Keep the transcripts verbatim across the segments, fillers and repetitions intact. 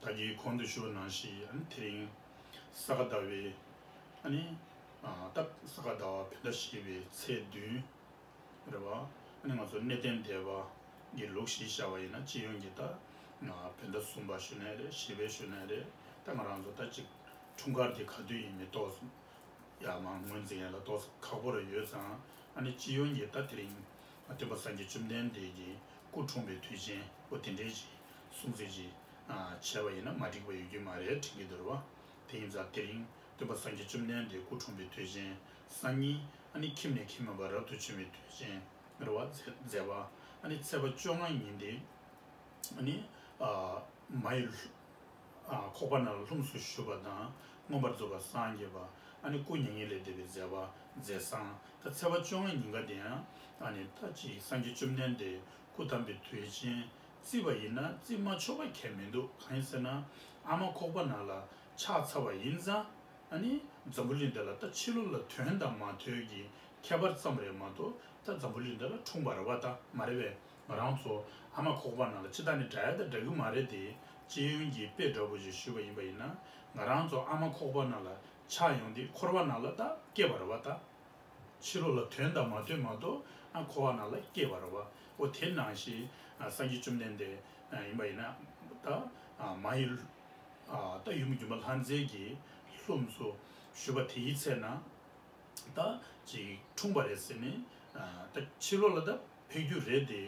ད་གིན་གོང་དུ་ཞུས་པ་ནང་བཞིན་ཨ་ནི་དེ་རིང་ས་ག་ཟླ་བའི་ཨ་ནི་ཨ་ད་ས་ག་ཟླ་བ་བོད་ཟླ་བཞི་པའི་ཚེས་བདུན་རེད་བ། ཨ་ནི་ང་ཚོ་གནས་བརྟན་སྡེ་པ་གི་ལུགས་གཞིར་བཞག་པ་ཡིན་ན་སྤྱི་ཡོངས་ཀྱི་ད་བོད་ཟླ་གསུམ་པ་ཞུ་ནའི་རེད། བཞི་པའི་ཞུ་ནའི་རེད། ད་ང་རང་ཚོ་ད་ཅིག་འཁྲུངས་སྐར་དེ་ག་དུས་ཡིན་མིན་ཏོག་ཙམ་ཡ་མ་ངོས་འཛིན་ཡ་ལ་ཏོག་ཙམ་ཁག་པོ་རེ་ཡོད་ཙང་། ཨ་ནི་སྤྱི་ཡོངས་ཀྱི་ད་དེ་རིང་སྟོན་པ་སངས་རྒྱས་བཅོམ་ལྡན་འདས་ཀྱི་སྐུ་འཁྲུངས་པའི་དུས་ཆེན་འོ་དེ་འདྲའི་ཅིག་སྲུང་བརྩི་ཅིག་བྱས་པ་ཡིན་ན་མ་འགྲིག་པ་ཡོད་རྒྱུ་མ་རེད་དྲན་གྱི་འདུག་རེད་བ། དེ་ཡིན་ཙང་དེ་རིང་སྟོན་པ་སངས་རྒྱས་བཅོམ་ལྡན་འདས་སྐུ་འཁྲུངས་པའི་དུས་ཆེན་སང་ཉིན་ཨ་ནི་ཁྱིམ་ནས་ཁྱིམ་མེད་པར་རབ་ཏུ་བྱུང་བའི་དུས་ཆེན་རེད་བ། མཛད་མཛད་པ་ཨ་ནི་ཚེས་པ་བཅོ་ལྔ་ཉིན་ཏེ། ཨ་ནི་ཨ་མ་ཡི་ཨ་ཁོག་པ་ནང་ལ་ལྷུམས་སུ་ཞུགས་པ་དང་མངོན་པར་རྫོགས་པར་སངས་རྒྱས་པ། ཨ་ནི་སྐུ་མྱ་ངན་ལས་འདས་པའི་མཛད་པ་མཛད་བཟང་། ད་ཚེས་པ་བཅོ་ལྔ་ཉིན་ཀ་དེ་ཡང་ཨ་ནི་ད་ཅིག་སངས་རྒྱས་བཅོམ་ལྡན་འདས་སྐུ་བལྟམས་པའི་དུས་ཆེན་བརྩིས་པ་ཡིན་ན་བརྩི་མ་ཆོག་པ་གང་ཡང་མི་འདུག་གང་ཡིན་ཟེར་ན་ཨ་མ་ཁོག་པ་ནང་ལ་ཆགས་ཚར་བ་ཡིན་ཙང་། ཨ་ནི་འཛམ་བུ་གླིང་འདི་ལ་ད་ཕྱི་ལོགས་ལ་ཐོན་དང་མ་ཐོན་གྱི་ཁྱད་པར་ཙམ་རེད་མ་གཏོགས། ད་འཛམ་བུ་གླིང་འདི་ལ་འཁྲུངས་པ་རེད་བ། ད་མ་རེད་པས། ང་རང་ཚོ་ཨ་མ་ཁོག་པ་ནང་ལ་ཕྱི་ད་ནི་འདྲ་ཡ་ད་འདྲ་གི་མ་རེད་དེ། སྤྱི་ཡོངས་ཀྱི་དཔེ་འདྲ་པོ་ཞིག་ཞུས་པ་ཡིན་པ་ཡིན་ན། ང་རང་ཚོ་ཨ་མ་ཁོག་པ་ནང་ལ་ཆགས་ཡོང་དུས་འཁོར་བ་ནང་ལ་ད་སྐྱེས་པ་རེད་བ། ད་ཕྱི་ལོགས་ལ་ཐོན་དང་མ་ཐོན་མ་གཏོགས་ཨ་འཁོར་བ་ནང་ལ་སྐྱེས་པ་རེད་བ། འོ་དེ་ནང་བཞིན་ཨ་སངས་རྒྱས་བཅོམ་ལྡན་འདས་ཨ་ཡིན་པ་ཡིན་ན་ད་ཨ་མ་ཡི་ཨ་ད་ཡུམ་སྒྱུ་མ་ལྷ་མཛེས་ཀྱི་ལྷུམས་སུ་ཞུགས་པ་དེའི་ཚེ་ན་ད་ཅིག་འཁྲུངས་པ་རེད་ཟེར་ནས། ཨ་ད་ཕྱི་ལོགས་ལ་ད་ཕེབས་རྒྱུ་རེད་དེ།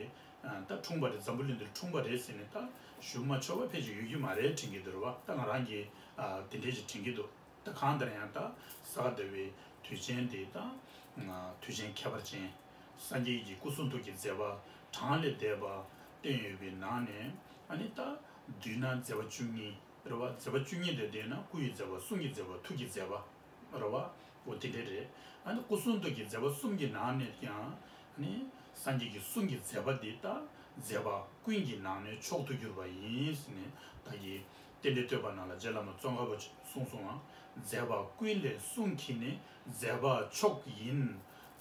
ཨ་ད་འཁྲུངས་པ་རེད། འཛམ་བུ་གླིང་འདིར་འཁྲུངས་པ་རེད་ཟེར་ནས་ད་ཞུ་མ་ཆོག་པ་ཕལ་ཆེར་ཡོད་རྒྱུ་མ་རེད་དྲན་གྱི་འདུག་རེད་བ། ད་ང་རང་གིས་ཨ་དེ་འདྲས་ཅིག་དྲན་གྱི་འདུག་ད་གང་ལྟར་ཡང་ད་ས་ག་ཟླ་བའི་དུས་ཆེན་དེ་ད་ཨ་དུས་ཆེན་ཁྱད་པར་ཅན། སངས་རྒྱས་ཀྱི་སྐུ་གསུང་ཐུགས་ཀྱི་མཛད་པ་གྲངས་ལས་འདས་པ་བསྟན་ཡོད་པའི་ནང་ནས། ཨ་ནི་ད་བསྡུས་ན་མཛད་པ་བཅུ་གཉིས་རེད་བ། མཛད་པ་བཅུ་གཉིས་དེ་བསྡུས་ན་སྐུ་ཡི་མཛད་པ། གསུང་གི་མཛད་པ། ཐུགས་ཀྱི་མཛད་པ་རེད་བ། འོ་དེ་འདྲ་རེད། ཨ་ནི་སྐུ་གསུང་ཐུགས་ཀྱི་མཛད་པ་གསུམ་གྱི་ནང་ནས་ཀྱང་ཨ་ནི་སངས་རྒྱས་ཀྱི་གསུང་གི་མཛད་པ་འདི་ད་མཛད་པ་ཀུན་གྱི་ནང་ནས་མཆོག་ཏུ་གྱུར་པ་ཡིན་ཟེར་ནས། ད་གིན་རྟེན་འབྲེལ་བསྟོད་པ་ནང་ལ་རྗེ་བླ་མ་ཙོང་ཁ་པ་ཆེན་པོས་གསུངས་སོང་ང་། མཛད་པ་ཀུན་ལས་གསུང་གིས་ནི། མཛད་པ་མཆོག་ཡིན་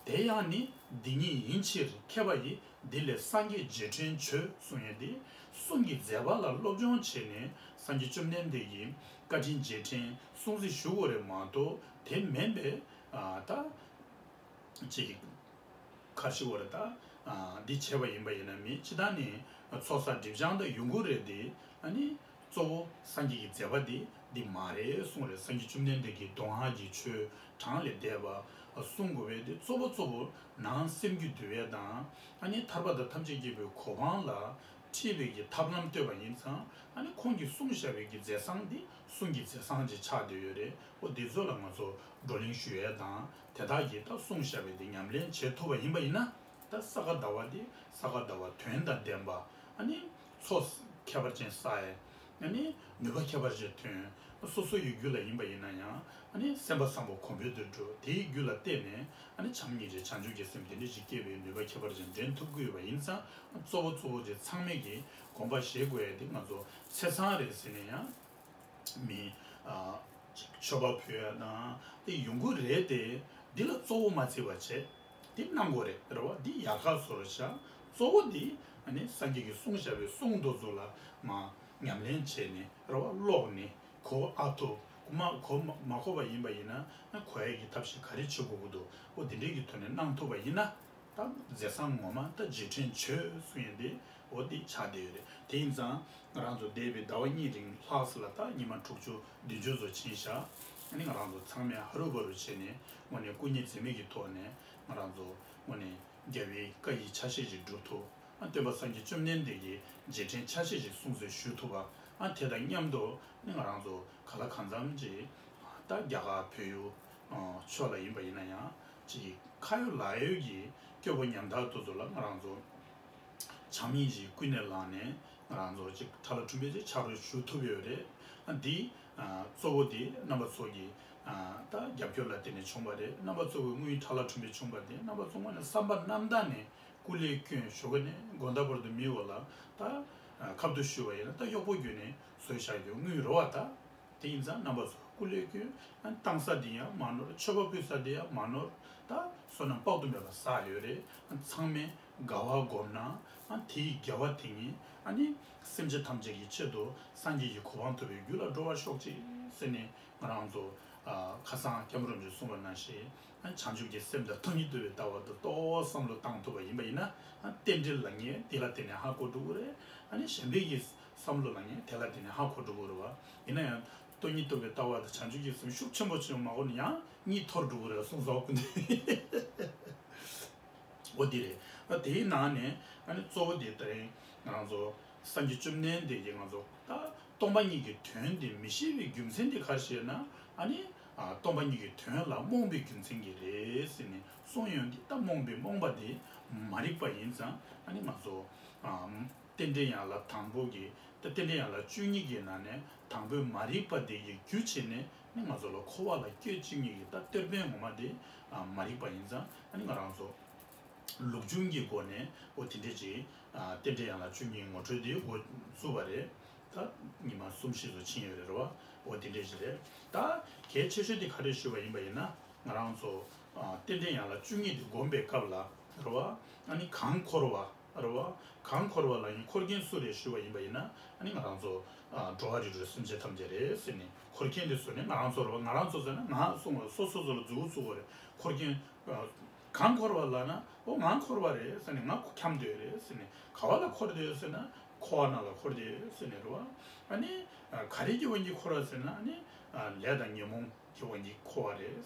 དེ་ཡང་ནི། འདི་ཉིད་ཡིན་ཕྱིར་མཁས་པ་ཡིས། འདི་ལས་སངས་རྒྱས་རྗེས་དྲན་བྱོས། གསུང་ཡས་འདི་གསུང་གི་མཛད་པ་ལ་སློབ་སྦྱོང་བྱས་ནས་སངས་རྒྱས་བཅོམ་ལྡན་འདས་ཀྱི་བཀའ་དྲིན་རྗེས་དྲན་སྲུང་བརྩི་ཞུ་དགོས་རེད་མ་གཏོགས། དེ་མིན་པའི་ཨ་ད་ཅིག་ག་རེ་ཞུ་དགོས་རེད། ད་ཨ་འདི་བྱས་པ་ཡིན་པ་ཡིན་ན་མི་ཅི་ད་ནི་ཚོགས་བསགས་སྒྲིབ་སྦྱང་དང་ཡོང་གི་རེད་དེ། ཨ་ནི་གཙོ་བོ་སངས་རྒྱས་ཀྱི་མཛད་པ་འདི་འདི་མ་རེད་གསུངས་རེད། སངས་རྒྱས་བཅོམ་ལྡན་འདས་ཀྱི་གདོང་ལྔ་གི་ཆོས་གྲངས་ལས་འདས་པ་གསུང་དགོས་པས། དེ་གཙོ་བོ་གཙོ་བོ་ནང་སེམས་རྒྱུད་འདུལ་བའི་དང་། ཨ་ནི་ཐར་པ་དང་ཐམས་ཅད་མཁྱེན་པའི་གོ་འཕང་ལ་ཁྲིད་པའི་གི་ཐབས་ལམ་བསྟོད་པ་ཡིན་ཙང་། ཨ་ནི་ཁོང་གིས་གསུངས་བཞག་པའི་གི་མཛད་བཟང་འདི་གསུང་གི་མཛད་བཟང་ཅིག་ཆགས་བསྡད་ཡོད་རེད། འོ་འདི་ཚོ་ལ་ང་ཚོ་བགྲོ་གླེང་ཞུ་ཡས་དང་། དེ་དག་གིས་ད་གསུངས་བཞག་པའི་འདི་ཉམས་ལེན་བྱེད་ཐུབ་པ་ཡིན་པ་ཡིན་ན། ད་ས་ག་ཟླ་བ་འདི་ས་ག་ཟླ་བ་དོན་དང་ལྡན་པ། ཨ་ནི་ཚོགས་ཁྱད་པར་ཅན་བསགས་ཡས། ཨ་ནི་ནུས་པ་ཁྱད་པར་ཅན་ཐོན། སོ་སོ་ཡི་རྒྱུད་ལ་ཡིན་པ་ཡིན་ན་ཡང་། ཨ་ནི་སེམས་པ་བཟང་པོ་གོང་འཕེལ་དུ་འགྲོ། དེའི་རྒྱུད་ལ་བརྟེན་ནས་ཨ་ནི་བྱམས་སྙིང་རྗེ་བྱང་ཆུབ་ཀྱི་སེམས་དེ་འདྲ་ཞིག་སྐྱེ་བའི་ནུས་པ་ཁྱད་པར་ཅན་འདྲེན་ཐུབ་ཀྱི་ཡོད་པ་ཡིན་ཙང་། གཙོ་བོ་གཙོ་བོ་དེ་ཚང་མས་ཀྱིས་དགོངས་པ་བཞེས་དགོས་ཡས་དེ་ང་ཚོ་ཚེས་བཟང་རེད་ཟེར་ནས་ཡང་། མི་ཨ་ཅིག་མཆོད་པ་ཕུལ་ཡ་དང་དེ་ཡོང་གི་རེད་དེ། འདི་ལ་གཙོ་བོ་མ་བརྩི་བ་བྱས། འདི་གནང་དགོས་རེད་རེད་བ། འདི་ཡག་ག་བཟོ་རོགས་བྱ། གཙོ་བོ་འདི་ཨ་ནི་སངས་རྒྱས་ཀྱིས་གསུངས་བཞག་པའི་གསུང་དེ་ཚོ་ལ་མ་ཉམས་ལེན་བྱས་ནས་རེད་བ། ཀློག་ནས་གོ་ཨ་ཐུབ། གོ་མ་གོ་མ་མ་གོ་བ་ཡིན་པ་ཡིན་ན་གོ་ཡ་གི་ཐབས་ཤེས་ག་རེ་བྱེད་དགོས་ཀྱི་འདུག་འོ་དེ་འདྲས་ཀྱི་ཐོག་ནས་གནང་ཐུབ་པ་ཡིན་ན། ད་མཛད་བཟང་ངོ་མ་ད་རྗེས་དྲན་བྱོས་གསུང་ཡས་འདི་འོ་འདི་ཆགས་བསྡད་ཡོད་རེད། དེ་ཡིན་ཙང་ང་རང་ཚོ་འདས་པའི་ཟླ་བ་གཉིས་རིང་ལྷག་ཙམ་ལ་ད་ཉི་མ་དྲུག་ཅུ་བདུན་ཅུ་ཙམ་ཕྱིན་བཞག་ཨ་ནི་ང་རང་ཚོ་ཚང་མས་ཧ་རུ་བ་རུ་བྱས་ནས་དངོས་གནས་སྐུ་ཉིད་འཛད་མེད་ཀྱི་ཐོག་ནས་ང་རང་ཚོ་དངོས་གནས་རྒྱལ་བའི་བཀའ་ཡི་ཆ་ཤས་ཤིག་སྒྲུབ་ཐུབ། ཨ་སྟོན་པ་སངས་རྒྱས་བཅོམ་ལྡན་འདས་ཀྱི་རྗེས་དྲན་ཆ་ཤས་ཤིག་སྲུང་བརྩི་ཞུ་ཐུབ་པ། ཨ་དེ་དང་མཉམ་དུ་ནི་ང་རང་ཚོ་ག་ལ་གང་འཚམ་ཅིག་ད་རྒྱ་གར་བོད་ཡུལ་ཕྱོགས་ལ་ཡིན་པ་ཡིན་ན་ཡང་ཅིག་ཁ་ཡོད་ལག་ཡོད་ཀྱི་སྐྱོ་པོ་ཉམ་ཐག་དེ་ཚོ་ལ་ང་རང་ཚོ་བྱམས་སྙིང་རྗེ་ཀུན་ནས་བསླངས་ནས་ང་རང་ཚོ་ཅིག་ཁྲ་ལ་ཁྲུམ་པའི་ཅིག་ཕྱག་རོགས་ཞུ་ཐུབ་ཡོད་རེད། ཨ་འདི་ཨ་གཙོ་བོ་འདི་རྣམ་པ་ཚོ་གི་ཨ་ད་རྒྱབ་སྐྱོར་ལ་བརྟེན་ནས་བྱུང་བ་རེད། རྣམ་པ་ཚོ་གི་དངུལ་ཁྲ་ལ་ཁྲུམ་པའི་བྱུང་བ་དེ་རྣམ་པ་ཚོ་དངོས་ནས་བསམ་པ་རྣམ་དག་ནས་སྐུ་ལས་བསྐྱོན་ཞོགས་ཀས་ནས་དགོང་དག་བར་དུ་མི་འོ་ལ་ད་ཨ་ཁ་བསྡུ་ཞུ་བ་ཡིན་ན་ད་གཡོག་པོ་བརྒྱུད་ནས་བཟོས་བཞག་རྒྱུ་དངུལ་རེད་བ། ད་དེ་ཡིན་ཙང་རྣམ་པ་ཚོ་སྐུ་ལས་བསྐྱོན། ཨ་བཏང་ས་དེ་ཡང་མ་ནོར། མཆོད་པ་ཕུལ་ས་དེ་ཡང་མ་ནོར། ད་བསོད་ནམས་དཔག་ཏུ་མེད་པ་བསགས་ཡོད་རེད། ཨ་ཚང་མས་ དགའ་བ་བསྒོམས་ན་ཨ་དེའི་དགེ་བ་དེ་ཉིད་ཨ་ནི་སེམས་ཅན་ཐམས་ཅད་ཀྱི་ཆེད་དུ་སངས་རྒྱས་ཀྱི་གོ་འཕང་ཐོབ་པའི་རྒྱུ་ལ་འགྲོ་བར་ཤོག་ཅིག་ཟེར་ནས་ང་རང་ཚོ་ཨ་ཁ་སང་སྐྱབས་མགོན་རིན་པོ་ཆེས་གསུངས་པ་ནང་བཞིན་ཨ་བྱང་ཆུབ་ཀྱི་སེམས་དང་སྟོང་ཉིད་རྟོགས་པའི་ལྟ་བ་དང་རྟོགས་བསམ་བློ་བཏང་ཐུབ་པ་ཡིན་པ་ཡིན་ན་ཨ་རྟེན་འབྲེལ་ལ་ངས་དེ་ལ་བརྟེན་ནས་ཧ་གོ་འགྲོ་གི་རེད། ཨ་ནི་གཞན་པའི་གི་བསམ་བློ་ལ་ངས་དེ་ལ་བརྟེན་ནས་ཧ་གོ་འགྲོ་གི་རེད་བ། ཡིན་ན་ཡང་སྟོང་ཉིད་རྟོགས་པའི་ལྟ་བ་དང་བྱང་ཆུབ་ཀྱི་སེམས་ཤུགས་ཆེན་པོ་ཆེན་པོ་མ་གོ་ན་ཡང་གཉིད་འཐོར་འགྲོ་གི་རེད་གསུངས་སོང་། འོ་དེ་རེད། ཨ་དེའི་ནང་ནས་ཨ་ནི་གཙོ་བོ་དེ་ད་རིང་ང་རང་ཚོ་སངས་རྒྱས་བཅོམ་ལྡན་འདས་ཀྱིས་ང་ཚོ་ད་སྟོང་པ་ཉིད་ཀྱི་དོན་དེ་མི་ཤེས་པའི་རྒྱུ་མཚན་དེ་ག་རེ་ཞེ་ན། ཨ་ནི་ཨ་སྟོང་པ་ཉིད་ཀྱི་དོན་ལ་རྨོངས་པའི་རྒྱུ་མཚན་གྱིས་རེད་ཟེར་ནས་གསུངས་ཡོང་དུས་ད་རྨོངས་པའི་རྨོངས་པ་དེ་མ་རིག་པ་ཡིན་ཙང་ཨ་ནི་ང་ཚོ་ཨ་རྟེན་འབྲེལ་ཡན་ལག་དང་པོ་གི་ད་རྟེན་འབྲེལ་ཡན་ལག་བཅུ་གཉིས་ཀྱི་ནང་ནས་དང་པོའི་མ་རིག་པ་དེ་ཡི་རྒྱུ་བྱས་ནས་ནི་ང་ཚོ་ལ་འཁོར་བ་ལ་སྐྱེ་བཅུག་མཁན་གྱི་ད་གཏེར་དཔོན་ངོ་མ་དེ་ཨ་མ་རིག་པ་ཡིན་ཙང་ཨ་ནི་ང་རང་ཚོ་ལུགས་འབྱུང་གི་སྒོ་ནས་འོ་དེ་འདྲས་ཅིག་ཨ་རྟེན་འབྲེལ་ཡན་ལག་བཅུ་གཉིས་ངོ་སྤྲོད་དེ་འགོ་བཙུགས་པ་རེད། ད་ཉི་མ་གསུམ་བཞི་ཙམ་ཕྱིན་ཡོད་རེད་རེད་བ། འོ་དེ་འདྲས་ཅིག་རེད། ད་གལ་ཆེ་ཤོས་དེ་ག་རེ་ཞུས་པ་ཡིན་པ་ཡིན་ན་ང་རང་ཚོ་ཨ་རྟེན་འབྲེལ་ཡན་ལག་བཅུ་གཉིས་དེ་བསྒོམ་པའི་སྐབས་ལ་རེད་བ། ཨ་ནི་གང་འཁོར་བ་རེད་བ། གང་འཁོར་བ་ལ་ཡང་འཁོར་མཁན་སུ་རེད་ཞུས་པ་ཡིན་པ་ཡིན་ན་ཨ་ནི་ང་རང་ཚོ་ཨ་འགྲོ་བ་རིགས་དྲུག་སེམས་ཅན་ཐམས་ཅད་རེད་ཟེར་ནས་འཁོར་མཁན་དེ་སུ་ནས་ང་རང་ཚོ་རེད་བ། ང་རང་ཚོ་ཟེར་ན་ང་གསུངས་པ་སོ་སོ་སོ་ལ་མཛུབ་གུ་བཙུགས་པ་རེད། འཁོར་མཁན་ཨ་གང་འཁོར་བ་ལ་ན་ཨོ་ང་འཁོར་བ་རེད་ཟེར་ནས་ང་འཁྱམས་བསྡད་རེད་ཟེར་ནས་ག་བ་ལ་འཁོར་བསྡད་ཟེར་ན་འཁོར་བ་ནང་ལ་འཁོར་བསྡད་ཟེར་ནས་རེད་བ། ཨ་ནི་ཨ་ག་རེ་གི་དབང་གིས་འཁོར་བ་ཟེར་ན་ཨ་ནི་ཨ་ལས་དང་ཉོན་མོངས་ཀྱི་དབང་གིས་འཁོར་བ་རེད།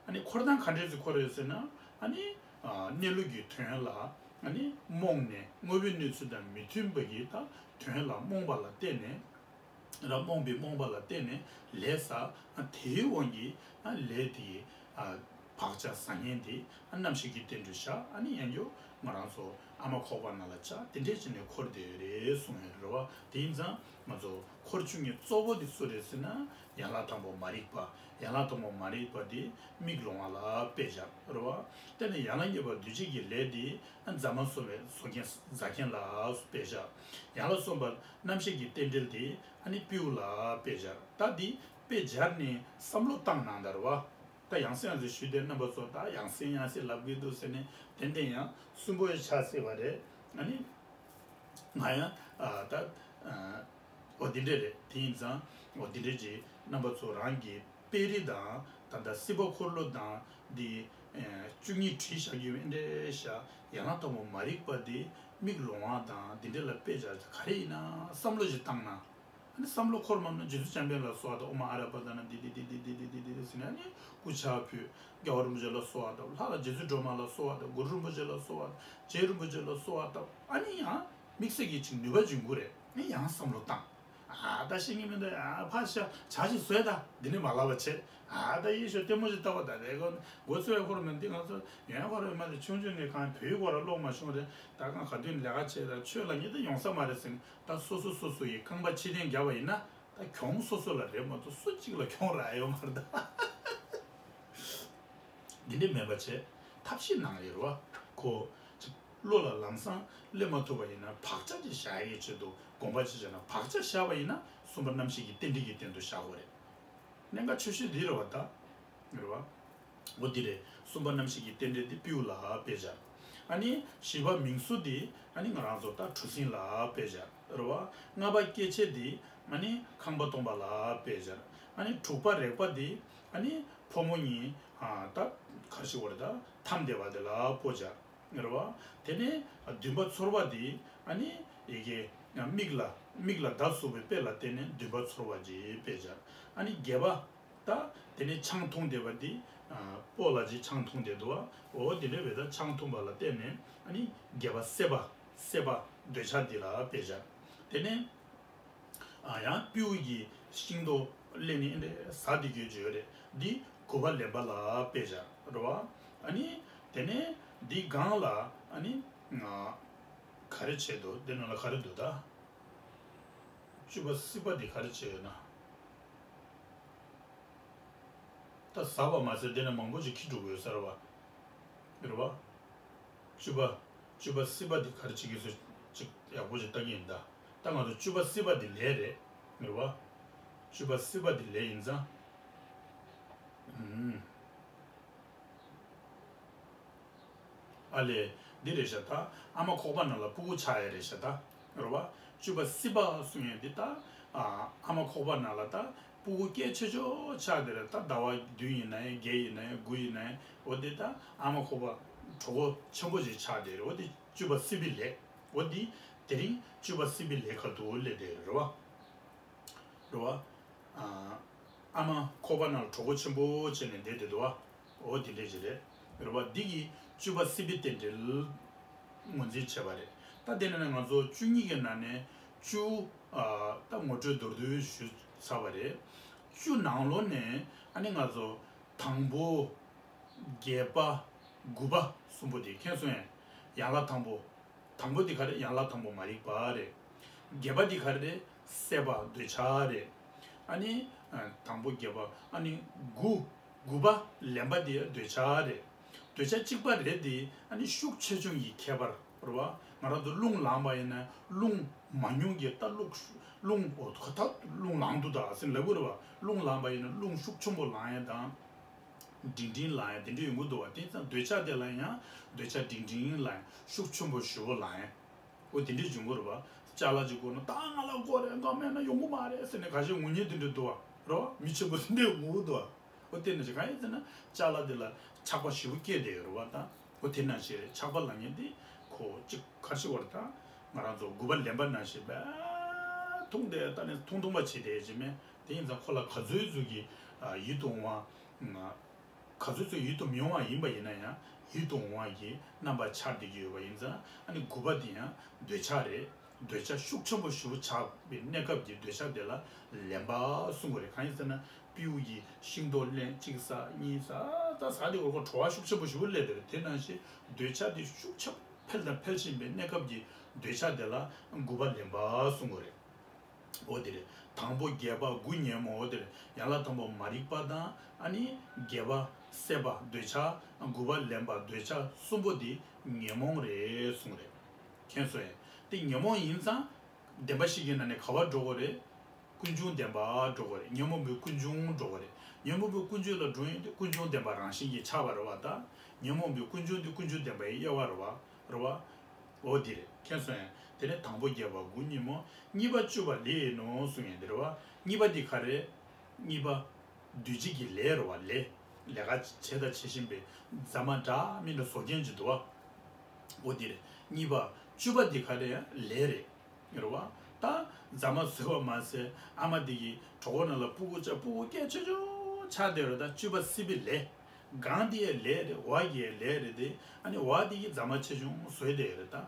ཨ་ནི་འཁོར་སྟངས་ག་འདྲས་སེ་འཁོར་རེད་ཟེར་ན། ཨ་ནི་ཨ་གནས་ལུགས་ཀྱི་དོན་ལ་ཨ་ནི་རྨོངས་ནས་དངོས་པོའི་གནས་ཚུལ་དང་མི་མཐུན་པ་གི་ད་དོན་ལ་རྨོངས་པ་ལ་བརྟེན་ནས་ར་རྨོངས་པའི་རྨོངས་པ་ལ་བརྟེན་ནས་ལས་བསགས། ཨ་དེའི་དབང་གིས་ཨ་ལས་དེ་ཨ་བག་ཆགས་བཟང་ངན་དེ་ཨ་རྣམ་ཤེས་ཀྱི་རྟེན་འབྲེལ་བཞག་ཨ་ནི་ཡང་རྒྱུ་ང་རང་ཚོ་ཨ་མ་ཁོག་པ་ནང་ལ་ཆགས་དེ་འདྲས་བྱས་ནས་འཁོར་བསྡད་ཡོད་རེད་གསུངས་ཡོད་རེད་བ། དེ་ཡིན་ཙང་། ང་ཚོ་འཁོར་བཅུ་གཉིས་གཙོ་བོ་དེ་སུ་རེད་ཟེར་ན། ཡན་ལག་དང་པོ་མ་རིག་པ། ཡན་ལག་དང་པོ་མ་རིག་པ་དེ་མིག་ལོང་བ་ལ་དཔེ་བཞག་རེད་བ། དེ་ནས་ཡན་ལག་གཉིས་པ་འདུ་བྱེད་ཀྱི་ལས་དེ་རྫ་མ་བཟོ་བའི་བཟོ་མཁན་རྫ་མཁན་ལ་དཔེ་བཞག་ཡན་ལག་གསུམ་པ་རྣམ་ཤེས་ཀྱི་རྟེན་འབྲེལ་དེ་ཨ་ནི་སྤྲེའུ་ལ་དཔེ་བཞག་ད་འདི་དཔེ་སྦྱར་ནས་བསམ་བློ་བཏང་གནང་དང་རེད་བ། ད་ཡང་སེ་ཡང་སེ་ཞུས་ཏེ་རྣམ་པ་ཚོ་ད་ཡང་སེ་ཡང་སེ་ལབ་གི་འདུག་ཟེར་ནས་ཏན་ཏན་ཡང་སུན་པོ་ཡི་ཆ་སྲིད་པ་རེད། ཨ་ནི། ང་ཡང་ཨ་ད་ཨ་འོ་འདི་འདྲས་རེད། དེ་ཡིན་ཙང་འོ་འདི་འདྲས་ཀྱི་རྣམ་པ་ཚོ་རང་གི་དཔེ་རིས་དང་ད་ལྟ་སྲིད་པ་འཁོར་ལོ་དང་འདི་ཨ་བཅུ་གཉིས་བྲིས་བཞག་རྒྱུ་འདི་འདྲས་བཞག་ཡང་ན་དང་པོ་མ་རིག་པ་འདི་མིག་ལོང་བ་དང་འདི་འདྲས་ལ་དཔེ་བྱ་ག་རེ་ཡིན་ན་བསམ་བློ་ཞིག་བཏང་ན། ཨ་ནི་བསམ་བློ་འཁོར་མ་ནི་རྗེ་བཙུན་འཇམ་དཔལ་ལ་གསོལ་བ་དང་ཨོཾ་ཨ་ར་པ་ཙ་ན་དྷཱིཿདྷཱིཿདྷཱིཿདྷཱིཿདྷཱིཿདྷཱིཿདྷཱིཿཟེར་ནས་ཨ་ནི་སྐུ་ཕྱག་ཕུལ། རྒྱལ་བ་རིན་པོ་ཆེ་ལ་གསོལ་བ་དང་ལྷ་ལ་རྗེ་བཙུན་སྒྲོལ་མ་ལ་གསོལ་བ་དང་གུ་རུ་རིན་པོ་ཆེ་ལ་གསོལ་བ་དང་རྗེ་རིན་པོ་ཆེ་ལ་གསོལ་བ་དང་ཨ་ནི་ཡང་དམིགས་བསལ་གྱི་ཅིག་ནུས་པ་འབྱུང་གི་རེད། ཨ་ནི་ཡང་བསམ་བློ་བཏང་། ཨ་ད་ཤེས་ཀྱི་མི་འདུག་ཨ་ཕ་ཤ་བྱ་ཞིག་བཟོས་ད་འདི་ནི་མ་ལབ་པ་བྱེད། ཨ་ད་ཡེ་ཤོ་ལྟད་མོ་ཞིག་ལྟ་བ་ད་རེ་གོ་མགོ་ཚོས་འཁོར་མི་འདི་ང་ཚོ་ཡོན་འཁོར་མ་དེ་ཆུང་ཆུང་ནས་གང་བོད་ཡིག་སྐོར་ལ་ཀློག་མ་བྱུང་རེད། ད་གང་ག་དུས་ལས་ཀ་བྱེད་ད་ཆོས་ལ་ཉེ་དུ་ཡོང་ས་མ་རེད་ཟེར། ད་སོ་སོ་སོ་སོ་ཡི་རྐང་པ་ཕྱིར་འཐེན་བརྒྱབ་པ་ཡིན་ན་ད་གྱོང་སོ་སོ་ལ་རེད་མ་གཏོགས་སུ་གཅིག་ལ་གྱོང་རག་ཡོད་མ་རེད་ད། འདི་འདྲས་མེད་པ་བྱས་ཐབས་ཤེས་གནང་ཡོད་རེད་བ། ཁོ་ཅིག་བློ་ལ་ལམ་སང་སླེབས་མ་ཐུབ་པ་ཡིན་ན་བག་ཆགས་ཅིག་བཞག་ཡས་ཆེད་དུ་དགོངས་པ་ཅིག་བཞག་ན་བག་ཆགས་བཞག་པ་ཡིན་ན་གསུམ་པ་རྣམ་ཤེས་ཀྱི་རྟེན་འབྲེལ་གྱི་སྟེང་དུ་བཞག་དགོས་རེད། གནད་འགག་ཆེ་ཤོས་འདི་རེད་བ་ད། རེད་བ། འོ་འདི་རེད། གསུམ་པ་རྣམ་ཤེས་ཀྱི་རྟེན་འབྲེལ་འདི་སྤྲེའུ་ལ་དཔེ་བཞག་ཨ་ནི་བཞི་པ་མིང་གཟུགས་འདི་ཨ་ནི་ང་རང་ཚོ་ད་གྲུ་གཟིངས་ལ་དཔེ་བཞག་རེད་བ། ལྔ་པ་སྐྱེ་མཆེད་འདི་ཨ་ནི་ཁང་པ་སྟོང་པ་ལ་དཔེ་བཞག་ཨ་ནི་དྲུག་པ་རེག་པ་འདི་ཨ་ནི་ཕོ་མོ་གཉིས་ཨ་ད་ག་རེ་ཞིག་བར་ད་འཐམས་བསྡད་པ་དེ་ལ་དཔེ་བཞག་རེད་བ། དེ་ནས་བདུན་པ་ཚོར་བ་འདི་ཨ་ནི་ཡི་གེ་མིག་ལ་མིག་ལ་མདའ་ཟུག་པའི་དཔེ་ལ་བརྟེན་ནས་བདུན་པ་ཚོར་བ་ཅེས་དཔེ་བཞག་ཨ་ནི་བརྒྱད་པ། ད་དེ་ནས་ཆང་འཐུང་བསྡད་པ་འདི་ཨ་སྤོ་ལགས་ཀྱིས་ཆང་འཐུང་བསྡད་འདུག་བ། འོ་དེ་འདྲ་བས་ད་ཆང་འཐུང་བ་ལ་བརྟེན་ནས་ཨ་ནི་བརྒྱད་པ་སྲེད་པ་སྲེད་པ་འདོད་ཆགས་འདི་ལ་དཔེ་བཞག་དེ་ནས་ཨ་ཡང་སྤྲེའུ་ཡི་ཤིང་ཏོག་ལེན་ནས་ཨེ་འདྲ་ཟ་བསྡད་རྒྱུ་ཅིག་ཡོད་རེད། འདི་དགུ་པ་ལེན་པ་ལ་དཔེ་བཞག་རེད་བ། ཨ་ནི་དེ་ནས་འདི་སྒང་ལ་ཨ་ནི་ང་ག་རེ་བྱས་འདུག་དེ་ནང་ལ་ག་རེ་འདུག་ད། བཅུ་པ་སྲིད་པ་འདི་ག་རེ་བྱས་ཡོད་ན། ད་ཟ་བ་མ་ཟད་དེ་ནས་མང་པོ་ཞིག་ཁྱི་འགྲོ་དགོས་ས་རེད་བ། རེད་བ། བཅུ་པ། བཅུ་པ་སྲིད་པ་འདི་ག་རེ་བྱེད་ཀྱི་སོ་ཅིག་ཡག་པོ་ཞིག་ལྟ་གི་ཡིན་ད། ད་ང་ཚོ་བཅུ་པ་སྲིད་པ་འདི་ལས་རེད། རེད་བ། བཅུ་པ་སྲིད་པ་འདི་ལས་ཡིན་ཙང་། ཨུམ། ཨ་ལས། འདི་རེད་ཤག་ད་ཨ་མ་ཁོག་པ་ནང་ལ་སྤུ་གུ་ཆགས་ཡ་རེད་ཤག་ད་རེད་བ། བཅུ་པ་སྲིད་པ་གསུང་ཡ་འདི་ད་ཨ་ཨ་མ་ཁོག་པ་ནང་ལ་ད་སྤུ་གུ་སྐད་ཆེ་ཆོ་ཆགས་དེ་རེད། ད་ཟླ་བ་བདུན་ཡིན་ན་ཡང་བརྒྱད་ཡིན་ན་ཡང་དགུ་ཡིན་ན་ཡང་འོ་དེ་ད་ཨ་མ་ཁོག་པ་གྲོད་ཁོག་ཆེན་པོ་ཞིག་ཆགས་དེ་རེད། འོ་དེ་བཅུ་པ་སྲིད་པའི་ལས། འོ་འདི་དེ་རིང་བཅུ་པ་སྲིད་པའི་ལས་ཁ་ཐུག་སླེབས་དེ་རེད་བ། རེད་བ། ཨ་ཨ་མ་ཁོག་པ་ནང་ལ་གྲོད་ཁོག་ཆེན་པོ་བྱས་ནས་བསྡད་དེ་འདུག་བ། འོ་དེ་འདྲས་ཅིག་རེད། རེད་བ། འདི་གི་བཅུ་པ་སྲིད་པའི་རྟེན་འབྲེལ་ངོས་འཛིན་བྱས་པ་རེད། ད་དེ་ནས་ང་ཚོ་བཅུ་གཉིས་ཀྱི་ནང་ནས་བཅུ་ཨ་ད་ངོ་སྤྲོད་མདོར་བསྡུས་ཞུས་ཚར་བ་རེད། བཅུ་ནང་ལོགས་ནས་ཨ་ནི་ང་ཚོ་དང་པོ་བརྒྱད་པ་དགུ་པ་གསུམ་པོ་དེ་མཁྱེན་སོང་ངས། ཡན་ལག་དང་པོ། དང་པོ་འདི་ག་རེ། ཡན་ལག་དང་པོ་མ་རིག་པ་རེད། བརྒྱད་པ་འདི་ག་རེ་རེད། སྲེད་པ་འདོད་ཆགས་རེད། ཨ་ནི་ཨ་དང་པོ་བརྒྱད་པ། ཨ་ནི་དགུ། དགུ་པ་ལེན་པ་འདི་འདོད་ཆགས་རེད། འདོད་ཆགས་གཅིག་པ་རེད་དེ། ཨ་ནི་ཤུགས་ཆེ་ཆུང་གི་ཁྱད་པར་རེད་བ། ང་རང་ཚོ་རླུང་ལངས་པ་ཡིན་ན་རླུང་མང་ཉུང་གི་ད་རླུང་རླུང་འོ་ད་རླུང་ལངས་འདུག་ད་ཟེར་ལབ་དགོས་རེད་བ། རླུང་ལངས་པ་ཡིན་ན་རླུང་ཤུགས་ཆེན་པོ་ལངས་ཡ་དང་། འབྲིང་འབྲིང་ལངས་ཡ་དེ་འདྲ་ཡོང་གི་འདུག་བ། དེ་ཙང་འདོད་ཆགས་དེ་ལ་ཡང་འདོད་ཆགས་འབྲིང་འབྲིང་ལངས་ཡ། ཤུགས་ཆེན་པོ་ཞེ་པོ་ལངས་ཡ། འོ་དེ་འདྲ་ཡོང་གི་རེད་བ། ཅ་ལག་ཅིག་དགོས་ན་ད་ང་ལ་དགོས་རེད། ང་མེད་ན་ཡོང་གི་མ་རེད་ཟེར་ནས་ཁ་ཤས་ངུ་མཁན་དེ་འདྲ་འདུག་བ། རེད་བ། མི་ཆེན་པོ་དེ་འདྲ་ངུ་གི་འདུག་བ། འོ་དེ་ནང་བཞིན་གང་ཡིན་ཟེར་ན་ཅ་ལག་དེ་ལ་ཆགས་པ་ཞེ་པོ་སྐྱེས་བསྡད་ཡོད་རེད་བ། ད་འོ་དེ་ནང་བཞིན་རེད། ཆགས་པ་ལངས་མཁན་དེ་ཁོ་ཅིག་ཁ་ཤས་བར་ད་ང་རང་ཚོ་དགུ་པ་ལེན་པ་ནང་བཞིན་པས་ཐུང་དེ་ད་ནི་ཐུང་ཐུང་པ་བྱེད་བསྡད་ཀྱི་མེད། དེ་ཡིན་ཙང་ཁོ་ལ་ག་ཚོད་ཚོད་ཀྱི་ཡིད་དུ་འོང་བ། ག་ཚོད་ཚོད་ཡིད་དུ་མི་འོང་བ་ཡིན་པ་ཡིན་ན་ཡང་ཡིད་དུ་འོང་བ་གྱི་རྣམ་པ་འཆར་བསྡད་ཀྱི་ཡོད་པ་ཡིན་ཙང་། ཨ་ནི་དགུ་པ་དེ་ཡང་འདོད་ཆགས་རེད། འདོད་ཆགས་ཤུགས་ཆེན་པོ་ཞེ་པོ་ཆགས་པའི་གནས་སྐབས་ཀྱི་འདོད་ཆགས་དེ་ལ་ལེན་པ་གསུང་གི་རེད། གང་ཡིན་ཟེར་ན་སྤྲེའུ་ཡིས་ཤིང་ཏོག་ལེན། གཅིག་ཟ། གཉིས་ཟ། ད་ཟ་དེ་འོ་ཁོ་བྲོ་བ་ཤུགས་ཆེན་པོ་ཞེ་པོ་སླེབས་དེ་རེད། དེ་ནང་བཞིན་འདོད་ཆགས་དེ་ཤུགས་ཆེན་འཕེལ་དང་འཕེལ་བཞིན་པའི་གནས་སྐབས་ཀྱི་འདོད་ཆགས་དེ་ལ་དགུ་པ་ལེན་པ་གསུང་གི་རེད། འོ་དེ་རེད། དང་པོ་བརྒྱད་པ་དགུ་ཉོན་མོངས། འོ་དེ་རེད། ཡན་ལག་དང་པོ་མ་རིག་པ་དང་། ཨ་ནི་བརྒྱད་པ་སྲེད་པ་འདོད་ཆགས། དགུ་པ་ལེན་པ་འདོད་ཆགས། གསུམ་པོ་དེ་ཉོན་མོངས་རེད་གསུངས་རེད། མཁྱེན་སོང་ངས། དེ་ཉོན་མོངས་ཡིན་ཙང་བདེན་པ་བཞི་གི་ནང་ནས་ག་པར་འགྲོ་དགོས་རེད། ཀུན་འབྱུང་བདེན་པ་འགྲོ་དགོས་རེད། ཉོན་མོངས་པའི་ཀུན་འབྱུང་འགྲོ་དགོས་རེད། ཉོན་མོངས་པའི་ཀུན་འབྱུང་ལ་འགྲོ་ཡོང་དུས་ཀུན་འབྱུང་བདེན་པ་རང་བཞིན་གྱིས་ཆགས་པ་རེད་བ། ད་ཉོན་མོངས་པའི་ཀུན་འབྱུང་དེ་ཀུན་འབྱུང་བདེན་པའི་དབྱེ་བ་རེད་བ། རེད་བ། འོ་འདི་རེད། མཁྱེན་སོང་ངས། དེ་ནས་དང་པོ་བརྒྱད་པ་དགུ་ཉོན་མོངས། གཉིས་པ་བཅུ་པ་ལས་ཡིན་ནོ་གསུངས་ཡོད་འདི་རེད་བ། གཉིས་པ་འདི་ག་རེ། གཉིས་པ་འདུས་བྱས་ཀྱི་ལས་རེད་བ། ལས། ལས་ཀ་བྱས་དང་བྱེད་བཞིན་པའི་རྫ་མ་འདྲ་མི་འདྲ་བཟོ་མཁན་ཅིག་འདུག་བ། འོ་འདི་རེད། གཉིས་པ། བཅུ་པ་འདི་ག་རེ། ལས་རེད། རེད་བ། ད་རྫ་མ་བཟོས་པ་མ་ཟད་ཨ་མ་འདི་གི་གྲོད་ཁོག་ནང་ལ་སྤུ་གུ་ཆགས། སྤུ་གུ་སྐད་ཆེ་ཆུང་ཆགས་བསྡད་རེད། ད་བཅུ་པ་སྲིད་པའི་ལས། གང་དེ་ཡི་ལས་རེད། བ་གི་ལས་རེད་དེ། ཨ་ནི་བ་དེ་གི་རྫ་མ་ཆེ་ཆུང་བཟོས་བསྡད་རེད་ད།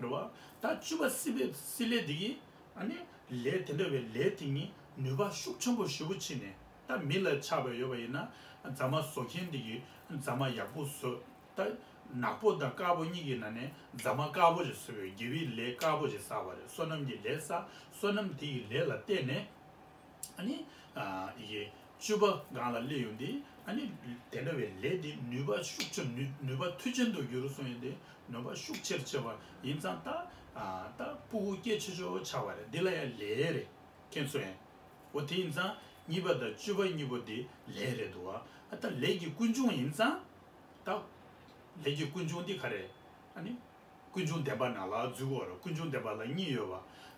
རེད་བ། ད་བཅུ་པ་སྲིད་པའི་སྲིད་ལས་དེ་གི་ཨ་ནི་ལས་དེ་འདྲ་བའི་ལས་དེ་གི་ནུས་པ་ཤུགས་ཆེན་པོ་ཞེ་པོ་ཕྱིན་ནས། ད་མི་ལ་ཆགས་པ་ཡོད་པ་ཡིན་ན་རྫ་མ་བཟོ་མཁན་དེ་གི་རྫ་མ་ཡག་པོ་བཟོས། ད་ནག་པོ་དང་དཀར་པོ་གཉིས་ཀྱི་ནང་ནས་རྫ་མ་དཀར་པོ་ཞིག་བཟོས་པའི་དགེ་བའི་ལས་དཀར་པོ་ཞིག་བསགས་པ་རེད། བསོད་ནམས་ཀྱི་ལས་བསགས། བསོད་ནམས་དེ་ཡི་ལས་ལ་བརྟེན་ནས་ཨ་ནི་ཨ་ཡི་གེ་བཅུ་པ་སྒང་ལ་སླེབས་ཡོང་དུས། ཨ་ནི་དེ་འདྲ་བའི་ལས་དེ་ནུས་པ་ཤུགས་ཆེ། ནུས་ནུས་པ་མཐུ་ཆེན་དུ་འགྱུར་གསུངས་ཡོད་དེ། ནུས་པ་ཤུགས་ཆེར་ཆེ་བ་ཡིན་ཙང་ད་ཨ་ད་སྤུ་གུ་སྐད་ཆེ་ཆུང་ཆགས་པ་རེད། འདི་ལ་ཡང་ལས་རེད། མཁྱེན་སོང་ངས། འོ་དེ་ཡིན་ཙང་གཉིས་པ་དང་བཅུ་པ་གཉིས་པོ་དེ་ལས་རེད་འདུག་བ། ཨ་ད་ལས་ཀྱི་ཀུན་འབྱུང་ཡིན་ཙང་། ད་ལས་ཀྱི་ཀུན་འབྱུང་འདི་ག་རེ། ཨ་ནི་ཀུན་འབྱུང་བདེན་པ་ནང་ལ་འཛུལ་དགོས་རེད། ཀུན་འབྱུང་བདེན་པ་ལ་གཉིས་ཡོད་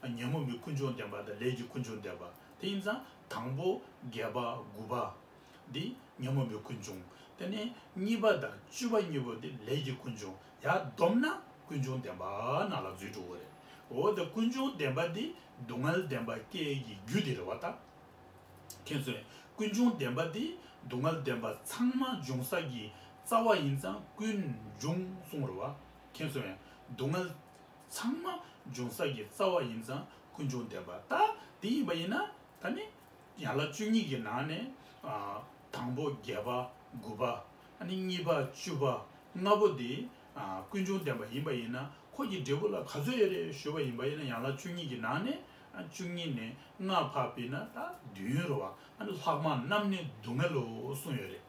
པ། ཉོན་མོངས་པའི་ཀུན་འབྱུང་བདེན་པ་དང་ལས་ཀྱི་ཀུན་འབྱུང་བདེན་པ། དེ་ཡིན་ཙང་དང་པོ་བརྒྱད་པ་དགུ་པ་འདི་ཉོན་མོངས་པའི་ཀུན་འབྱུང་། དེ་ནས་གཉིས་པ་དང་བཅུ་པ་གཉིས་པོ་འདི་ལས་ཀྱི་ཀུན་འབྱུང་། ཡར་བསྡོམས་ན་ཀུན་འབྱུང་བདེན་པ་ནང་ལ་འཛུལ་འགྲོ་གི་རེད། འོ་ད་ཀུན་འབྱུང་བདེན་པ་འདི་སྡུག་བསྔལ་བདེན་པ་སྐྱེ་ཡི་རྒྱུ་དེ་རེད་བ་ད། མཁྱེན་སོང་ངས། ཀུན་འབྱུང་བདེན་པ་འདི་སྡུག་བསྔལ་བདེན་པ་ཚང་མ་འབྱུང་ས་གི་རྩ་བ་ཡིན་ཙང་ཀུན་འབྱུང་གསུངས་རེད་བ། མཁྱེན་སོང་ངས། སྡུག་བསྔལ་ཚང་མ་འབྱུང་ས་གི་རྩ་བ་ཡིན་ཙང་ཀུན་འབྱུང་བདེན་པ། ད་དེ་ཡིན་པ་ཡིན་ན་ད་ནི་ཡན་ལག་བཅུ་གཉིས་ཀྱི་ནང་ནས་ཨ་དང་པོ་བརྒྱད་པ་དགུ་པ། ཨ་ནི་གཉིས་པ་བཅུ་པ། ལྔ་པོ་དེ་ཨ་ཀུན་འབྱུང་བདེན་པ་ཡིན་པ་ཡིན་ན། ཁོ་གི་འབྲས་བུ་ལ་ག་ཚོད་ཡོད་རེད་ཞུས་པ་ཡིན་པ་ཡིན་ན། ཡན་ལག་བཅུ་གཉིས་ཀྱི་ནང་ནས་ཨ་བཅུ་གཉིས་ནས་ལྔ་ཕར་ཕུད་ན་ད་བདུན་རེད་བ། ཨ་ནི་ལྷག་མ་རྣམས་ནི་སྡུག་བསྔལ་ལོ་གསུངས་ཡོད་རེད།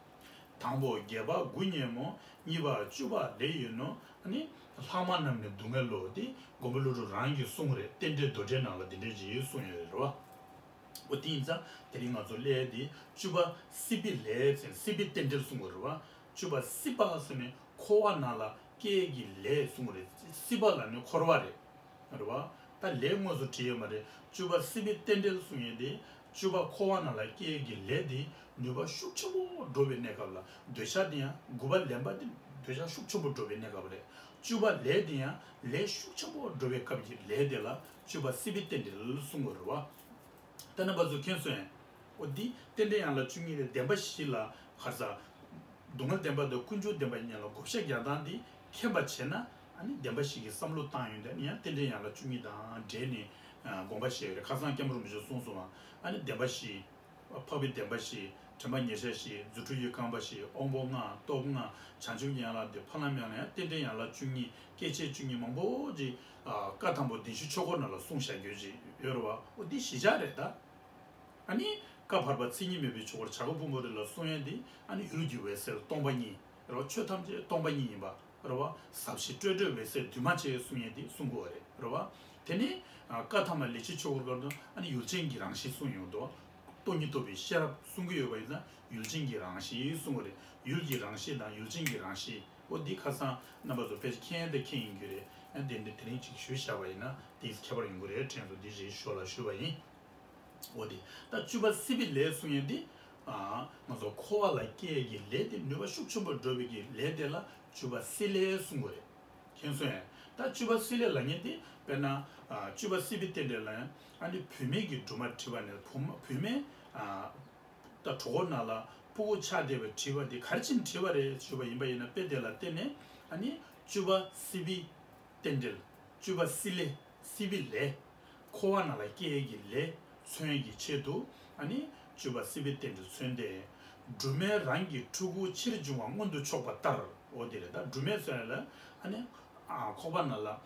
དང་པོ་བརྒྱད་པ་དགུ་ཉོན་མོངས། གཉིས་པ་བཅུ་པ་ལས་ཡིན་ནོ། ཨ་ནི་ལྷག་མ་རྣམས་ནི་སྡུག་བསྔལ་ལོ། དེ་མགོན་པོ་ཀླུ་སྒྲུབ་རང་གིས་གསུངས་རེད། རྟེན་འབྲེལ་མདོ་འགྲེལ་ནང་ལ་དེ་འདྲས་ཅིག་གསུངས་ཡོད་རེད་བ། འོ་དེ་ཡིན་ཙང་དེ་རིང་ང་ཚོ་སླེབས་དེ་བཅུ་པ་སྲིད་པའི་ལས་ཟེར། སྲིད་པའི་རྟེན་འབྲེལ་གསུངས་པ་རེད་བ། བཅུ་པ་སྲིད་པ་ཟེར་ནས་འཁོར་བ་ནང་ལ་ སྐྱེ་གི་ལས་གསུངས་རེད། སྲིད་པ་ལ་ནི་འཁོར་བ་རེད། རེད་བ། ད་ལས་དངོས་སུ་བྲིས་ཡོད་མ་རེད། བཅུ་པ་སྲིད་པའི་རྟེན་འབྲེལ་གསུང་ཡས་དེ། བཅུ་པ་འཁོར་བ་ནང་ལ་སྐྱེ་གི་ལས་དེ་ནུས་པ་ཤུགས་ཆེན་པོ་འགྲོ་བའི་གནས་སྐབས་ལ། འདོད་ཆགས་དེ་ཡང་དགུ་པ་ལེན་པ་དེ་འདོད་ཆགས་ཤུགས་ཆེན་པོ་འགྲོ་བའི་གནས་སྐབས་རེད། བཅུ་པ་ལས་དེ་ཡང་ལས་ཤུགས་ཆེན་པོ་འགྲོ་བའི་སྐབས་ཀྱི་ལས་དེ་ལ་བཅུ་པ་སྲིད་པའི་རྟེན་འབྲེལ་གསུང་གི་རེད་བ། ད་རྣམ་པ་ཚོ་མཁྱེན་སོང་ཡང་། འོ་འདི་རྟེན་འབྲེལ་ཡན་ལག་བཅུ་གཉིས་དེ་བདེན་པ་བཞི་ལ་ག་རེ་ཟ། སྡུག་བསྔལ་བདེན་པ་དང་ཀུན་འབྱུང་བདེན་པ་གཉིས་ལ་བགོ་བཤའ་རྒྱག་སྟངས་འདི་མཁྱེན་པ་བྱས་ན། ཨ་ནི་བདེན་པ་བཞི་གི་བསམ་བློ་བཏང་ཡོང་དུས་ཨ་ནི་ཡང་རྟེན་འབྲེལ་ཡན་ལག་བཅུ་གཉིས་དང་འབྲེལ་ནས་དགོངས་པ་བཞེས་ཡོད་རེད། ཁ་སང་སྐྱབས་མགོན་རིན་པོ་ཆེས་གསུངས་སོང་བ། ཨ་ནི་བདེན་པ་བཞི། འཕགས་པའི་བདེན་པ་བཞི། དྲན་པ་ཉེར་བཞག་བཞི། རྫུ་འཕྲུལ་གྱི་རྐང་པ་བཞི། དབང་པོ་ལྔ། སྟོབས་ལྔ། བྱང་ཆུབ་ཀྱི་ཡན་ལག་འདི་ཕ་ལམ་ཡང་ལ་ཡང་རྟེན་འབྲེལ་ཡན་ལག་བཅུ་གཉིས། སྐྱེ་མཆེད་བཅུ་གཉིས་མང་པོ་ཅིག་བཀའ་དང་པོ་བདེན་བཞིའི་ཆོས་འཁོར་ནང་ལ་གསུངས་བཞག་རྒྱུ་ཅིག་ཡོད་རེད་བ། འོ་འདི་གཞིར་བཞག་རེད་ད། ཨ་ནི་བཀའ་བར་པ་མཚན་ཉིད་མེད་པའི་ཆོས་འཁོར་བྱ་རྒོད་ཕུང་པོའི་རི་ལ་གསུང་ཡས་འདི་ཨ་ནི་ཡུལ་གྱི་འོད་གསལ་སྟོང་པ་ཉིད་རེད་བ། ཆོས་ཐམས་ཅད་སྟོང་པ་ཉིད་ཡིན་པ་རེད་བ། ཟབ་ཞི་སྤྲོས་བྲལ་འོད་གསལ་འདུས་མ་བྱས་གསུང་ཡས་འདི་གསུང་དགོས་པ་རེད། རེད་བ། དེ་ནི་ཨ་བཀའ་ཐ་མ་ལས་ཕྱིན་ཆོས་འཁོར་སྐབས་དུ་ཨ་ནི་ཡུལ་ཅན་གྱི་རང་བཞིན་གསུངས་ཡོང་དུས། སྟོང་ཉིད་རྟོགས་པའི་ཤེས་རབ་གསུང་གི་ཡོད་པ་ཡིན་ཙང་ཡུལ་ཅན་གྱི་རང་བཞིན་གསུང་གི་རེད། ཡུལ་གྱི་རང་བཞིན་དང་ཡུལ་ཅན་གྱི་རང་བཞིན། འོ་འདི་ཁ་སང་རྣམ་པ་ཚོ་དཔེ་ཆ་མཁྱེན་དང་མཁྱེན་ཡིན་རྒྱུ་རེད། ཨ་དེ་འདི་དེ་རིང་ཅིག་ཞུས་བཞག་པ་ཡིན་ན་དེ་ཁྱད་པར་ཡོང་གི་རེད་དྲན་སོང་། འདི་རྗེས་ཞོར་ལ་ཞུས་པ་ཡིན། འོ་དེ་ད་བཅུ་པ་སྲིད་པའི་ལས་གསུང་ཡས་འདི། ཨ་ང་ཚོ་འཁོར་བ་ལ་སྐྱེ་ཡས་ཀྱི་ལས་དེ་ནུས་པ་ཤུགས་ཆེན་པོ་འགྲོ་བའི་གི་ལས་དེ་ལ་བཅུ་པ་སྲིད་ལས་གསུང་གི་རེད། མཁྱེན་སོང་ཡང་། ད་བཅུ་པ་སྲིད་ལས་ལབ་མཁན་དེ་དཔེར་ན། ཨ་བཅུ་པ་སྲིད་པའི་རྟེན་འབྲེལ་ལ་ཡང་ཨ་ནི་བུད་མེད་ཀྱི་སྦྲུམ་མ་བྲིས་པ་ནས་བུ་མ་བུད་མེད། ཨ་ད་གྲོད་ཁོག་ནང་ལ་སྤུ་གུ་ཆགས་བསྡད་པའི་བྲིས་པ་དེ་ག་རེ་བྱས་ནས་བྲིས་པ་རེད་ཞུས་པ་ཡིན་པ་ཡིན་ན། དཔེ་དེ་ལ་བརྟེན་ནས་ཨ་ནི་བཅུ་པ་སྲིད་པའི་རྟེན་འབྲེལ། བཅུ་པ་སྲིད་ལས། སྲིད་པའི་ལས། འཁོར་བ་ནང་ལ་སྐྱེ་ཡས་ཀྱི་ལས་མཚོན་ཡས་ཀྱི་ཆེད་དུ་ཨ་ནི་བཅུ་པ་སྲིད་པའི་རྟེན་འབྲེལ་མཚོན་ཏེ། སྦྲུམ་མས་རང་གི་ཕྲུ་གུ་ཕྱིར་འབྱུང་བ་མངོན་དུ་ཕྱོགས་པ་ལྟར། འོ་དེ་རེད། ད་སྦྲུམ་མས་མཚོན་ཡས་ལ་ཨ་ནི་ཨ་ཁོག་པ་ནང་ལ་ཨ་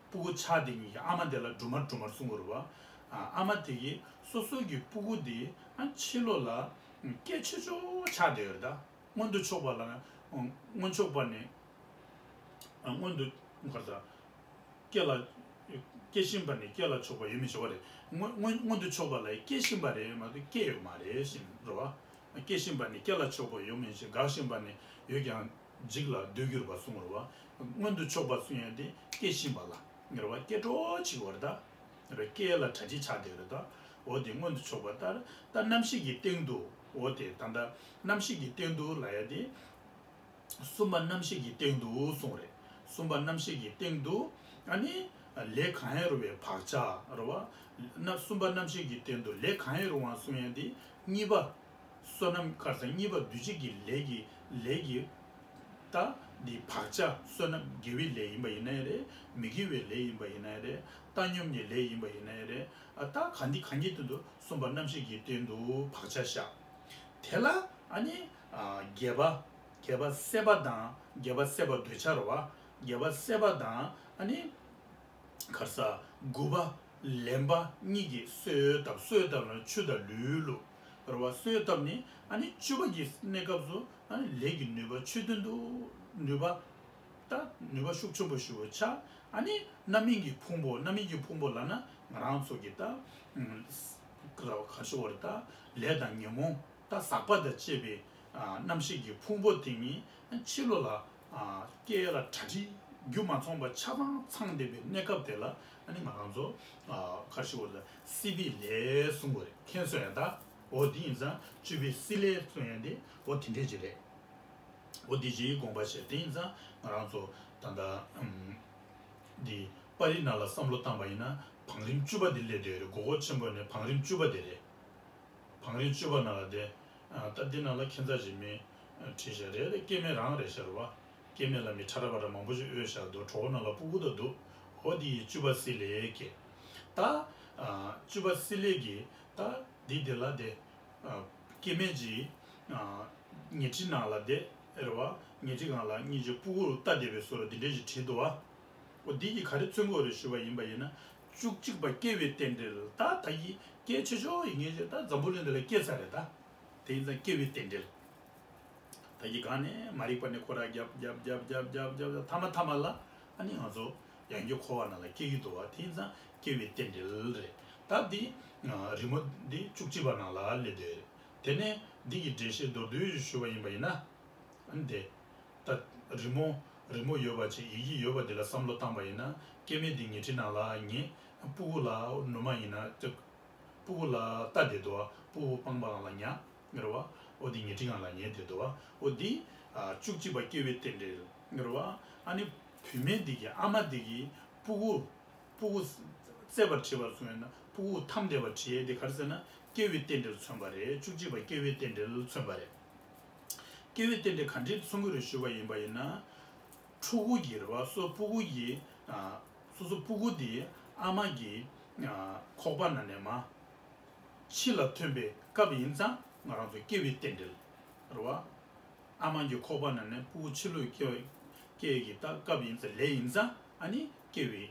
སྤུ་གུ་ཆགས་བསྡད་མཁན་གྱི་ཨ་མ་དེ་ལ་སྦྲུམ་མ་སྦྲུམ་མར་གསུང་གི་རེད་བ། ཨ་ཨ་མ་དེ་གིས་སོ་སོ་གི་སྤུ་གུ་དེ་ཨ་ཕྱི་ལོགས་ལ་སྐྱེ་ཆོག་ཆོག་ཆགས་བསྡད་ཡོད་རེད་ད། མངོན་དུ་ཕྱོགས་པ་ལ་ན་མངོན་ཕྱོགས་པ་ནས། ཨ་སྔོན་དུ་ག་རེ་ཟ། སྐྱེ་ལ། སྐྱེ་བཞིན་པ་ནས་སྐྱེ་ལ་ཕྱོགས་པ་ཡོད་མི་ཆོག་པ་རེད། སྔོན་སྔོན་སྔོན་དུ་ཕྱོགས་པ་ལ་སྐྱེ་བཞིན་པ་རེད་མ་གཏོགས་སྐྱེ་ཡོད་མ་རེད་ཟེར་རེད་བ། སྐྱེ་བཞིན་པ་ནས་སྐྱེ་ལ་ཕྱོགས་པ་ཡོད་མིན་ཞིང་། འགག་བཞིན་པ་ནས་ཡོད་ཀྱང་འཇིག་ལ་འདོད་འགྱུར་བ་གསུངས་རེད་བ། སྔོན་དུ་ཕྱོགས་པ་གསུང་ཡས་དེ་སྐྱེ་བཞིན་པ་ལ་རེད་བ། སྐྱེ་འགྲོ་བྱེད་པ་རེད་ད། རེད། སྐྱེ་ལ་གྲ་སྒྲིག་ཆགས་བསྡད་རེད་ད། འོ་དེ་སྔོན་དུ་ཕྱོགས་པ་ལྟར་ད་རྣམ་ཤེས་ཀྱི་སྟེང་དུ། འོ་དེ་ད་ལྟ་རྣམ་ཤེས་ཀྱི་སྟེང་དུ་ལབ་ཡ་དེ། གསུམ་པ་རྣམ་ཤེས་ཀྱི་སྟེང་དུ་གསུངས་རེད། གསུམ་པ་རྣམ་ཤེས་ཀྱི་སྟེང་དུ་ཨ་ནི་ལས་གང་ཡང་རུང་བའི་བག་ཆགས་རེད་བ། ན་གསུམ་པ་རྣམ་ཤེས་ཀྱི་སྟེང་དུ་ལས་གང་ཡང་རུང་བ་གསུང་ཡ་འདི་གཉིས་པ། བསོད་ནམས་ག་རེ་ཟ། གཉིས་པ་འདུ་བྱེད་ཀྱི་ལས་ཀྱི་ལས་ཀྱི་ད་འདི་བག་ཆགས། བསོད་ནམས་དགེ་བའི་ལས་ཡིན་པ་ཡིན་ན་ཡང་རེད། མི་དགེ་བའི་ལས་ཡིན་པ་ཡིན་ན་ཡང་རེད། བཏང་སྙོམས་ཀྱི་ལས་ཡིན་པ་ཡིན་ན་ཡང་རེད། ཨ་ད་གང་འདི་གང་གི་སྟེང་དུ་གསུམ་པ་རྣམ་ཤེས་ཀྱི་སྟེང་དུ་བག་ཆགས་བཞག་དེ་ལ་ཨ་ནི་ཨ་བརྒྱད་པ། བརྒྱད་པ་སྲེད་པ་དང་། བརྒྱད་པ་སྲེད་པ་འདོད་ཆགས་རེད་བ། བརྒྱད་པ་སྲེད་པ་དང་ཨ་ནི་ག་རེ་ཟ། དགུ་པ་ལེན་པ་གཉིས་ཀྱི་གསོས་ཐབས། གསོས་ཐབས་ལ་ཆུ་དང་ལུད་བླུགས་རེད་བ། གསོས་ཐབས་ནི་ཨ་ནི་བཅུ་པ་གི་གནས་སྐབས་སུ་ཨ་ནི་ལས་ཀྱི་ནུས་པ་ཆོས་མཐུན་དུ་ནུས་པ། ད་ནུས་པ་ཤུགས་ཆེན་པོ་ཞེ་པོ་ཆགས། ཨ་ནི་རྣམ་སྨིན་གྱི་ཕུང་པོ། རྣམ་སྨིན་གྱི་ཕུང་པོ་ལབ་ན་ང་རང་ཚོ་གི་ད་ག་རེ་ཟེར་དགོས་རེད། ད་ལས་དང་ཉོན་མོངས་ད་ཟག་པ་དང་བཅས་པའི་ཨ་རྣམ་ཤེས་ཀྱི་ཕུང་པོ་དེ་ཉིད་ཕྱི་ལོགས་ལ་ཨ་སྐྱེ་ཡ་ལ་གྲ་སྒྲིག་རྒྱུ་མ་ཚང་བ་ཆ་ཚང་ཚང་བསྡད་པའི་གནས་སྐབས་དེ་ལ་ཨ་ནི་ང་རང་ཚོ་ཨ་ག་རེ་ཟེར་དགོས་རེད། ད་སྲིད་པའི་ལས་གསུང་དགོས་རེད། མཁྱེན་སོང་ཡ་ད། འོ་དེ་ཡིན་ཙང་བཅུ་པའི་སྲིད་ལས་གསུང་ཡ་དེ་འོ་དེ་འདྲས་ཅིག་རེད། འོ་དེ་བཞིན་དགོངས་པ་བཞེས། དེ་ཡིན་ཙང་ང་རང་ཚོ་ད་ལྟ་ཨམ་འདི་པར་རིས་ནང་ལ་བསམ་བློ་བཏང་པ་ཡིན་ན་བང་རིམ་བཅུ་པ་དེ་སླེབས་བསྡད་ཡོད་རེད། གོ་གོ་ཆེན་པོ་ནས་བང་རིམ་བཅུ་པ་དེ་རེད། བང་རིམ་བཅུ་པ་ནང་ལ་དེ་ཨ་ད་འདི་ནང་ལ་ཁྱད་མཚར་ཞིག་མི་བྲིས་བཞག་རེད། སྐྱེ་དམན་རང་རེད་ཤག་རེད་བ། སྐྱེ་དམན་ལ་མི་ཁྲ་ཁྲ་པ་ར་མང་པོ་ཞིག་འོས་བཞག་འདུག་གྲོགས་པོ་ནང་ལ་སྤུ་གུ་དང་འདུག་འོ་འདི་ཡི་བཅུ་པ་སྲིད་ལས་སྐྱེས། ད་ཨ་བཅུ་པ་སྲིད་ལས་ཀྱི་ད་འདི་དེ་ལ་དེ། ཨ་སྐྱེ་དམན་གྱི་ཨ་ཉལ་ཁྲི་ནང་ལ་བསྡད་རེད་བ། ཉལ་ཁྲི་སྒང་ལ་སྙིང་རྗེ་སྤུ་གུ་ལྟ་བསྡད་པའི་བཟོ་འདྲ་འདི་འདྲས་ཞིག་བྲིས་འདུག་བ། འོ་འདི་གིས་ག་རེ་མཚོན་གྱི་ཡོད་རེད་ཞུས་པ་ཡིན་པ་ཡིན་ན། བཅུ་གཅིག་པ་སྐྱེ་བའི་རྟེན་འབྲེལ། ད་ད་གི་སྐྱེ་ཆོག་ཆོག་ཡིན་ངེས་ཅིག་ད་འཛམ་བུ་གླིང་འདི་ལ་སྐྱེས་ཚར་རེད་ད། དེ་ཡིན་ཙང་སྐྱེ་བའི་རྟེན་འབྲེལ། ད་གི་སྒང་ནས་མ་རིག་པ་ནས་ཁོ་ར་རྒྱབ་རྒྱབ་རྒྱབ་རྒྱབ་རྒྱབ་རྒྱབ་མཐའ་མ་མཐའ་མ་ལ་ཨ་ནི་ང་ཚོ་ཡང་བསྐྱར་འཁོར་བ་ནང་ལ་སྐྱེ་གི་འདུག་བ། དེ་ཡིན་ཙང་སྐྱེ་བའི་རྟེན་འབྲེལ་རེད། ད་འདི་ཨ་རི་མོ་འདི་བཅུ་གཅིག་པ་ནང་ལ་སླེབས་བསྡད་རེད། དེ་ནས་འདི་གི་འགྲེལ་བཤད་མདོར་བསྡུས་ཞུས་པ་ཡིན་པ་ཡིན་ན། ཨ་ནི་དེ་ད་རི་མོ་ རི་མོ་ཡོད་པ་ཅིག་ཡི་གེ་ཡོད་པ་འདི་ལ་བསམ་བློ་བཏང་པ་ཡིན་ན་སྐྱེ་དམན་འདི་ཉལ་ཁྲིའི་ནང་ལ་ཉལ། སྤུ་གུ་ལ་ནུ་མ་ཡིན་ན་སྤུ་གུ་ལ་ལྟ་བསྡད་འདུག་སྤུ་གུ་པང་པང་ལ་ཉལ། རེད་བ། འོ་འདི་ཉལ་ཁྲིའི་སྒང་ལ་ཉལ་བསྡད་འདུག་བ། འོ་འདི་བཅུ་གཅིག་པ་སྐྱེ་བོའི་རྟེན་འབྲེལ་རེད་བ། ཨ་ནི་བུད་མེད་འདི་གི་ཨ་མ་འདི་གི་སྤུ་གུ་སྤུ་གུ་བཙས་པར་བྱེད་པར་གསུངས་ཡོད་ན་སྤུ་གུ་ཐམ་བསྡད་པར་བྲིས་ཡས་འདི་ག་རེ་ཟེར་ན་སྐྱེ་བོའི་རྟེན་འབྲེལ་མཚོན་པ་རེད། བཅུ་གཅིག་པ་སྐྱེ་བོའི་རྟེན་འབྲེལ་མཚོན་པ་རེད། སྐྱེ་བོའི་རྟེན་འབྲེལ་ག་འདྲས་མཚོན་གྱི་རེད་ཞུས་པ་ཡིན་པ་ཡིན་ན། ཕྲུ་གུ་གི་རེད་བ། སོ་སྤུ་གུ་གི་ཨ། སོ་སོ་སྤུ་གུ་དེ་ཨ་མ་གི་ཨ། ཁོག་པ་ནང་ནས་མར་ཕྱི་ལ་ཐོན་པའི་སྐབས་ཡིན་ཙང་ང་རང་ཚོ་སྐྱེ་བའི་རྟེན་འབྲེལ་རེད་བ། ཨ་མ་གི་ཁོག་པ་ནང་ནས་སྤུ་གུ་ཕྱི་ལོགས་སྐྱེ་སྐྱེ་གི་ད་སྐབས་ཡིན་ཙང་ལས་ཡིན་ཙང་ཨ་ནི་སྐྱེ་བའི་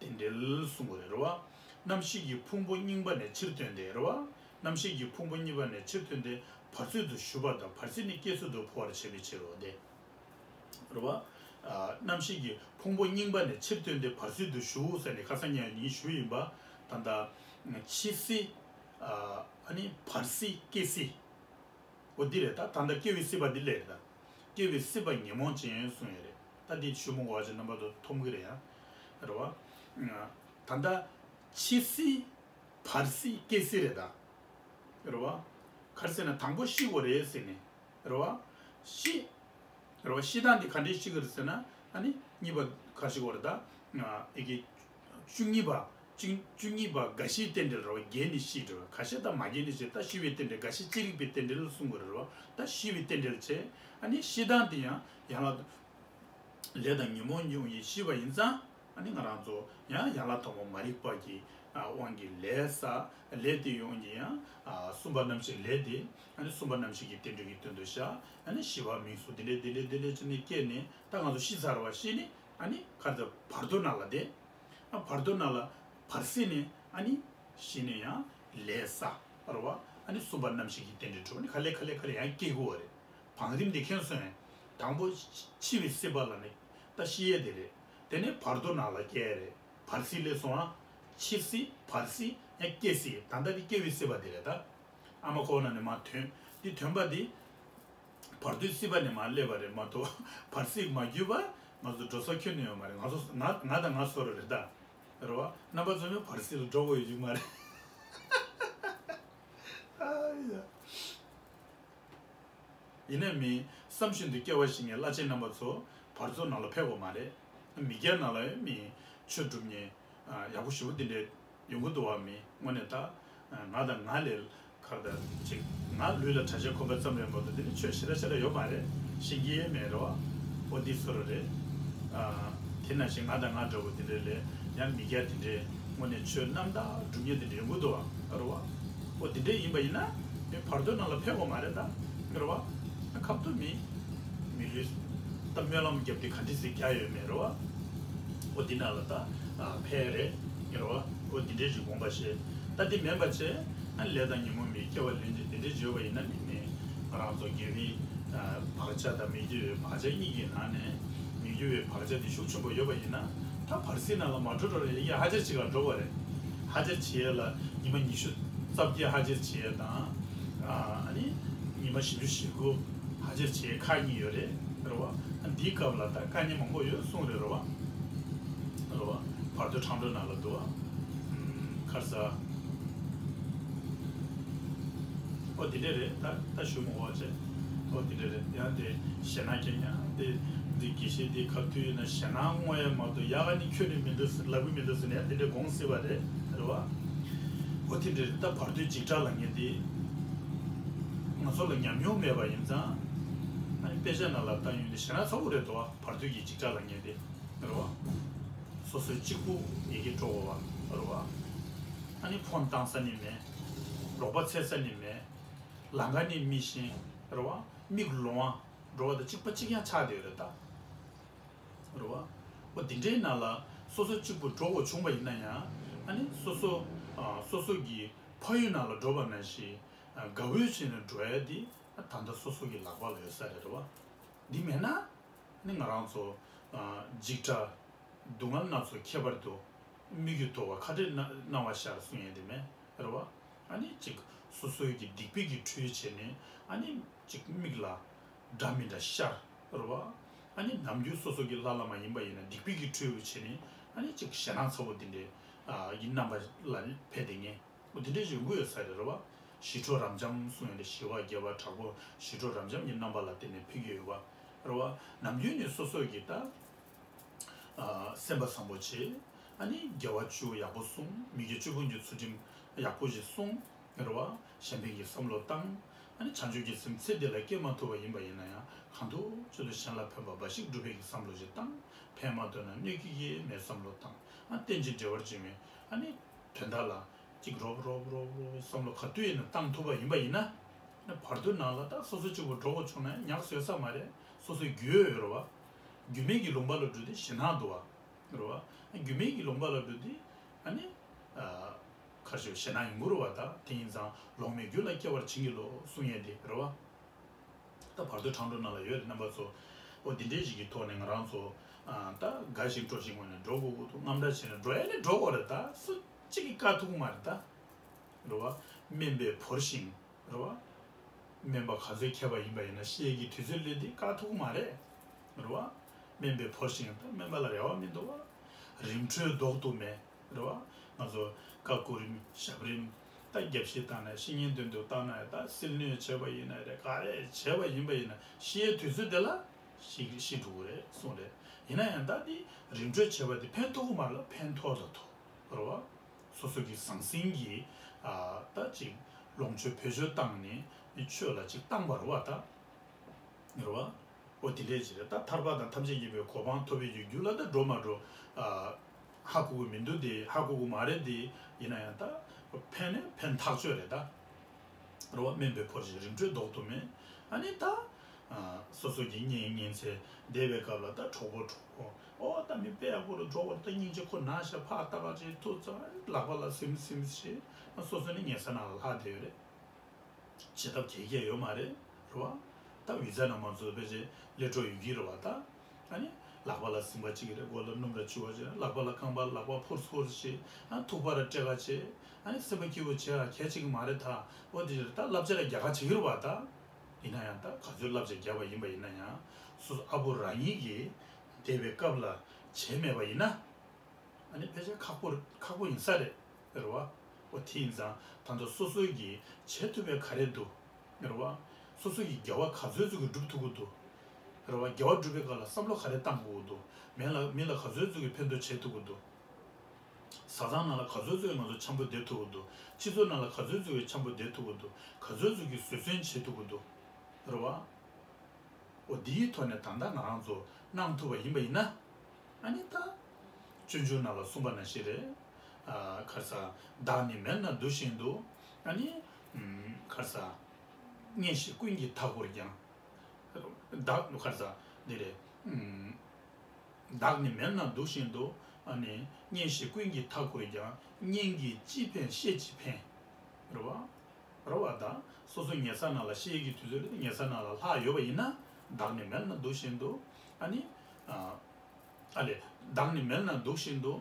རྟེན་འབྲེལ་གསུང་གི་རེད་རེད་བ། རྣམ་ཤེས་ཀྱི་ཕུང་པོ་རྙིང་པ་ནས་ཕྱིར་ཐོན་ཏེ་རེད་བ། རྣམ་ཤེས་ཀྱི་ཕུང་པོ་རྙིང་པ་ནས་ཕྱིར་ཐོན་ཏེ་བར་ཚུལ་དུ་ཞུགས་པ་དང་བར་ཚིགས་ནི་སྐྱེ་ཚུལ་དུ་འཕོ་བར་བྱེད་པའི་ཕྱིར་རོ་སྟེ། རེད་བ། ཨ། རྣམ་ཤེས་ཀྱི་ཕུང་པོ་རྙིང་པ་ནས་ཕྱིར་ཐོན་ཏེ་བར་ཚུལ་དུ་ཞུགས་ཟེར་ནས་ཁ་སང་ཉིན་ཞུས་ཡིན་པ། ད་ལྟ་འཆི་སྲིད། ཨ། ཨ་ནི་བར་སྲིད་སྐྱེ་སྲིད། འོ་འདི་རེད་ད། ད་ལྟ་སྐྱེ་བའི་སྲིད་པ་འདི་ལས་རེད་ད། སྐྱེ་བའི་སྲིད་པ་ཉོན་མོངས་ཅན་གསུངས་ཡོད་རེད། ད་འདི་ཞུ་མི་དགོས་པ་ཅིག་རྣམ་པ་ཚོ་མཐོང་གི་རེད་ཡ། རེད་བ། ད་ལྟ་འཆི་སྲིད་བར་སྲིད་སྐྱེ་སྲིད་རེད་ད། རེད་བ། ག་རེ་ཟེར་ན་དང་པོ་ཤི་དགོས་རེད་ཟེར་ནས། རེད་བ། ཤི། རེད་བ། ཤི་སྟངས་འདི་ག་འདྲས་ཤི་གི་རེད་ཟེར་ན། ཨ་ནི་གཉིས་པ་ག་ཤི་དགོས་རེད་ད། ཨ། ཨི་གེ་བཅུ་གཉིས་པ། བཅུ་བཅུ་གཉིས་པ་རྒ་ཤིའི་རྟེན་འབྲེལ་རེད་བ། རྒས་ནས་ཤི་འགྲོ་བ། ཁ་ཤས་ད་མ་རྒས་ནས་ཤི། ད་ཤི་བའི་རྟེན་འབྲེལ། རྒ་ཤི་ཅི་རིགས་པའི་རྟེན་འབྲེལ་གསུང་གི་རེད་བ། ད་ཤི་བའི་རྟེན་འབྲེལ་བྱས། ཨ་ནི་ཤི་སྟངས་འདི་ཡང་ཡང་ལ། ལས་དང་ཉོན་མོངས་ཉོན་ཡིན་ཤི་བ་ཡིན་ཙང་། ཨ་ནི་ང་རང་ཚོ་ཡང་ཡན་ལག་དང་པོ་མ་རིག་པ་གི་ཨ་དབང་གིས་ལས་བསགས། ལས་དེ་ཡོངས་ཀྱི་ཡང་ཨ་གསུམ་པ་རྣམ་ཤེས་ལས་དེ། ཨ་ནི་གསུམ་པ་རྣམ་ཤེས་ཀྱི་རྟེན་འབྲེལ་གྱི་དོན་དུ་བཞག། ཨ་ནི་ཤི་བ་མིང་གཟུགས་འདི་འདྲས་འདི་འདྲས་འདི་འདྲས་བྱས་ནས་སྐྱེས་ནས་ད་ང་ཚོ་ཤི་ཚར་བ། ཤི་ནས་ཨ་ནི་ག་རེ་ཟེར། བར་དོ་ནང་ལ་བསྡད། ཨ་བར་དོ་ནང་ལ་བར་སྲིད་ནས་ཨ་ནི་ཤི་ནས་ཡང་ལས་བསགས་རེད་བ། ཨ་ནི་གསུམ་པ་རྣམ་ཤེས་ཀྱི་རྟེན་འབྲེལ་གྲུབ་ནས་ག་ལེ་ག་ལེ་ག་ལེ་ཡང་སྐྱེ་དགོས་པ་རེད། བང་རིམ་འདི་མཁྱེན་སོང་ཡང་། དང་པོ་འཆི་བའི་སྲིད་པ་ལ་ནི་ད་ཤི་ཡས་དེ་རེད། དེ་ནས་བར་དོ་ནང་ལ་སྐྱེ་ཡས་རེད། བར་སྲིད་ལས་སོང་ཨ། འཆི་སྲིད་བར་སྲིད་ཡང་སྐྱེ་སྲིད། ད་ལྟ་འདི་སྐྱེ་བའི་སྲིད་པ་དེ་རེད་ད། ཨ་མ་ཁོག་ནང་ནས་མར་ཐོན། འདི་ཐོན་པ་འདི་བར་དོའི་སྲིད་པ་ནས་མར་སླེབས་པ་རེད་མ་གཏོགས་བར་སྲིད་མ་བརྒྱུད་པ་ང་ཚོ་འགྲོ་ས་ཁྱོན་ནས་ཡོད་མ་རེད། ང་ཚོ་ང་ང་དང་ང་བཟོ་འདྲ་རེད་ད། རེད་བ། རྣམ་པ་ཚོ་ནི་བར་སྲིད་ལ་འགྲོ་དགོས་ཡོད་ཀྱི་མ་རེད། ཨ་ཡ། ཡིན་ནའི་མི་བསམ་བཞིན་དུ་སྐྱེ་བ་ཞིག་ངས་བླ་ཆེན་རྣམ་པ་ཚོ་བར་ཚོགས་ནང་ལ་ཕེབས་དགོས་མ་རེད། མི་སྒེར་ནང་ལ་ཡང་མི་ཆོས་སྒྲུབ་མཁན་ཡག་པོ་ཞེ་པོ་འདི་འདྲས་ཡོང་གི་འདུག་བ། མི་དངོས་གནས་ད་ང་དང་ང་ལས་ཁར་ད་ཅིག་ང་ལུས་ལ་གྲྭ་ཆས་གོན་པ་ཙམ་རེད་མ་གཏོགས་འདི་ནི་ཆོས་ཞེ་དྲག་ཞེ་དྲག་ཡོད་མ་རེད། ཤེས་ཀྱི་ཡང་མེད་རེད་བ། ཨོ་འདི་བཟོ་འདྲ་རེད། དེ་ནང་བཞིན་ང་དང་ང་འདྲ་བོ་འདི་འདྲས་ལས་ཡང་མི་སྒེར་འདི་འདྲས་དངོས་གནས་ཆོས་རྣམ་དག་སྒྲུབ་མཁན་འདི་འདྲས་ཡོང་གི་འདུག་བ། རེད་བ། ཨོ་འདི་འདྲས་ཡིན་པ་ཡིན་ན་མི་བར་དོ་ནང་ལ་ཕེབས་དགོས་མ་རེད་ད། རེད་བ། ཁབ་ཏུ་མི་མི་ལུས་ད་སྨོན་ལམ་བརྒྱབ་སྟེ་ག་འདྲས་ཟིག་རྒྱག་ཡོད་མེད་རེད་བ། ཨོ་འདི་ནང་ལ་ད་ཕེབས་རེད། རེད་བ། ཨོ་འདི་འདྲས་ཅིག་དགོངས་པ་བཞེས། ད་འདི་མིན་པ་བྱས་ན་ལས་དང་ཉོན་མོངས་མི་སྐྱེ་བ་ལེན་ཅིག་འདི་འདྲས་བརྗོད་པ་ཡིན་ན་ནི་ནི་ང་རང་ཚོ་དགེ་བའི་བག་ཆགས་དང་མི་དགེ་བའི་བག་ཆགས་གཉིས་ཀྱི་ནང་ནས་མི་དགེ་བའི་བག་ཆགས་འདི་ཤུགས་ཆེན་པོ་ཡོད་པ་ཡིན་ན་ད་བར་སྲིད་ནང་ལ་མ་འགྲོ་འགྲོ་རེད། ཡ་ཧ་ཅར་བྱེད་ག་འགྲོ་བ་རེད། ཧ་ཅར་བྱེད་ཡས་ལ་ཉི་མ་ཉི་ཤུ་རྩ་བརྒྱད་ཧ་ཅར་བྱེད་ཡས་དང་། ཨ་ནི་ཉི་མ་བཞི་བཅུ་ཞེ་དགུ་ཧ་ཅར་བྱེད་ཡས་ཁག་གཉིས་ཡོད་རེད། རེད་བ། འདིའི་སྐབས་ལ་ད་དཀའ་ངལ་མང་པོ་ཡོད་གསུངས་རེད། རེད་བ། རེད་བ། བར་དོ་འཕྲང་སྒྲོལ་ནང་ལ་འདུག་བ། ཁར་ས། ཨོ་དེ་འདྲས་རེད་ད། ད་ཞུ་མ་དགོས་བྱས། ཨོ་དེ་འདྲས་རེད། ཡང་དེ་ཞེད་སྣང་སྐྱེ་ཡང་དེ་འདི་དགེ་བཤེས་དེ་ག་དུས་ཡིན་ན་ཞེད་སྣང་མངོན་ཡ་མ་གཏོགས་ཡག་ག་ནི་ཁྱོན་ནས་མི་འདུག་ལབ་གི་མི་འདུག་ཟེར་ནས་ཡང་དེ་འདྲས་དགོངས་སྲིད་པ་རེད། རེད་བ། ཨོ་དེ་འདྲས་རེད་ད། བར་དོའི་འཇིགས་སྐྲག་ལབ་མཁན་དེ་ང་ཚོ་ལ་ཉམས་མྱོང་མེད་པ་ཡིན་ཙང་། ཨ་ནི་དཔེ་ཆ་ནང་ལ་བལྟ་ཡོང་དུས་ཞེད་སྣང་ཚ་པོ་རེད་འདུག་བ། བར་དོའི་གི་འཇིགས་སྐྲག་ལབ་མཁན་དེ། རེད་བ། སོ་སོའི་གཅིག་པུ་ཡི་གེ་འགྲོ་དགོས་པ། རེད་བ། ཨ་ནི་ཕོན་བཏང་ས་ནི་མེད། རོགས་པ་འཚོལ་ས་ནི་མེད། ལམ་ཁ་ནི་མི་ཤེས། རེད་བ། མིག་ལོང་བ་འགྲོ་བ་དང་གཅིག་པ་གཅིག་རྐྱང་ཆགས་བསྡད་ཡོད་རེད་ད། རེད་བ། འོ་འདི་འདྲའི་ནང་ལ་སོ་སོ་གཅིག་པུ་འགྲོ་དགོས་བྱུང་བ་ཡིན་ན་ཡང་། ཨ་ནི་སོ་སོ་ཨ་སོ་སོ་གི་ཕ་ཡུལ་ནང་ལ་འགྲོ་བ་ནང་བཞིན་ཨ་དགའ་བོས་བྱས་ནས་འགྲོ་ཡ་འདི་ཨ་ད་ལྟ་སོ་སོ་གི་ལག་པ་ལ་ཡོད་ས་རེད། རེད་བ། འདི་མེད་ན་ཨ་ནི་ང་རང་ཚོ་ཨ་འཇིགས་སྐྲག་སྡུག་བསྔལ་སྣ་ཚོགས་ཁྱད་པར་དུ་སྨིག་རྒྱུ་དོར་བ་ཁ་བྲལ་སྣང་བ་ཤར་གསུང་ཡས་དེ་མེད། རེད་བ། ཨ་ནི་ཅིག་སོ་སོའི་གི་སྡིག་པའི་གི་འཁྲུལ་བྱས་ནས་ཨ་ནི་ཅིག་མིག་ལ་འདྲ་མི་འདྲ་ཤར། རེད་བ། ཨ་ནི་ནམ་རྒྱུན་སོ་སོ་གི་བླ་བླ་མ་ཡིན་པ་ཡིན་ན་སྡིག་པའི་གི་འཁྲུལ་བ་བྱས་ནས་ཨ་ནི་ཅིག་ཞེད་སྣང་ཚ་བོ་དེ་འདྲའི་ཨ་གི་རྣམ་པ་ལ་ཕེབས་དེ་ངས་འོ་དེ་འདྲའི་ཞིག་ཡོང་གི་ཡོད་ས་རེད། རེད་བ། ཞི་ཁྲོ་རབ་འབྱམས་གསུང་ཡ་དེ་ཞི་བ་རྒྱས་པ་དྲག་པོ་ཞི་ཁྲོ་རབ་འབྱམས་ཀྱི་རྣམ་པ་ལ་བརྟེན་ནས་ཕེབས་ཀྱི་ཡོད་བ། རེད་བ། ནམ་རྒྱུན་ནས་སོ་སོ་གི་ད་ཨ་སེམས་པ་བཟང་པོ་བྱེད། ཨ་ནི་དགེ་བ་བཅུ་ཡག་པོ་སྲུང་། མི་དགེ་བཅུ་སྤོང་གི་ཚུལ་ཁྲིམས་ཡག་པོ་ཞིག་སྲུང་། རེད་བ། གཞན་ཕན་གྱི་བསམ་བློ་བཏང་། ཨ་ནི་བྱང་ཆུབ་ཀྱི་སེམས་ཚེ་འདི་ལ་སྐྱེ་མ་ཐུབ་པ་ཡིན་པ་ཡིན་ན་ཡང་གང་ཐུབ་ཅི་ཐུབ་གཞན་ལ་ཕན་པ་འབའ་ཞིག་སྒྲུབ་པའི་གི་བསམ་བློ་ཞིག་བཏང་། ཕན་མ་ཐོགས་ན་གནོད་ཀྱི་ཡེ་མེད་བསམ་བློ་བཏང་། ཨ་རྟེན་ཅིང་འབྲེལ་བར་འབྱུང་བའི་ཨ་ནི་དོན་དག་ལ་ཅིག་རོབ་རོབ་རོབ་རོབ་བསམ་བློ་ག་དུས་ཡིན་ན་བཏང་ཐུབ་པ་ཡིན་པ་ཡིན་ན། བར་དུ་ནང་ལ་ད་སོ་སོ་གཅིག་པུ་འགྲོ་དགོས་བྱུང་ན་ཉག་བཟོས་ས་མ་རེད། སོ་སོའི་རྒྱུས་ཡོད་རེད་བ། རྒྱུས་མེད་ཀྱི་ལུང་པ་ལ་འགྲོ་དུས་ཞེད་སྣང་འདུག་བ། རེད་བ། རྒྱུས་མེད་ཀྱི་ལུང་པ་ལ་འགྲོ་དུས་ཨ་ནི། ཨ་ཁ་ཤོ་ཞེད་སྣང་ཡོང་གི་རེད་བ། ད་དེ་ཡིན་ཙང་ལོང་མེད་རྒྱུ་ལ་སྐྱེ་བར་བྱིན་གྱིས་རློབས་གསུང་ཡས་དེ་རེད་བ། ད་བར་དོ་འཕྲང་སྒྲོལ་ནང་ལ་ཡོད་རེད་རྣམ་པ་ཚོ། འོ་དེ་འདྲའི་ཞིག་གི་ཐོག་ནས་ང་རང་ཚོ་ཨ་ད་དགའ་ཞིང་སྤྲོ་ཞིང་ངོས་ནས་འགྲོ་དགོས་ཀྱི་འདུག་རྔམ་དྲག་བྱས་ནས་འགྲོ་ཡ་ནི་འགྲོ་དགོས་རེད། ད་སུ་གཅིག་གིས་བཀག་ཐུབ་ཀྱི་མ་རེད་ད། རེད་བ། དམན་པས་བོར་ཞིང་། རེད་བ། དམན་པ་ག་ཚོད་མཁས་པ་ཡིན་པ་ཡིན་ན་ཤི་ཡས་ཀྱི་དུས་ཚོད་སླེབས་དུས་བཀག་ཐུབ་ཀྱི་མ་རེད། རེད་བ། དམན་པས་བོར་ཞིང་ད་དམན་པ་ལ་རེ་བ་མི་འདུག་བ། རིམ་གྲོས་ལྡོག་ཏུ་མེད། རེད་བ། ང་ཚོ་ཀ་སྐུ་རིམ་ཞབས་རིམ་ད་རྒྱབ་བཤིག་བཏང་ནས་བཤིག་ཉེན་དོན་དུ་བཏང་ན་ད་སིལ་གནོན་བྱས་པ་ཡིན་ན་རེད། ག་རེ་བྱས་པ་ཡིན་པ་ཡིན་ན་ཤི་ཡས་དུས་ཚོད་དེ་ལ་ཤི་ཤི་འགྲོ་གི་རེད་གསུངས་རེད། ཡིན་ན་ཡང་ད་འདི་རིམ་གྲོས་བྱས་པ་དེ་ཕན་ཐོགས་ཀྱི་མ་རེད་ལ་ཕན་ཐོགས་དང་ཐོགས། རེད་བ། སོ་སོ་གི་ཟང་ཟིང་གི་ཨ་ད་ཅིག་ལོངས་སྤྱོད་བེད་སྤྱོད་བཏང་ནས་ཆོས་ལ་ཅིག་བཏང་བ་རེད་བ་ད། རེད་བ། འོ་དེ་འདྲས་ཅིག་རེད། ད་ཐར་པ་དང་ཐམས་ཅད་མཁྱེན་པའི་གོ་འཕང་ཐོབ་པའི་རྒྱུ་རྒྱུ་ལ་ད་འགྲོ་མ་འགྲོ་ཨ་ཧ་གོ་གི་མི་འདུག་དེ་ཧ་གོ་གི་མ་རེད་དེ། ཡིན་ན་ཡང་ད་ཕན་ནི་ཕན་ཐག་ཆོད་རེད་ད། རེད་བ། དམན་པས་བོར་ཞིང་རིམ་གྲོས་ལྡོག་ཏུ་མེད། ཨ་ནི་ད། ཨ་སོ་སོ་གི་གཉེན་ཉེ་ཚན་འདས་པའི་སྐབས་ལ་ད་གྲོགས་པོ་གྲོགས་པོ་ཨོ་ད་མི་དཔེ་ཡག་པོ་རུ་འགྲོ་བར་ད་སྙིང་རྗེ་ཁོ་ན་ཤ་ཕག་ལྟ་ག་ཅིག་ཐུག་ཙང་ལག་པ་ལ་སིམ་སིམ་བྱེད། ཨ་སོ་སོ་ནི་ཉལ་ས་ནང་ལ་ལྷག་བསྡད་ཡོད་རེད། བྱེད་ཐབས་གལ་གལ་ཡོད་མ་རེད། རེད་བ། ད་བི་ཛ་ནང་མ་ཚོ་ཕལ་ཆེར་སླེབས་འགྲོ་ཡོད་ཀྱི་རེད་བ་ད། ཨ་ནི་ལག་པ་ལ་ཟིན་པ་གཅིག་རེད། མགོ་ལ་སྣུམ་ར་བྱུག་པ་བྱས། ལག་པ་ལ་རྐང་པ་ལག་པ་ཕུར་ཕུར་བྱས། ཨ་ཐུག་པ་ར་སྤྲད་ཁ་བྱས། ཨ་ནི་སེམས་པ་སྐྱིད་པོ་བྱས་ཨ་གལ་ཆེ་གི་མ་རེད་ད། འོ་དེ་རེད་ད་བསླབ་བྱ་ར་རྒྱག་ཁ་བྱེད་ཀྱི་རེད་བ་ད། ཡིན་ན་ཡང་ད་ག་ཚོད་བསླབ་བྱ་རྒྱག་པ་ཡིན་པ་ཡིན་ན་ཡང་སོ་སོ་ཨ་བུ་རང་ཉིད་ཀྱིས་འདས་པའི་སྐབས་ལ་བྱས་མེད་པ་ཡིན་ན། ཨ་ནི་ཕལ་ཆེར་ཁག་པོ་ཁག་པོ་ཡིན་ས་རེད། རེད་བ། འོ་དེ་ཡིན་ཙང་ད་ལྟ་སོ་སོ་གིས་བྱེད་ཐུབ་པའི་ག་རེ་འདུག་རེད་བ། སོ་སོ་གིས་དགེ་བ་ག་ཚོད་ཙམ་གྱིས་སྒྲུབ་ཐུབ་ཀྱི་འདུག་རེད་བ། དགེ་བ་སྒྲུབ་པའི་སྐབས་ལ་བསམ་བློ་ག་རེ་བཏང་དགོས་ཀྱི་འདུག་མི་ལ་མི་ལ་ག་ཚོད་ཙམ་གྱིས་ཕན་ཐོགས་བྱེད་ཐུབ་ཀྱི་འདུག་བཟའ་ཚང་ནང་ལ་ག་ཚོད་ཙམ་གྱིས་ང་ཚོ་འཆམ་པོ་བསྡད་ཐུབ་ཀྱི་འདུག་སྤྱི་ཚོགས་ནང་ལ་ག་ཚོད་ཙམ་གྱིས་འཆམ་པོ་བསྡད་ཐུབ་ཀྱི་འདུག་ག་ཚོད་ཙམ་གྱིས་བཟོད་བསྲན་བྱེད་ཐུབ་ཀྱི་འདུག་རེད་བ། འོ་འདིའི་ཐོག་ནས་ད་ལྟ་ང་རང་ཚོ་གནང་ཐུབ་པ་ཡིན་པ་ཡིན་ན། ཨ་ནི་ད། སྤྱོད་འཇུག་ནང་ལ་གསུངས་པ་ནང་བཞིན་རེད། ཨ་ཁར་ས། བདག་ནི་མལ་ན་འདུག་བཞིན་དུ། ཨ་ནི། ཨུམ་ཁར་ས། གཉེན་བཤེས་ཀུན་གྱིས་མཐའ་བསྐོར་ཀྱང་། བདག་ཁར་ས། འདི་རེད། ཨུམ། བདག་ནི་མལ་ན་འདུག་བཞིན་དུ། ཨ་ནི། གཉེན་བཤེས་ཀུན་གྱིས་མཐའ་བསྐོར་ཀྱང་། གཉེན་གྱིས་ཅི་ཕན་བཤེས་ཅི་ཕན། རེད་བ། རེད་བ་ད། སོ་སོ་ཉལ་ས་ནང་ལ་ཤི་ཡས་ཀྱི་དུས་ཚོད་རེད། ཉལ་ས་ནང་ལ་ལྷག་ཡོད་པ་ཡིན་ན། བདག་ནི་མལ་ན་འདུག་བཞིན་དུ། ཨ་ནི། ཨ་ཨ་ལས། བདག་ནི་མལ་ན་འདུག་བཞིན་དུ།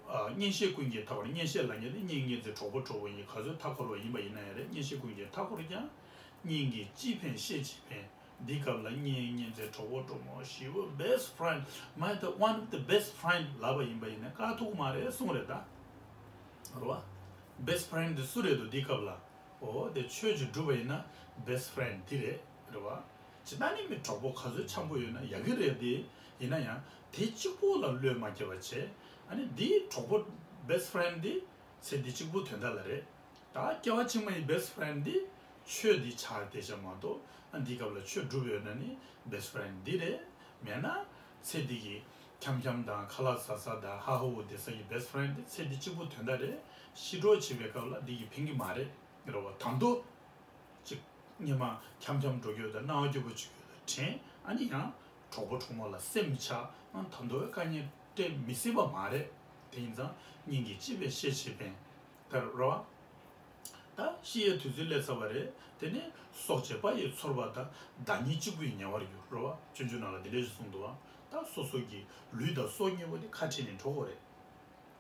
ཨ་གཉེན་བཤེས་ཀུན་གྱིས་མཐའ་བསྐོར། གཉེན་བཤེས་ལབ་མཁན་དེ་གཉེན་ཉེ་ཚན་གྲོགས་པོ་གྲོགས་པོ་ཡིན། ག་ཚོད་མཐའ་བསྐོར་བ་ཡིན་པ་ཡིན་ན་ཡང་རེད། གཉེན་བཤེས་ཀུན་གྱིས་མཐའ་བསྐོར་ཀྱང་། གཉེན་གྱིས་ཅི་ཕན་བཤེས་ཅི་ཕན། འདི་སྐབས་ལ་གཉེན་ཉེ་ཚན་གྲོགས་པོ་གྲོགས་མོ་ཞི་བོ་best friend, my the one of the best friend ལབ་པ་ཡིན་པ་ཡིན་ན་བཀག་ཐུབ་ཀྱི་མ་རེད་གསུངས་རེད་ད། རེད་བ། best friend དེ་སུ་རེད་འདུག་འདི་སྐབས་ལ། འོ་དེ་ཆོས་ཅིག་སྒྲུབ་པ་ཡིན་ན་best friend འདི་རེད། རེད་བ། ཇི་ལྟར་ནི་མི་གྲོགས་པོ་ག་ཚོད་འཆམ་པོ་ཡོད་ན་ཡག་གི་རེད་དེ། ཡིན་ན་ཡང་དེ་གཅིག་པོ་ལ་བློས་མ་འཁེལ་བ་བྱས། ཨ་ནི་འདིའི་གྲོགས་པོ་best friend འདི་ཚེ་འདི་གཅིག་པུ་དོན་དག་ལ་རེད། ད་སྐྱེ་བ་ཕྱི་མ་ཡི་best friend འདི་ཆོས་འདི་ཆགས་བསྡད་ཤག་མ་གཏོགས། ཨ་འདི་སྐབས་ལ་ཆོས་སྒྲུབ་ཡོད་ན་ནི་best friend འདི་རེད། མེད་ན་ཚེ་འདི་གི་འཁྱམ་འཁྱམ་དང་ཁ་ལག་ཟ་ས་དང་ཧ་ཧ་འུ་བསྡད་ས་ཡི་best friend འདི་ཚེ་འདི་གཅིག་པུ་དོན་དག་རེད། ཤི་གྲོགས་བྱེད་པའི་སྐབས་ལ་འདི་གི་ཕན་གི་མ་རེད། རེད་བ། ད་དུང་ཅིག་སྙེ་མ་འཁྱམ་འཁྱམ་འགྲོ་རྒྱུ་དང་སྣང་བ་སྐྱིད་པོ་བྱེད་རྒྱུ་ལ་དྲན། ཨ་ནི་ཡང་གྲོགས་པོ་གྲོགས་མོ་ལ་སེམས་ཆགས། ཨ་ད་དུང་དཀའ་ངལ་སྤྲད་མི་སྲིད་པ་མ་རེད། དེ་ཡིན་ཙང་གཉེན་གྱིས་ཅི་ཕན་བཤེས་ཅི་ཕན། ད་རེད་བ། ད་ཤི་ཡའི་དུས་ཚོད་སླེབས་ཚར་བ་རེད། དེ་ནས་སྲོག་བཅད་པ་ཡི་ཚོར་བ་དང་། བདག་ཉིད་གཅིག་པུས་ཉེ་བར་གྱུར། རེད་བ། སྤྱོད་འཇུག་ནང་ལ་འདི་འདྲ་ཞིག་གསུངས་འདུག་བ། ད་སོ་སོ་གི་ལུས་དང་སྲོག་གཉིས་པོ་དེ་ཁ་བྲལ་ནས་འགྲོ་དགོས་རེད།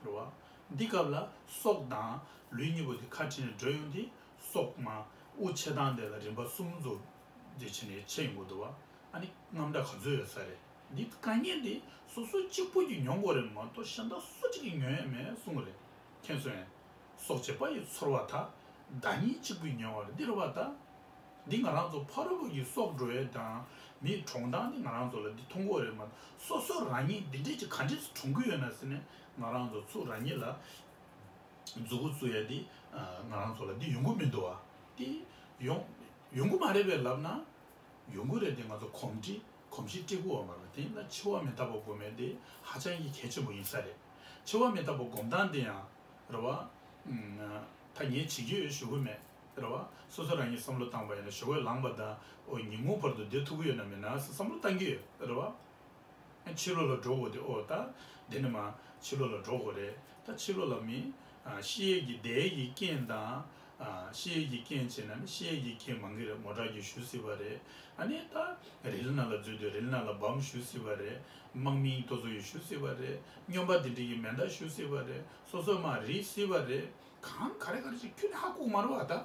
རེད་བ། འདི་སྐབས་ལ་སྲོག་དང་ལུས་གཉིས་པོ་དེ་ཁ་བྲལ་ནས་འགྲོ་ཡོང་དུས་སྲོག་མ་དབུགས་ཆད་སྟངས་དེ་ལ་རིམ་པ་གསུམ་ཙམ་དེ་བྱས་ནས་ཆད་ཡོང་གི་འདུག་བ། ཨ་ནི་རྔམ་སྒྲ་ག་ཚོད་ཡོད་ས་རེད། འདི་དཀའ་ངལ་འདི་སོ་སོ་གཅིག་པུ་གྱིས་མྱོང་དགོས་རེད་མ་གཏོགས་གཞན་དག་སུ་གཅིག་གིས་མྱོང་ཡ་མེད་གསུངས་རེད། མཁྱེན་སོང་ངས། སྲོག་བཅད་པ་ཡི་ཚོར་བ་དག། བདག་ཉིད་གཅིག་པུས་མྱོང་བར་འདིར་བ་དག། འདི་ང་རང་ཚོ་ཕ་རོལ་པོ་གི་སྲོག་འགྲོ་ཡས་དང་མིའི་གྲོངས་སྟངས་འདི་ང་རང་ཚོ་ལ་འདི་མཐོང་གི་ཡོད་རེད་མ་གཏོགས་སོ་སོ་རང་ཉིད་འདི་འདྲས་ཀྱི་ག་འདྲས་སུ་གྲོངས་ཀྱི་ཡོད་ན་ཟེར་ནས་ང་རང་ཚོ་ཚུར་རང་ཉིད་ལ་མཛུ་གུ་བཙུགས་ཡ་འདི་ང་རང་ཚོ་ལ་འདི་ཡོང་གི་མི་འདུག་བ། འདི་ཡོང་ཡོང་གི་མ་རེད་པས་ལབ་ན། ཡོང་གི་རེད་དེ་ང་ཚོ་གོམས་འདྲིས་གོམས་གཤིས་སྤྲད་དགོས་བ་མ་རེད། དེ་ཡིན་ན་འཆི་བ་མི་རྟག་པ་སྒོམ་ཡས་དེ་ཧ་ཅང་གི་གལ་ཆེན་པོ་ཡིན་ས་རེད། འཆི་བ་མི་རྟག་པ་སྒོམ་སྟངས་དེ་ཡང་རེད་བ། ད་ངས་བྱེད་ཀྱི་ཡོད་ཞུ་གི་མེད་རེད་བ། སོ་སོ་རང་གིས་བསམ་བློ་བཏང་པ་ཡིན་ན་ཞོགས་པ་ལངས་པ་དང་ཨོ་ཉིན་གུང་བར་དུ་བསྡད་ཐུབ་ཀྱི་ཡོད་ན་མེད་ན་བསམ་བློ་བཏང་གི་ཡོད་རེད་བ། ཕྱི་ལོགས་ལ་འགྲོ་དགོས་དེ་ཨོ་ད་འདི་ནི་མ་ཕྱི་ལོགས་ལ་འགྲོ་དགོས་རེད། ད་ཕྱི་ལོགས་ལ་མི་ཤི་ཡས་ཀྱི་བསྡད་ཡས་ཀྱི་རྐྱེན་དང་ཤི་ཡས་ཀྱི་རྐྱེན་བྱས་ན་ནི་ཤི་ཡས་ཀྱི་རྐྱེན་མང་གི་རེད། མོ་ཊ་གིས་ཞུ་སྲིད་པ་རེད། ཨ་ནི་ད་རི་ལི་ནང་ལ་འཛུལ་དུས་རི་ལི་ནང་ལ་བམ་ཞུ་སྲིད་པ་རེད། དམག་མི་དེ་ཚོ་ཡིས་ཞུ་སྲིད་པ་རེད། སྨྱོན་པ་དེ་འདྲ་གིས་མེ་མདའ་ཞུ་སྲིད་པ་རེད། སོ་སོ་མ་རིག་སྲིད་པ་རེད། གང་ག་རེ་ག་རེ་ཞིག་ཁྱོན་ནས་ཧ་གོ་གི་མ་རེད་བ་ད།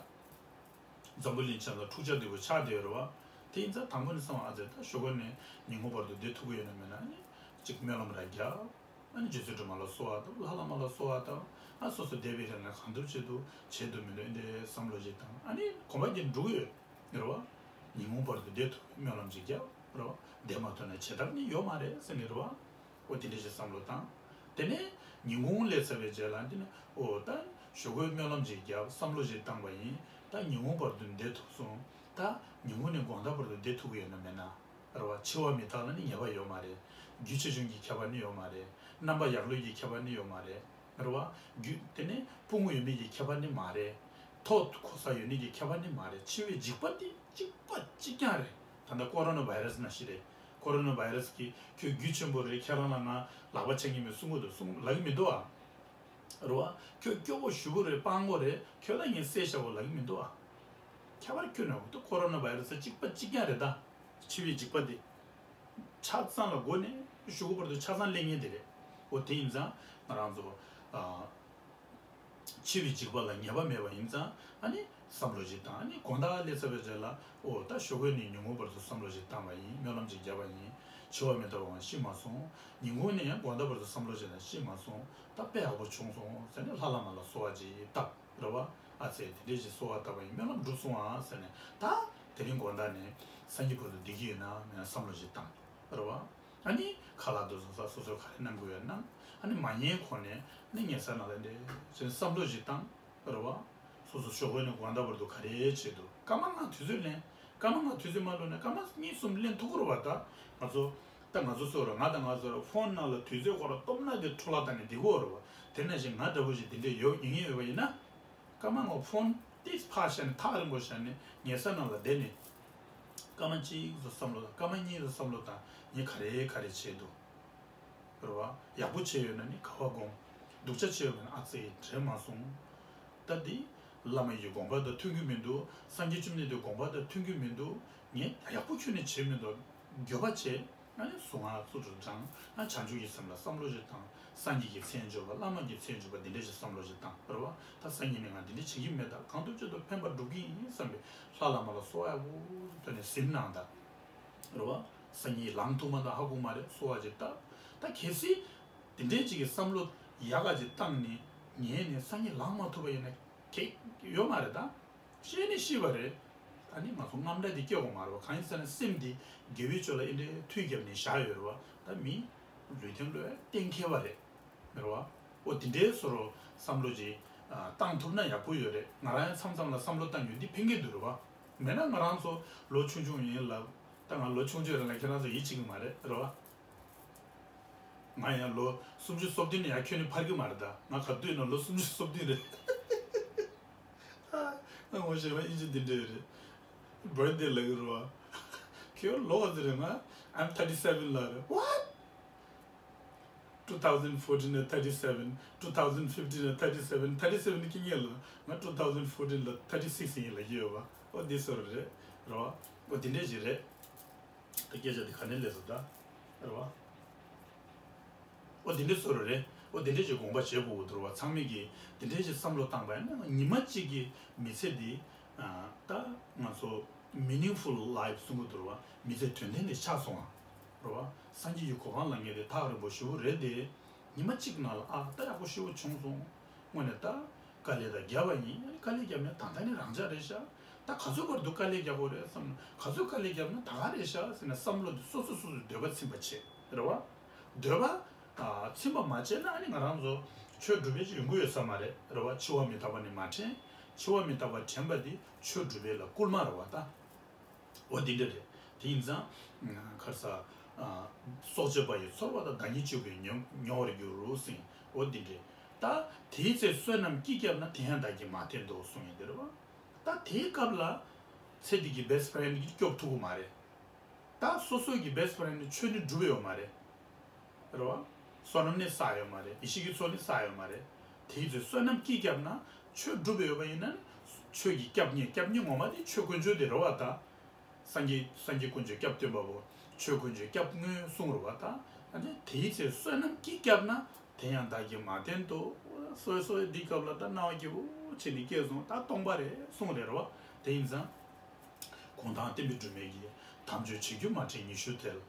འཛམ་བུ་གླིང་ཆེན་ལ་འཁྲུག་ཆ་དེ་བོ་ཆགས་བསྡད་ཡོད་རེད་བ། དེ་ཡིན་ཙང་དང་པོ་ནས་བསམ་པ་ཨ་ཙེ་ད་ཞོགས་ཀ་ནས་ཉིན་གུང་བར་དུ་བསྡད་ཐུབ་ཀྱི་ཡོད་ན་མེད་ན་ཨ་ནི་གཅིག་སྨོན་ལམ་ར་རྒྱབ། ཨ་ནི་རྗེ་བཙུན་སྒྲོལ་མ་ལ་གསོལ་བ་བཏབ། ལྷ་བླ་མ་ལ་གསོལ་བ་བཏབ། ཨ་སོ་སོ་བསྡད་པའི་རིང་ལ་གང་ཐུབ་ཅི་ཐུབ་བྱེད་དུ་མི་འདུག་འདི་འདྲའི་བསམ་བློ་ཞིག་བཏང་ཨ་ནི་གོམ་པ་གྱིས་འགྲོ་གི་ཡོད་རེད་བ། ཉིན་གུང་བར་དུ་བསྡད་ཐུབ་པའི་སྨོན་ལམ་ཅིག་རྒྱབ་རེད་བ། བསྡད་མ་ཐུབ་ན་བྱེད་ཐབས་ནི་ཡོད་མ་རེད་ཟེར་ནི་རེད་བ། ཨོ་དེ་འདྲ་ཞིག་བསམ་བློ་བཏང་། དེ་ནས་ཉིན་གུང་སླེབས་ཚར་བའི་རྗེས་ལ་འདི་ནི་ཨོ་ད་ཞོགས་ཀའི་སྨོན་ལམ་ཅིག་བརྒྱབ་བསམ་བློ་ཞིག་བཏང་པ་ཡིན། ད་ཉིན་གུང་བར་དུ་བསྡད་ཐུབ་སོང་། ད་ཉིན་གུང་ནས་དགོང་དག་བར་དུ་བསྡད་ཐུབ་ཀྱི་ཡོད་ན་མེད་ན་རེད་བ། འཆི་བ་མི་རྟག་ལ་ནི་ངེས་པ་ཡོད་མ་རེད། རྒྱུ་ཆེ་ཆུང་གི་ཁྱད་པར་ནི་ཡོད་མ་རེད། རྣམ་པ་ཡག་ལོས་ཀྱི་ཁྱད་པར་ནི་ཡོད་མ་རེད། རེད་བ། རྒྱུ་དེ་ནི་ཕུང་པོ་ཡོད་མེད་ཀྱི་ཁྱད་པར་ནི་མ་རེད། ཐོག་གོ་ས་ཡོད་མེད་ཀྱི་ཁྱད་པར་ནི་མ་རེད། འཆི་བའི་འཇིགས་པ་དེ་གཅིག་པ་གཅིག་རྐྱང་རེད། ད་ལྟ་ཀོ་རོ་ན་བྷའི་ར་སི་ནང་བཞིན་རེད། ཀོ་རོ་ན་བྷའི་ར་སི་གི་ཁྱོད་རྒྱུ་ཆེན་པོ་རེད། ཁྱེད་རང་ལ་ང་ལག་པ་འཆང་གི་མེད་གསུང་གི་འདུག་གསུང་ལབ་ཀྱི་མི་འདུག་ཨ། རེད་བ། ཁྱོད་སྐྱོ་པོ་ཞེ་པོ་རེད། སྤྲང་པོ་རེད། ཁྱོད་ལ་ངས་བསད་བཞག་གོ་ལབ་ཀྱི་མི་འདུག་ཨ། ཁྱད་པར་ཁྱོན་ནས་འདུག་ཀོ་རོ་ན་བྷའི་ར་སི་གཅིག་པ་གཅིག་རྐྱང་རེད་ད། འཆི་བའི་འཇིགས་པ་དེ། ཆ་ཚང་ལ་མགོ་ནས་གཞུག་གུ་བར་དུ་ཆ་ཚང་སླེབས་ངེས་དེ་རེད། འོ་དེ་ཡིན་ཙང་ང་རང་ཚོ་ཨ། འཆི་བའི་འཇིགས་པ་ལ་ངེས་པ་མེད་པ་ཡིན་ཙང་ཨ་ནི་བསམ་བློ་ཞིག་བཏང་། ཨ་ནི་དགོང་དག་སླེབས་ཚར་བའི་རྗེས་ལ་ཨོ་ད་ཞོགས་ཀས་ནས་ཉིན་གུང་བར་དུ་བསམ་བློ་ཞིག་བཏང་བ་ཡིན། སྨོན་ལམ་ཞིག་བརྒྱབ་པ་ཡིན། འཆི་བ་མི་རྟག་པའང་ཤི་མ་སོང་། ཉིན་གུང་ནས་ཡང་དགོང་དག་བར་དུ་བསམ་བློ་ཞིག་དང་ཤི་མ་སོང་། ད་དཔེ་ཡག་པོ་བྱུང་སོང་ཟེར་ནས་ལྷ་བླ་མ་ལ་གསོལ་བ་ཅིག་བཏབ། རེད་བ། ཨ་ཙེ་དེ་འདྲས་ཞིག་གསོལ་བ་བཏབ་པ་ཡིན། སྨོན་ལམ་འགྲུབ་སོང་ཨ་ཟེར་ནས་ད་དེ་རིང་དགོང་དག་ནས་སངས་རྒྱས་བར་དུ་བསྡད་ཀྱི་ཡོད་ན་མེད་ན་བསམ་བློ་ཞིག་བཏང་། རེད་བ། ཨ་ནི་ཁ་ལག་དེ་ཚོ་ཟ། སོ་སོས་ག་རེ་གནང་དགོས་ཡོད་གནང་། ཨ་ནི་མ་ཉལ་གོང་ནས་ཨ་ནི་ཉལ་ས་ནང་ལ་འདྲས་བྱས་བསམ་བློ་ཞིག་བཏང་། རེད་བ། སོ་སོ་ཞོགས་པ་ནས་དགོང་དག་བར་དུ་ག་རེ་བྱས་འདུག་སྐར་མ་ལྔ་དུས་ཚོད་ལེན། སྐར་མ་ལྔ་དུས་ཚོད་མ་ལོན་ན་སྐར་མ་གཉིས་གསུམ་ལེན་ཐུབ་ཀྱི་རེད་བ། ད་ང་ཚོ་ད་ང་ཚོ་ཚོ་ར་ང་དང་ང་ཚོ་ར་ཕོན་ནང་ལ་དུས་ཚོད་ཁོ་ར་སྟོབས་ན་དེ་འཕྲོ་བརླག་བཏང་ནས་བསྡད་ཀྱི་ཡོད་རེད་བ། དེ་ནང་བཞིན་ང་འདྲ་པོ་ཞིག་དེ་འདྲས་ཡོད་ཉན་མཁན་ཡོད་པ་ཡིན་ན། སྐར་མ་ལྔ་ཕོན་ཏིག་ཕར་བཞག་ནས་ཐག་རིང་པོ་བཞག་ནས་ཉལ་ས་ནང་ལ་བསྡད་ནས། སྐར་མ་གཅིག་ཙམ་བསམ་བློ་དང་སྐར་མ་གཉིས་ཙམ་བསམ་བློ་དང་ངས་ག་རེ་ག་རེ་བྱས་འདུག་རེད་བ། ཡག་པོ་བྱས་ཡོད་ན་ནི་དགའ་བ་སྒོམ། སྡུག་ཅག་བྱས་ཡོད་ན་ཨ་ཙི་དྲན་མ་སོང་། ད་འདི་བླ་མ་ཡི་དགོངས་པ་དང་མཐུན་གྱི་མི་འདུག་སངས་རྒྱས་བཅོམ་ལྡན་འདས་དགོངས་པ་དང་མཐུན་གྱི་མི་འདུག་ངས་ཡག་པོ་ཁྱོན་ནས་བྱས་མི་འདུག་འགྱོད་པ་བྱས། ཨ་ནི་གཟུངས་སྔགས་ཚུལ་དུ་བགྲང་། ཨ་བྱང་ཆུབ་ཀྱི་སེམས་ལ་བསམ་བློ་ཞིག་བཏང་། སངས་རྒྱས་ཀྱི་མཚན་བརྗོད་པ། བླ་མ་གི་མཚན་བརྗོད་པ་འདི་འདྲ་ཞིག་བསམ་བློ་ཞིག་བཏང་། རེད་བ། ད་སངས་རྒྱས་ནས་ང་འདི་འདྲ་བྱེད་ཀྱི་མེད། ད་གང་ཐུབ་ཅི་ཐུབ་ཕན་པ་སྒྲུབ་ཀྱི་ཡིན་བསམ་པའི་ལྷ་བླ་མ་ལ་གསོལ་བ་ཡག་པོ་བཏབ་ནས་གཟིམ་གནང་ད། རེད་བ། སང་ཉིན་ལངས་ཐུབ་མ་ཐུབ་ཧ་གོ་མ་རེད། གསོལ་བ་ཅིག་བཏབ། ད་གལ་སྲིད་དེ་འདྲའི་ཅིག་གི་བསམ་བློ་ཡག་ག་ཅིག་བཏང་ནས་ཉལ་ནས་སང་ཉིན་ལངས་མ་ཐུབ་པ་ཡིན་ན་གེགས་ཡོད་མ་རེད་ད། ཤི་ནི་ཤི་བ་རེད། ད་ནི་ང་ཚོ་རྔམ་སྒྲ་འདི་སྐྱེ་དགོས་མ་རེད་བ། གང་ཡིན་ཟེར་ན་སེམས་འདི་དགེ་བའི་ཕྱོགས་ལ་ཨེ་འདྲའི་མཐུ་བརྒྱབ་ནས་བཞག་ཡོད་རེད་བ། ད་མི་ལུས་རྟེན་བློ་གཏན་འཁེལ་བ་རེད། རེད་བ། འོ་དེ་འདྲའི་བཟོ་འདྲ་བསམ་བློ་ཅིག་བཏང་ཐུབ་ན་ཡག་པོ་ཡོད་རེད། ང་རང་ཡང་མཚམས་མཚམས་ལ་བསམ་བློ་བཏང་ཡོད་འདི་ཕན་གྱི་འདུག་རེད་བ། མེད་ན་ང་རང་ཚོ་ལོ་ཆུང་ཆུང་ཡིན་ལབ། ད་ང་ལོ་ཆུང་ཆུང་རེད་ལ་ཁྱེད་རང་ཚོ་ཡིད་ཆེས་ཀྱི་མ་རེད། རེད་བ། ང་ཡང་ལོ་སུམ་ཅུ་སོ་བདུན་ནས་ཡར་ཁྱོན་ནས་འཕར་གྱི་མ་རེད་ད། ང་ག་དུས་ཡིན་ན་ལོ་སུམ་ཅུ་སོ་བདུན་རེད། ང་ངོ་ཤེས་པ་ཨིན་ཇི་འདི་འདྲ་ཡོད་རེད། བར་ཐི་ཌེ་ལབ་ཀྱི་རེད་བ། ཁྱོད་ལོ་ག་ཚོད་རེད། ང་I'm thirty seven ལབ་རེད། What? two thousand fourteen ལ་thirty seven, two thousand fifteen ལ་thirty seven, thirty seven ནི་ཁྱི་ངན་ལ། ང་two thousand fourteen ལ་thirty six ཡིན་ལབ་ཀྱི་ཡོད་བ། ཨོ་འདི་བཟོ་འདྲ་རེད། རེད་བ། ཨོ་འདི་འདྲ་ཞིག་རེད། ད་སྐད་ཆ་འདི་ག་ནས་སླེབས་སོང་ད། རེད་བ། ཨོ་འདི་འདྲ་བཟོ་འདྲ་རེད། ཨོ་འདི་འདྲ་ཞིག་དགོངས་པ་བཞེས་དགོས་ཀྱི་འདུག་རེད་བ། ཚང་མས་ཀྱིས་འདི་འདྲ་ཞིག་བསམ་བློ་བཏང་པ་ཡིན་ན་ཉི་མ་གཅིག་གི་མི་ཚེ་འདི། ད་ང་ཚོ་ meaningful life གསུང་གི་འདུག་རེད་བ། མི་ཚེ་དོན་ལྡན་དེ་ཆགས་སོང་བ། རེད་བ། སངས་རྒྱས་ཀྱི་གོ་འཕང་ལ་ངེས་ཏེ་ཐག་རིང་པོ་ཞེ་པོ་རེད་དེ། ཉི་མ་གཅིག་ནང་ལ་ཨ་ད་ཡག་པོ་ཞེ་པོ་བྱུང་སོང་། དངོས་གནས་ད་དཀའ་ལས་ད་བརྒྱབ་པ་ཡིན། ཨ་ནི་དཀའ་ལས་བརྒྱབ་ནས་ད་ལྟ་ནི་རང་འཇགས་རེད་ཤག་ད་ག་ཚོད་བར་དུ་དཀའ་ལས་རྒྱག་དགོས་རེད་བསམ་ན། ག་ཚོད་དཀའ་ལས་བརྒྱབ་ན་ད་ག་རེད་ཤག་ཟེར་ནས་བསམ་བློ་དེ་སོ་སོ་སོ་སོའི་འདོད་པ་ཚིམ་པ་བྱེད། རེད་བ། འདོད་པ་ཨ་ཚིམ་པ་མ་བྱས་ན་ཨ་ནི་ང་རང་ཚོ་ཆོས་སྒྲུབ་པའི་ཡོང་གི་ཡོད་ས་མ་རེད། རེད་བ། འཆི་བ་མི་རྟག་པ་ནི་མ་དྲན། འཆི་བ་མི་རྟག་པ་དྲན་པ་དེ་ཆོས་སྒྲུབ་པའི་ལ་སྐུལ་མ་རེད་བ་ད། འོ་འདི་འདྲ་རེད། དེ་ཡིན་ཙང་། ཁར་ས། སྲོག་གཅོད་པ་ཡི་ཚོར་བ་དང་། བདག་ཉིད་གཅོད་པའི་མྱོང་མྱོང་བར་འགྱུར་ཟིན། འོ་འདི་འདྲ། ད་དེའི་ཚེ་བསོད་ནམས་ཀྱིས་བསྐྱབས་ན། དེ་ཡང་བདག་གིས་མ་བསྟེན་ཏོ་གསུངས་ཡོད་འདི་རེད་བ། ད་དེའི་སྐབས་ལ། ཚེ་འདི་གི་best friend གིས་སྐྱོབ་ཐུབ་ཀྱི་མ་རེད། ད་སོ་སོ་གི་best friend ནི་ཆོས་ནི་སྒྲུབ་ཡོད་མ་རེད། རེད་བ། བསོད་ནམས་ནི་བསགས་ཡོད་མ་རེད། ཡེ་ཤེས་ཀྱི་ཚོགས་ནི་བསགས་ཡོད་མ་རེད། དེའི་ཚེ་བསོད་ནམས་ཀྱིས་བསྐྱབས་ན། ཆོས་སྒྲུབ་ཡོད་པ་ཡིན་ན། ཆོས་ཀྱི་སྐྱབས་གཉེར་སྐྱབས་གཉེར་ངོ་མ་དེ་ཆོས་དཀོན་མཆོག་དེ་རེད་བ་ད། སངས་རྒྱས་སངས་རྒྱས་དཀོན་མཆོག་སྐྱབས་སྟོན་པ་པོ། ཆོས་དཀོན་མཆོག་སྐྱབས་དངོས་གསུངས་རེད་བ་ད། ཨ་ནི་དེའི་ཚེ་བསོད་ནམས་ཀྱིས་བསྐྱབས་ན། དེ་ཡང་བདག་གིས་མ་བསྟེན་ཏོ། སོ་སོ་འདི་སྐབས་ལ་ད་སྣང་བ་སྐྱིད་པོ་བྱས་ནས་སྐྱེས་སོང་། ད་སྟོང་པ་རེད་གསུངས་རེད་བ། དེ་ཡིན་ཙང་། གུང་ཐང་བསྟན་པའི་སྒྲོན་མེ་གིས། དམ་ཆོས་བྱེད་རྒྱུ་མ་དྲན་ཉི་ཤུ་ཐལ།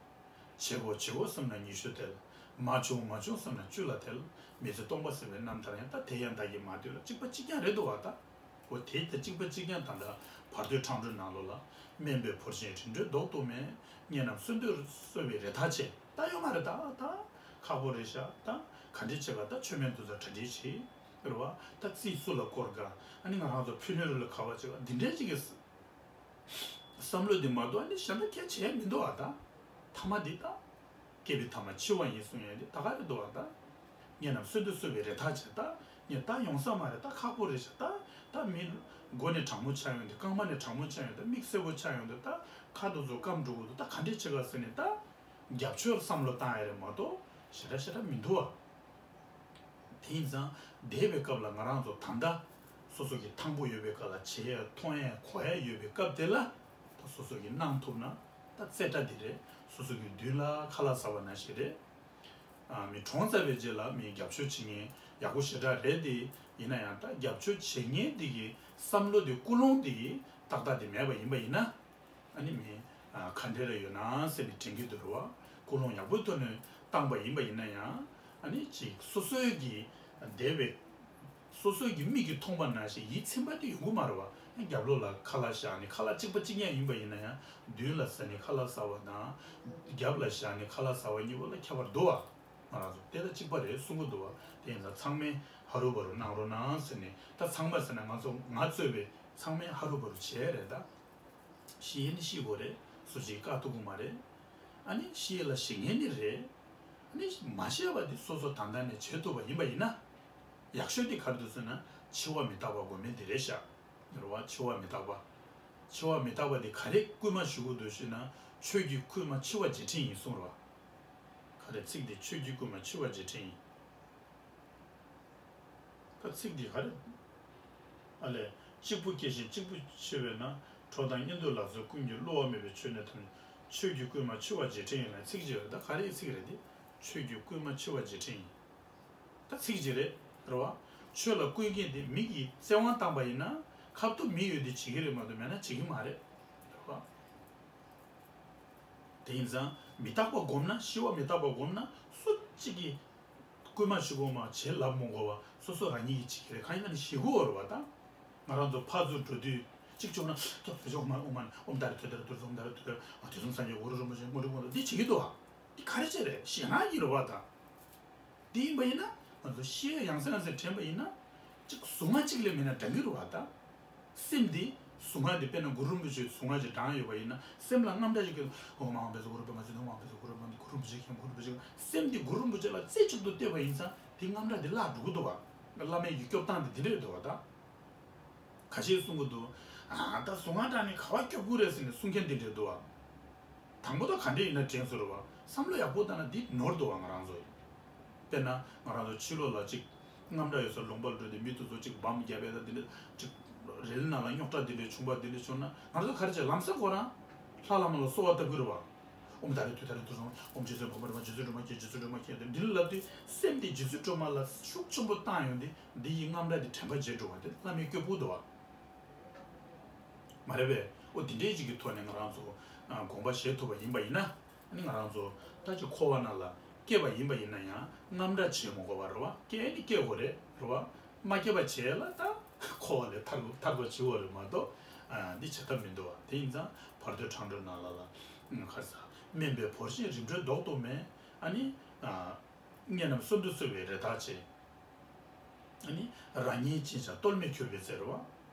བྱེད་དགོས་བྱེད་དགོས་བསམ་ན་ཉི་ཤུ་ཐལ། མ་བྱུང་མ་བྱུང་བསམ་ན་བཅུ་ལ་ཐལ། མི་ཚེ་སྟོང་པ་ཟད་པའི་རྣམ་ཐར་ཡང་། ད་དེ་ཡང་བདག་གིས་མ་ཐོས་ལ། གཅིག་པ་གཅིག་རྐྱང་རེད་འདུག་བ་ད། འོ་དེ་ད་གཅིག་པ་གཅིག་རྐྱང་ད་ལྟ་བར་དོའི་འཕྲང་སྒྲོལ་ནང་ལོགས་ལ། དམན་པའི་ཕོར་ཆེན་རིན་བྲལ་བཟློག་ཏུ་མེད། ངེད་རྣམས་གསོན་དུས་གསོ་བའི་རེ་ཐག་ཆད། ད་ཡོད་མ་རེད་ད། ད་ཁག་པོ་རེད་ཤག་ད་ག་འདྲས་བྱེད་ག་ད་མཆོད་མེ་འདུག་ས་གྲ་སྒྲིག་བྱེད། རེད་བ། ད་རྩིས་སུ་ལ་བསྐོར་ག་ཨ་ནི་ང་རང་ཚོ་ཕུ་ནུ་རི་ལ་ག་བ་བྱེད་ག་འདི་འདྲས་ཅིག་གི་བསམ་བློ་འདི་མ་གཏོགས་ཨ་ནི་གཞན་དག་གལ་ཆེ་མི་འདུག་ཨ་ད། ཐ་མ་འདི་ད། སྐྱེ་བའི་ཐ་མ་འཆི་བ་ཡིན་གསུང་ཡ་འདི་ད་ག་རེ་འདུག་ཨ་ད། ངེད་རྣམས་གསོན་དུས་གསོ་བའི་རེ་ཐག་ཆད་ད། ངས་ད་ཡོང་ས་མ་རེད་ད། ཁག་པོ་རེད་ཤག་ད། ད་མི། མགོ་ནས་གྲང་མོ་ཆགས་ཡོང་དུས། རྐང་པ་ནས་གྲང་མོ་ཆགས་ཡོང་དུས། མིག་སེར་པོ་ཆགས་ཡོང་དུས། ད་ཁ་དོག་ཚོ་སྐམ་འགྲོ་གི་འདུག་ད་ག་འདྲས་བྱེད་ག་ཟེར་ནས་ད། རྒྱབ་ཕྱོགས་བསམ་བློ་བཏང་ཡ་རེད་མ་གཏོགས་ཞེ་དྲག་ཞེ་དྲག་མི་འདུག་ཨ། དེ་ཡིན་ཙང་འདས་པའི་སྐབས་ལ་ང་རང་ཚོ་ད་ལྟ་སོ་སོ་གི་ཐང་པོ་ཡོད་པའི་སྐབས་ལ་བྱེད་ཡ་མཐོང་ཡ་གོ་ཡ་ཡོད་པའི་སྐབས་དེ་ལ་ད་སོ་སོ་གི་གནང་ཐུབ་ན་ད་རྩེ་གྲ་འདི་རེད། སོ་སོ་གི་མདུན་ལ་ཁ་ལག་ཟ་བ་ནང་བཞིན་རེད། ཨ་མི་གྲོངས་ཚར་བའི་རྗེས་ལ་མི་རྒྱབ་སྐྱོར་བྱེད་མཁན་ཡག་པོ་ཞེ་དྲག་རེད་དེ། ཡིན་ན་ཡང་ད་རྒྱབ་སྐྱོར་བྱེད་མཁན་འདི་གི་བསམ་བློ་འདི་ཀུན་སློང་འདི་ཏག་ཏག་འདི་མེད་པ་ཡིན་པ་ཡིན་ན། ཨ་ནི་མི་ཨ་ག་འདྲ་རེ་ཡོད་ན་ཟེར་ནས་དྲན་གྱི་འདུག་རེད་བ། ཀུན་སློང་ཡག་པོའི་ཐོག་ནས་བཏང་པ་ཡིན་པ་ཡིན་ན་ཡང་། ཨ་ནི་ཅིག་སོ་སོའི་གི་འདས་པའི་སོ་སོའི་གི་མིག་གིས་མཐོང་པ་ནང་བཞིན་ཡིད་ཚིམ་པ་དེ་ཡོང་གི་མ་རེད་བ། རྒྱབ་ལོགས་ལ་ཁ་ལག་བཞག་ནས། ཁ་ལག་གཅིག་པ་གཅིག་རྐྱང་ཡིན་པ་ཡིན་ན་ཡང་། མདུན་ལ་ཟ་ནས་ཁ་ལག་ཟ་བ་དང་། རྒྱབ་ལ་བཞག་ནས་ཁ་ལག་ཟ་བ་གཉིས་པོ་ལ་ཁྱད་པར་འདུག་བ། ང་རང་ཚོ་དེ་ལ་གཅིག་པ་རེད་གསུང་གི་འདུག་བ། དེ་ཡིན་ཙང་ཚང་མས་ཧ་རུ་བ་རུ་གནང་རོགས་གནང་ཟེར་ནས། ད་ཚང་མ་ཟེར་ན་ང་ཚོ་ང་གཙོས་པའི་ཚང་མས་ཧ་རུ་བ་རུ་བྱས་རེད་ད། ཤི་ཡས་ནི་ཤི་དགོས་རེད། སུ་གཅིག་བཀག་ཐུབ་ཀྱི་མ་རེད། ཨ་ནི་ཤི་ཡས་ལ་ཞེད་སྣང་ནི་རེད། ཨ་ནི་མ་ཤེས་པ་འདི་སོ་སོ་ད་ལྟ་ནས་བྱེད་ཐུབ་པ་ཡིན་པ་ཡིན་ན། ཡག་ཤོས་འདི་ག་རེ་འདུག་ཟེར་ན། འཆི་བ་མི་རྟག་པ་དགོས་མིན་འདི་རེད་ཤག་རེད་བ། འཆི་བ་མི་རྟག་པ། འཆི་བ་མི་རྟག་པ་འདི་ག་རེ་སྐུལ་མ་ཞུ་དགོས་འདུག་ཞེ་ན། ཆོས་ཀྱིས་སྐུལ་མ་འཆི་བ་རྗེས་དྲན་ཡིན་གསུངས་རེད་བ། ག་རེ་ཚིག་འདི། ཆོས་ཀྱིས་སྐུལ་མ་འཆི་བ་རྗེས་དྲན་ཡིན། ད་ཚིག་འདི་ག་རེ། ཨ་ལས། གཅིག་པུ་སྐྱེ་ཞིང་གཅིག་པུ་འཆི་བས་ན། འགྲོ་དང་གཉེན་དུ་ལ་སོགས་ཀུན་གྱིས། བསླུ་བ་མེད་པའི་ཆོས་ནི་ཐམས་ཅད། ཆོས་ཀྱིས་བསྐུལ་མ་འཆི་བ་རྗེས་དྲན་ཡིན་ལ། ཚིག་གཅིག་རེད། ད་ག་རེའི་ཚིག་རེད་འདི། ཆོས་ཀྱིས་བསྐུལ་མ་འཆི་བ་རྗེས་དྲན་ཡིན། ད་ཚིག་གཅིག་རེད། རེད་བ། ཆོས་ལ་བསྐུལ་མཁན་དེ་མི་གིས་བཙན་དབང་བཏང་པ་ཡིན་ན། ཁ་ཐུག་མི་ཡོད་དེ་བྱེད་ཀྱི་རེད་མ་གཏོགས་མེད་ན་བྱེད་ཀྱི་མ་རེད། རེད་བ། དེ་ཡིན་ཙང་མི་རྟག་པ་སྒོམ་ན། ཤི་བ་མི་རྟག་པ་སྒོམ་ན། སུ་གཅིག་གིས་སྐུལ་མ་ཞུ་དགོས་མ། བྱེད་ལབ་མི་དགོས་པ། སོ་སོ་རང་ཉིད་ཀྱིས་བྱེད་ཀྱི་རེད། གང་ཡིན་ན་ནི་ཞེད་དགོས་པ་རེད་བ་ད། ང་རང་ཚོ་ཕར་ཚུར་འགྲོ་དུས་གཅིག་བྱུང་ན། ཏོག་ཙམ་ཨོཾ་ཨོཾ་ཨོཾ་ཏཱ་རེ་ཏུཏྟཱ་རེ་ཏུཏྟཱ་རེ་ཏུཏྟཱ་རེ། ཨ་དུས་གསུམ་སངས་རྒྱས་གུ་རུ་རིན་པོ་ཆེ། གུ་རུ་གུ་རུ་འདི་བྱེད་ཀྱི་འདུག་བ། འདི་ག་རེ་བྱེད་རེད། ཞེད་སྣང་གི་རེད་བ་ད། དེ་ཡིན་པ་ཡིན་ན། ང་ཚོ་ཤི་ཡ་ཡང་སེ་ཡང་སེ་དྲན་པ་ཡིན་ན། གཅིག་གཟུངས་སྔགས་གཅིག་ལས་མེད་ན་འདྲ་གི་རེད་བ་ད། སེམས་འདི་གཟུངས་སྔགས་འདི། དཔེར་ན་གུ་རུ་རིན་པོ་ཆེའི་གཟུངས་སྔགས་ཅིག་བགྲངས་ཡོད་པ་ཡིན་ན། སེམས་ལ་རྔམ་སྐྲག་ཅིག་སྐྱེ། ཨོཾ་ཨཱཿཧཱུྃ་བཛྲ་གུ་རུ་པདྨ་སིདྡྷི་ཨོཾ། ཨཱཿཧཱུྃ་བཛྲ་གུ་རུ་པདྨ་སིདྡྷི་ཨོཾ། ཨཱཿཧཱུྃ་བཛྲ་གུ་རུ་རིན་པོ་ཆེ་མཁྱེན། གུ་རུ་རིན་པོ་ཆེ་མཁྱེན། སེམས་འདི་གུ་རུ་རིན་པོ་ཆེ་ལ་རྩེ་གཅིག་ཏུ་གཏད་པ་ཡིན་ཙང་། དེ་རྔམ་སྐྲག་འདི་བརླག་འགྲོ་གི་འདུག་བ། བླ་མའི་གི་སྐྱོབ་སྟངས་འདི་འདི་འདྲ་རེད་འདུག་བ་ད། ཁ་ཤས་གསུང་གི་འདུག་ཨ་ད་གཟུངས་སྔགས་བགྲངས་ནས་ག་པར་སྐྱོབ་དགོས་རེད་ཟེར་ནས་གསུང་མཁན་དེ་འདྲས་འདུག་བ། དང་པོ་ད་ག་འདྲས་ཡིན་ན་དྲན་གསོ་རེད་བ། བསམ་བློ་ཡག་པོ་བཏང་ན་འདི་ནོར་འདུག་བ། ང་རང་ཚོ་ཡིན། དཔེར་ན་ང་རང་ཚོ་ཕྱི་ལོགས་ལ་ཅིག་རྔམ་སྐྲག་ཡོད་སར་ལུང་པར་འགྲོ་དུས་མི་དེ་ཚོ་ཅིག་བམ་རྒྱབ་པ་དང་འདི་འདྲས་ཅིག་རེ་ལི་ནང་ལ་རྙོག་དྲ་འདི་འདྲས་བྱུང་བ་འདི་འདྲས་བྱུང་ན། ང་ཚོ་ག་རེ་བྱེད། ལམ་སང་ཁོ་རང་ལྷ་བླ་མ་ལ་གསོལ་བ་བཏབ་ཀྱི་རེད་བ། ཨོཾ་ཏཱ་རེ་ཏུཏྟཱ་རེ་ཏུཏྟཱ་རེ་ཨོཾ། རྗེ་བཙུན་འཕགས་པ་སྒྲོལ་མ། རྗེ་བཙུན་སྒྲོལ་མ་མཁྱེན། རྗེ་བཙུན་སྒྲོལ་མ་མཁྱེན་ཟེར་འདི་ལབ་དུས། སེམས་དེ་རྗེ་བཙུན་སྒྲོལ་མ་ལ་ཤུགས་ཆེན་པོ་བཏང་ཡོང་དུས། འདི་ཡི་རྔམ་སྐྲག་དེ་དྲན་པ་བརྗེད་འགྲོ་བ་དེ་བླ་མའི་སྐྱོ་པོ་འདུག་བ། མ་རེད་པས། འོ་དེ་འདྲའི་ཅིག་གི་ཐོག་ནས་ང་རང་ཚོ་ཨ་དགོངས་པ་བཞེས་ཐུབ་པ་ཡིན་པ་ཡིན་ན། ཨ་ནི་ང་རང་ཚོ་ད་ཅིག་འཁོར་བ་ནང་ལ་སྐྱེས་པ་ཡིན་པ་ཡིན་ན་ཡང་རྔམ་སྐྲག་བྱེད་མི་དགོས་པ་རེད་བ། སྐྱེ་ནི་སྐྱེ་དགོས་རེད་རེད་བ། མ་སྐྱེས་པ་བྱས་ལ་ད་འཁོར་བ་ལས་ཐར་ཐར་པ་བྱེད་དགོས་རེད་མ་གཏོགས། ཨ་འདི་བྱེད་ཐབས་མི་འདུག་བ། དེ་ཡིན་ཙང་བར་དོའི་འཕྲང་སྒྲོལ་ནང་ལ་ལ་ཁ་ས་དམན་པའི་བོར་ཞིང་རིམ་གྲོའི་ལྡོག་ཏུ་མེད། ཨ་ནི་ཨ་དངོས་རྣམས་གསོན་དུ་གསོལ་བའི་རེ་ཐག་ཆད། ཨ་ནི་རང་ཉིད་ཅིས་ཀྱང་གཏོལ་མེད་གྱུར་པའི་ཚེ་རེད་བ།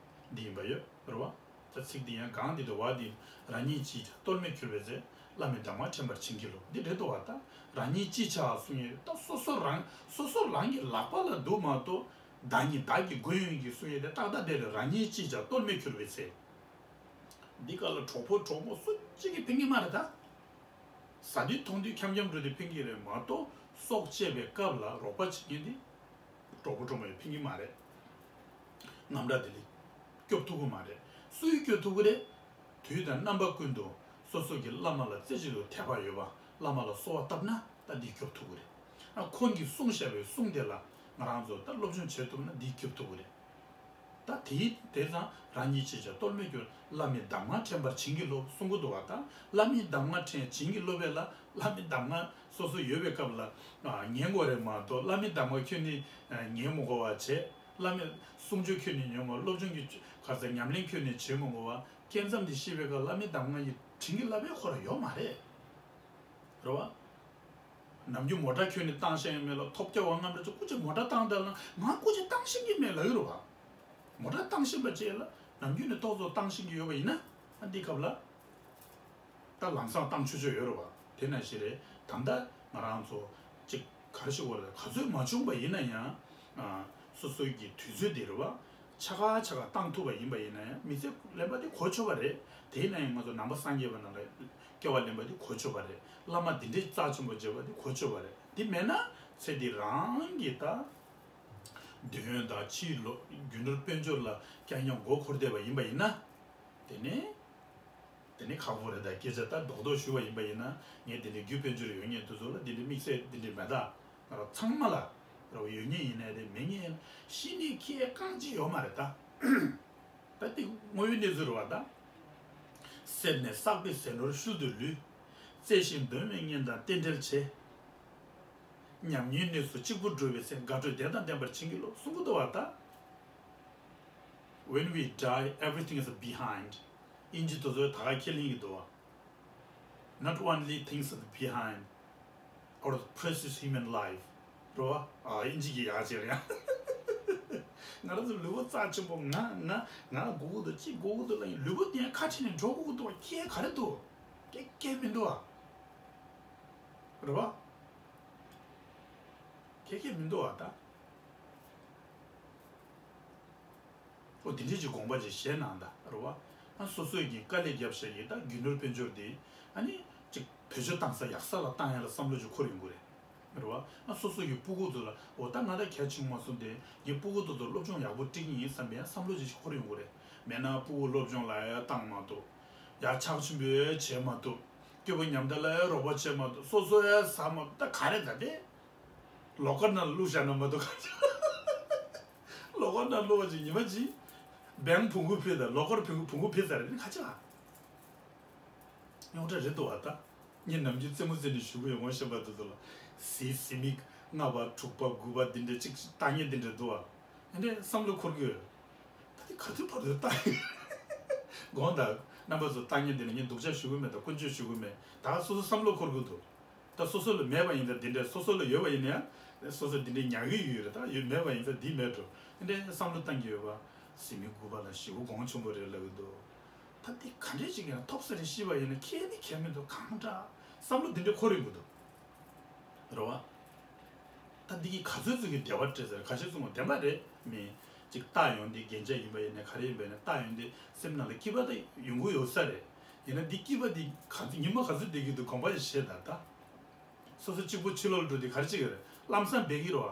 འདི་ཡིན་པ་ཡོད་རེད་བ། ད་ཚིག་འདི་ཡང་གང་འདི་འདུག་བ། འདི་རང་ཉིད་ཅིས་ཀྱང་གཏོལ་མེད་གྱུར་པའི་ཚེ། བླ་མའི་གདམས་ངག་དྲན་པར་བྱིན་གྱིས་རློབས། འདི་རེད་འདུག་བ། ད་རང་ཉིད་ཅིས་ཀྱང་གསུང་ཡས་ད་སོ་སོ་རང་སོ་སོ་རང་གི་ལག་པ་ལ་འདུག་མ་གཏོགས། བདག་ཉིད་བདག་གི་མགོན་ཡིན་གྱི་གསུང་ཡས་དེ་ཏག་ཏག་དེ་རེད། རང་ཉིད་ཅིས་ཀྱང་གཏོལ་མེད་གྱུར་པའི་ཚེ། འདི་ག་ལ་གྲོགས་པོ་གྲོགས་མོ་སུ་གཅིག་གིས་ཕན་གྱི་མ་རེད་ད། ཟ་དུས་འཐུང་དུས་འཁྱམ་འཁྱམ་འགྲོ་དུས་ཕན་གྱི་རེད་མ་གཏོགས། སྲོག་བཅད་པའི་སྐབས་ལ་རོགས་པ་བྱེད་མཁན་འདི་གྲོགས་པོ་གྲོགས་མོ་ཡིས་ཕན་གྱི་མ་རེད། རྔམ་སྐྲག་དེ་ལས་སྐྱོབ་ཐུབ་ཀྱི་མ་རེད། སུ་ཡིས་སྐྱོབ་ཐུབ་ཀྱི་རེད། དུས་དང་རྣམ་པ་ཀུན་ཏུ་སོ་སོ་གི་བླ་མ་ལ་རྩེ་གཅིག་ཏུ་དད་པ་ཡོད་པ། བླ་མ་ལ་གསོལ་བ་བཏབ་ན་ད་འདིས་སྐྱོབ་ཐུབ་ཀྱི་རེད། ཨ་ཁོང་གིས་གསུངས་བཞག་པའི་གསུང་དེ་ལ་ང་རང་ཚོ་ད་སློབ་སྦྱོང་བྱེད་ཐུབ་ན་འདིས་སྐྱོབ་ཐུབ་ཀྱི་རེད། ད་དེའི་དེ་ཙང་རང་ཉིད་ཅིས་ཀྱང་གཏོལ་མེད་གྱུར། བླ་མའི་གདམས་ངག་དྲན་པར་བྱིན་གྱིས་རློབས་གསུང་གི་འདུག་བ། ད་བླ་མའི་གདམས་ངག་དྲན་བྱིན་གྱིས་རློབས་པས་ལ། བླ་མའི་གདམས་ངག་སོ་སོ་ཡོད་པའི་སྐབས་ལ་ཨ་ཉན་དགོས་རེད་མ་གཏོགས། བླ་མའི་གདམས་ངག་ཁྱོན་ནས་ཨ་ཉན་མི་དགོས་པ་བྱས། བླ་མའི་གསུང་ཆོས་ཁྱོན་ནས་ཉན་དགོས། སློབ་སྦྱོང་གི་ག་ཚོད་ཉམས་ལེན་ཁྱོན་ནས་བྱེད་མི་དགོས་པ། སྐལ་མཚམས་དེ་ཤེས་པའི་སྐབས་བླ་མའི་གདམས་ངག་ཡིས་བྱིན་གྱིས་བརླབས་པའི་ཁོ་རང་ཡོད་མ་རེད། རེད་བ། ནམ་རྒྱུན་མོ་ཊ་ཁྱོན་ནས་བཏང་ཤེས་ཡོད་མེད་ལ། ཐོབ་སྐྱོ་བ་རྔམ་སྐྲག་ཅིག་སྐུ་མཁྱེན་མོ་ཊ་བཏང་དང་ལ། ང་སྐུ་མཁྱེན་བཏང་ཤེས་ཀྱི་མེད་ལབ་ཡོད་རེད་བ། མོ་ཊ་བཏང་ཤེས་པ་བཅས་ལ་ནམ་རྒྱུན་ནས་ཏོག་ཙམ་བཏང་ཤེས་ཀྱི་ཡོད་པ་ཡིན་ན། ཨ་འདི་སྐབས་ལ་ད་ལམ་སང་བཏང་ཆོག་ཆོག་ཡོད་རེད་བ། དེ་ནང་བཞིན་རེད། ད་ལྟ་ང་རང་ཚོ་ཅིག་ག་རེ་ཞིག་བར་ག་ཚོད་མ་བྱུང་པ་ཡིན་ན་ཡང་། ཨ་སོ་སོའི་གི་དུས་ཚོད་དེ་རེད་བ། ཆ་ག་ཆ་ག་བཏང་ཐུབ་པ་ཡིན་པ་ཡིན་ན་ཡང་། མི་ཚེ་ལེན་པ་དེ་གོ་ཆོད་པ་རེད། དེ་ཡིན་ན་ཡང་ང་ཚོ་ནང་པ་སངས་རྒྱས་པ་ནང་ལ་སྐྱེ་བ་ལེན་པ་དེ་གོ་ཆོད་པ་རེད། བླ་མ་འདི་འདྲའི་རྩ་ཆེན་པོ་མཇལ་བ་དེ་གོ་ཆོད་པ་རེད། དེ་མེད་ན་ཚེ་འདི་རང་གི་ད་འདོད་ཡོན་དང་ཕྱིའི་ལོ་རྒྱུ་ནོར་དཔལ་འབྱོར་ལ་རྐྱང་རྐྱང་མགོ་འཁོར་བསྡད་པ་ཡིན་པ་ཡིན་ན། དེ་ནས། དེ་ནི་ཁག་པོ་རེད། ད་སྐད་ཆ་ད་རྡོག་རྡོག་ཞུ་བ་ཡིན་པ་ཡིན་ན། ངས་དེ་འདྲའི་རྒྱུ་དཔལ་འབྱོར་ཡོད་མཁན་དེ་ཚོ་ལ་དེ་འདྲའི་དམིགས་བསལ་དེ་འདྲའི་མེད། ད་ང་རང་ཚང་མ་ལ་རོགས་ཡོད་མཁན་ཡིན་ནའི་རེད། མེད་མཁན་ཤི་ནས་ཁྱེད་རྐང་གཅིག་ཡོད་མ་རེད་ད། ད་དེ་དངོས་ཡོད་གནས་ཚུལ་རེད་བ། ད་བསད་ནས་བསགས་པའི་ཟས་ནོར་ཤུལ་དུ་ལུས། བཙལ་ཞིང་འདོན་པའི་གཉེན་དང་རྟེན་འབྲེལ་བྱེད། ཉམས་མྱོང་གནས་སུ་གཅིག་པུ་འགྲོ་བའི་ཚེ། དགའ་སྤྲོའི་བདེ་དང་ལྡན་པར་བྱིན་གྱིས་རློབས་གསུང་གི་འདུག་བ། ད། When we die, everything is behind. ཨིན་ཇི་དེ་ཚོའི་ད་ག་ཁས་ལེན་གྱི་འདུག་བ། Not only things are behind, our precious human life. རོ། ཨ་ཨིན་ཇི་གི་ཡག་ཅིག་རེད། ང་རང་ཚོ་ལུས་པོ་རྩ་ཆེན་པོ། ང་ང་ང་དགོས་ཀྱི་འདུག་ཅི་དགོས་ཀྱི་འདུག་ལབ་ཡིན། ལུས་པོ་དེ་ཁ་ཕྱེ་ནས་འགྲོ་དགོས་ཀྱི་འདུག་བ། ཁྱད་ག་རེ་འདུག་སྐད་སྐད་མི་འདུག་བ། རེད་བ། ཁྱད་ཁྱད་མི་འདུག་བ་ད། ཨོ་དེ་འདྲའི་ཅིག་དགོངས་པ་ཅིག་བཞེས་གནང་ད་རེད་བ། ཨ་སོ་སོས་ཀྱི་དཀའ་ལས་བརྒྱབ་བཞག་གི་ད་རྒྱུ་ནོར་དཔལ་འབྱོར་དེ། ཨ་ནི་ཅིག་བེད་སྤྱོད་བཏང་ས་ཡག་ས་ལ་བཏང་ཡ་ལ་བསམ་བློ་ཅིག་འཁོར་ཡོང་གི་རེད། རེད་བ། ཨ་སོ་སོ་ཡི་སྤུ་གུ་ཚོ་ལ་འོ་ད་ང་ད་གལ་ཆེན་པོ་མ་སོང་སྟེ། ངའི་སྤུ་གུ་ཚོ་ཚོ་སློབ་སྦྱོང་ཡག་པོ་སྤྲད་ཀྱི་ཡིན་བསམ་པའི་བསམ་བློ་ཅིག་འཁོར་ཡོང་གི་རེད། མེད་ན་སྤུ་གུ་སློབ་སྦྱོང་ལ་ཡ་བཏང་མ་ཐུབ། ཡ་ཕྱག་ཆེན་པོ་བྱེད་མ་ཐུབ། སྐྱོ་པོ་ཉམ་ཐག་ལ་ཡ་རོགས་པ་བྱེད་མ་ཐུབ། སོ་སོ་ཡ་ཟ་མ་ཐུབ། ད་ག་རེ་ད་དེ། ལོ་ཀར་ནང་བླུགས་བཞག་ན་མ་གཏོགས་ག་ཅི། ལོ་ཀར་ནང་བླུགས་པ་ཅིག་ཉི་མ་གཅིག་བེང་བོང་གུ་འཕེལ་དང་ལོ་ཀར་བོང་གུ་བོང་གུ་འཕེལ་ཚར་རེད། ཁ་ཆག་རྙོག་དྲ་རེད་འདུག་བ་ད། ངས་ནམ་རྒྱུན་རྩེད་མོ་རྩེ་ནས་ཞུ་གི་ཡོད། ངོ་ཤེས་པ་དེ་ཚོ་ལ། གཟི་གཟི་མིག་ལྔ་པ་དྲུག་པ་དགུ་པ་འདི་འདྲ་ཅིག་ལྟ་ངན་འདི་འདྲ་འདུག་བ། འདི་འདྲའི་བསམ་བློ་འཁོར་གི་ཡོད། ད་དེ་ག་དུས་བར་དུ་ལྟ་ཡིན། དགོངས་དག་རྣམ་པ་ཚོ། ལྟ་ངན་འདི་ལ་ངས་སྡུག་ཅག་ཞུ་གི་མེད། ད་ཀུན་སྤྱོད་ཞུ་གི་མེད། ད་སོ་སོ་བསམ་བློ་འཁོར་གི་འདུག་ད་སོ་སོ་ལ་མེད་པ་ཡིན་ཙང་འདི་འདྲ། སོ་སོ་ལ་ཡོད་པ་ཡིན་ན་ཡང་སོ་སོ་འདི་འདྲའི་ཉར་གི་ཡོད་རེད། ད་ཡོད་མེད་པ་ཡིན་ཙང་འདི་མེད་འགྲོ། འདི་འདྲའི་བསམ་བློ་བཏང་གི་ཡོད་པ། གཟི་མིག་དགུ་པ་ལ་ཞེ་པོ་གོང་ཆེན་པོ་རེད་ལབ་གི་འདུག་ད་འདི་ག་འདྲས་ཅིག་ཡིན་ན་ཐོབ་ས་རེད། ཤི་བ་ཡིན་ན་ཁྱད་ནི་ཁྱད་མི་འདུག་གང་འདྲ་བསམ་བློ་འདི་འདྲ་འཁོར་ཡོང་གི་འདུག་རེད་བ། ད་འདི་གིས་ག་ཚོད་ཚོད་ཀྱི་བདེ་བ་སྤྲད་ཟེར། ཁ་ཤས་གསུང་བ་བདེན་པ་རེད། མི་ཅིག་ལྟ་ཡོང་དུས་རྒྱན་ཆ་ཡིན་པ་ཡིན་ན་ག་རེ་ཡིན་པ་ཡིན་ན། ལྟ་ཡོང་དུས་སེམས་ནང་ལ་སྐྱིད་པ་ད་ཡོང་གི་ཡོད་ས་རེད། ཡིན་ན་འདི་སྐྱིད་པ་འདི་ག་ཚོད་ཉི་མ་ག་ཚོད་བསྡད་ཀྱི་འདུག་དགོངས་པ་ཞིག་བཞེས་དང་། ད་སོ་སོ་གཅིག་པོ་ཕྱི་ལོགས་ལ་འགྲོ་དུས་ག་རེ་བྱེད་ཀྱི་རེད། ལམ་སང་འབད་ཀྱི་རེད་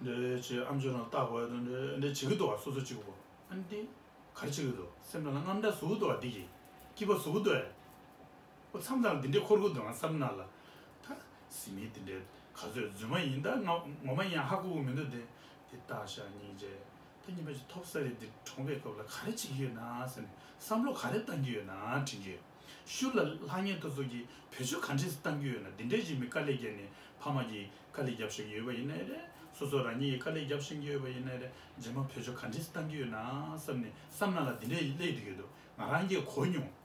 བ། འདྲེ་ཆེ་ཨམ་ཅོག་ནང་ལྟ་དགོས་ཡ་དང་འདྲེ་འདྲེ་བྱེད་ཀྱི་འདུག་བ། སོ་སོ་གཅིག་པོ། ཨ་ནི་འདི་ག་རེ་བྱེད་ཀྱི་འདུག་སེམས་ནང་ལ་རྔམ་སྐྲག་བཟོ་གི་འདུག་བ། འདི་གིས་སྐྱིད་པ་བཟོ་གི་འདུག་ཨེ། ཨོ་མཚམས་མཚམས་འདི་འདྲའི་འཁོར་གི་འདུག་ང་བསམ་ན་ལ། ད་གཟི་མིག་འདི་འདྲའི་ག་ཚོད་རྫུན་མ་ཡིན། ད་ང་ངོ་མ་ཡིན་ཧ་གོ་གི་མི་འདུག་དེ་དེ་ལྟ་ཤ་སྙིང་རྗེ། ད་ཉི་མ་ཅིག་ཐོབ་ས་རེད། འདི་གྲོངས་པའི་སྐབས་ལ་ག་རེ་བྱེད་ཀྱི་ཡོད་ན་ཟེར་ནས་བསམ་བློ་ག་རེ་བཏང་གི་ཡོད་ན་དྲན་གྱི་ཡོད། ཤུལ་ལ་ལྷག་ཉེས་དེ་ཚོ་གིས་བེད་སྤྱོད་ག་འདྲས་སེ་བཏང་གི་ཡོད་ན། འདི་འདྲས་ཅིག་མི་དཀའ་ལས་བརྒྱབ་ནས་ཕ་མ་གིས་དཀའ་ལས་བརྒྱབ་བཞིན་ཡོད་པ་ཡིན་ནའི་རེད། སོ་སོ་རང་ཉིད་ཀྱིས་དཀའ་ལས་བརྒྱབ་བཞིན་ཡོད་པ་ཡིན་ནའི་རེད། རྗེས་མ་བེད་སྤྱོད་ག་འདྲས་སེ་བཏང་གི་ཡོད་ན་བསམ་ནས་བསམ་ནང་ལ་འདི་འདྲས་སླེབས་བསྡད་ཀྱི་འདུག་ང་རང་གིས་གོ་མྱོང་།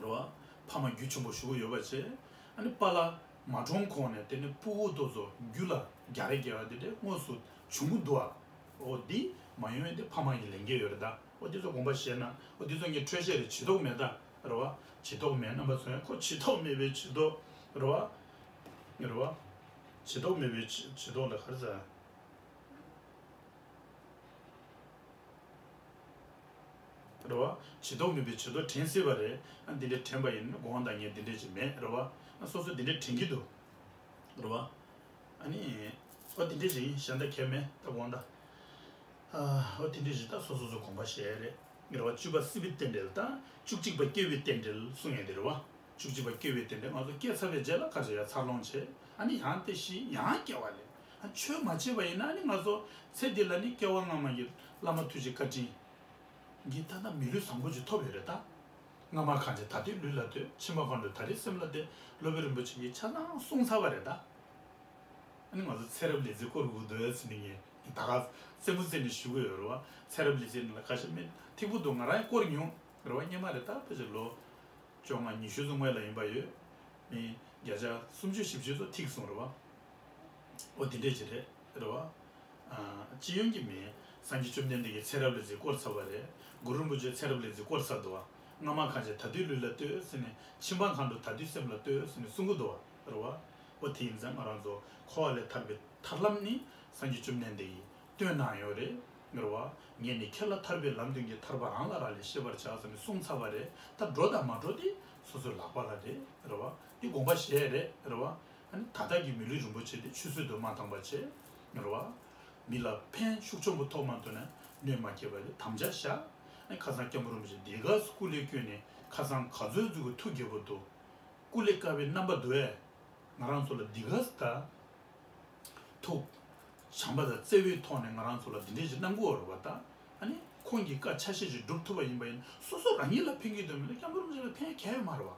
རེད་བ། ཕ་མ་རྒྱུ་ཆེན་པོ་ཞུ་གི་ཡོད་པ་བྱས། ཨ་ནི་པཱ་ལགས་མ་གྲོངས་གོང་ནས་དེ་ནས་སྤུ་གུ་དེ་ཚོ་རྒྱུ་ལ་རྒྱག་རེས་རྒྱག་པ་དེ་འདྲས་དངོས་སུ་བྱུང་གི་འདུག་ཨ། འོ་འདི་མ་ཡོང་ཡས་དེ་ཕ་མ་ཡི་ལས་འགན་ཡོད་རེད་ད། འོ་འདི་ཚོ་དགོངས་པ་བཞེས་ན། འོ་འདི་ཚོ་ངས་འཕྲོས་བཤད་རེད། བྱེད་ཐུབ་མེད་ད། རེད་བ། བྱེད་ཐུབ་མེད། རྣམ་པ་ཚོ་ཡང་ཁོ་བྱེད་ཐུབ་མེད་པའི་བྱེད་ཐུབ། རེད་བ། རེད་བ། བྱེད་ཐུབ་མེད་པའི་བྱེད་བྱེད་ཐུབ་ལ་ག་རེ་ཟེར། རེད་བ། བྱེད་ཐུབ་མེད་པའི་བྱེད་ཐུབ་དྲན་སྲིད་པ་རེད། ཨ་འདི་འདྲ་དྲན་པ་ཡིན་ན་དགོངས་དག་ངས་འདི་འདྲ་ཅིག་མེད། རེད་བ། ཨ་སོ་སོ་འདི་འདྲ་དྲན་གྱི་འདུག་རེད་བ། ཨ་ནི། ཨོ་འདི་འདྲ་ཅིག་ཡིན། གཞན་དག་གལ་མེད་ད་དགོངས་དག་ཨ་ཨོ་འདི་འདྲ་ཅིག་ད་སོ་སོ་སོ་དགོངས་པ་བཞེས་རེད། རེད་བ། བཅུ་པ་སྲིད་པའི་རྟེན་འབྲེལ་དང་བཅུ་གཅིག་པ་སྐྱེ་བོའི་རྟེན་འབྲེལ་གསུང་ཡས་དེ་རེད་བ། བཅུ་གཅིག་པ་སྐྱེ་བོའི་རྟེན་འབྲེལ་ང་ཚོ་སྐྱེས་ཚར་བའི་རྗེས་ལ་ཁ་ཅིག་ཡ་འཚར་ལོངས་བྱས། ཨ་ནི་ཡང་དེ་ཤི་ཡང་སྐྱེ་བ་ལེན། ཨ་ཆོས་མ་བྱས་པ་ཡིན་ན་ཨ་ནི་ང་ཚོ་ཚེ་འདི་ལ་ནི་སྐྱེ་བ་སྔ་མ་གི་བླ་མ་ཐུགས་རྗེ་བཀའ་དྲིན་གྱིས་ད་ལྟ་མི་ལུས་བཟང་པོ་ཅིག་ཐོབ་ཡོད་རེད་ད། སྔ་མ་གང་བྱས་ད་ལྟའི་ལུས་ལ་ལྟོས། ཕྱི་མ་གང་འགྲོ་ད་རེས་སེམས་ལ་ལྟོས། སློབ་དཔོན་རིན་པོ་ཆེ་གིས་ཆ་ཚང་གསུངས་ཚར་བ་རེད་ད། ཨ་ནི་ང་ཚོ་ཚེ་རབས་ལས་རྩིས་སྐོར་དགོས་འདུག་ཟེར་ནས་ངས་ད་ག་རྩེད་མོ་རྩེ་ནས་ཞུ་གི་ཡོད་རེད་བ། ཚེ་རབས་ལས་རྩིས་ནང་ལ་ཁ་ཤས་མི་ཐིག་པོ་འདུག་ང་རང་ཡང་སྐོར་མྱོང་རེད་བ། སྔོན་མ་རེད་ད། ཕལ་ཆེར་ལོ་བཅོ་ལྔ་ཉི་ཤུ་ཙམ་སྔོན་ལ་ཡིན་པ་ཡོད། མི་བརྒྱ་ཆ་སུམ་ཅུ་བཞི་བཅུ་ཙམ་ཐིག་སོང་རེད་བ། ཨོ་དེ་འདྲས་ཅིག་རེད། རེད་བ། ཨ་སྤྱི་ཡོངས་ཀྱི་མི་སངས་རྒྱས་བཅོམ་ལྡན་འདས་ཀྱིས་ཚེ་རབས་ལས་རྩིས་སྐོར་ཚར་བ་རེད། གུ་རུ་རིན་པོ་ཆེས་ཚེ་རབས་ལས་རྩིས་སྐོར་ཚར་འདུག་བ། སྔ་མ་གང་བྱས་ད་ལྟའི་ལུས་ལ་ལྟོས་ཟེར་ནས། ཕྱི་མ་གང་འགྲོ་ད་ལྟའི་སེམས་ལ་ལྟོས་ཟེར་ནས་གསུང་གི་འདུག་བ། རེད་བ། ཨོ་དེ་ཡིན་ཙང་ང་རང་ཚོ་འཁོར་བ་ལས་ཐར་པའི་ཐར་ལམ་ནི་སངས་རྒྱས་བཅོམ་ལྡན་འདས་ཀྱིས་སྟོན་གནང་ཡོད་རེད། རེད་བ། ངས་ནི་ཁྱེད་ལ་ཐར་པའི་ལམ་སྟོན་གྱི། ཐར་པ་རང་ལ་རག་ལས་ཤེས་པར་བྱ་ཟེར་ནས་གསུངས་ཚར་བ་རེད། ད་འགྲོ་དང་མ་འགྲོ་དེ་སོ་སོའི་ལག་པ་ལ་རེད། རེད་བ། འདི་དགོངས་པ་བཞེས་རེད། རེད་བ། ཨ་ནི་ད་ལྟ་གི་མི་ལུས་རིན་པོ་ཆེ་དེ་ཆུད་ཟོས་དུ་མ་བཏང་བ་བྱས། རེད་བ། མི་ལ་ཕན་ཤུགས་ཆེན་པོ་ཐོགས་མ་ཐུབ་ན་གནོད་མ་སྐྱེལ་བ་ལས་དམ་བཅའ་བཞག་ཨ་ནི་ཁ་སང་སྐྱབས་མགོན་རིན་པོ་ཆེ་འདི་ག་སྐུ་ལས་བསྐྱོན་ནས་ཁ་སང་ག་ཚོད་ཟིག་གི་ཐུགས་དགྱེས་པོ་འདུག་སྐུ་ལས་དཀར་བའི་རྣམ་པ་འདུག་ཨེ། ང་རང་ཚོ་ལ་འདི་ག་ད་ཐུགས་བྱམས་པ་དང་བརྩེ་བའི་ཐོག་ནས་ང་རང་ཚོ་ལ་འདི་འདྲས་ཅིག་གནང་གི་ཡོད་རེད་བ། ད་ཨ་ནི་ཁོང་གི་བཀའ་ཆ་ཤས་ཅིག་སྒྲུབ་ཐུབ་པ་ཡིན་པ་ཡིན་ན་སོ་སོ་རང་ཉིད་ལ་ཕན་གྱི་འདུག་མིན་ན་སྐྱབས་མགོན་རིན་པོ་ཆེ་ལ་ཕན་གང་ཡང་ཡོད་མ་རེད་བ།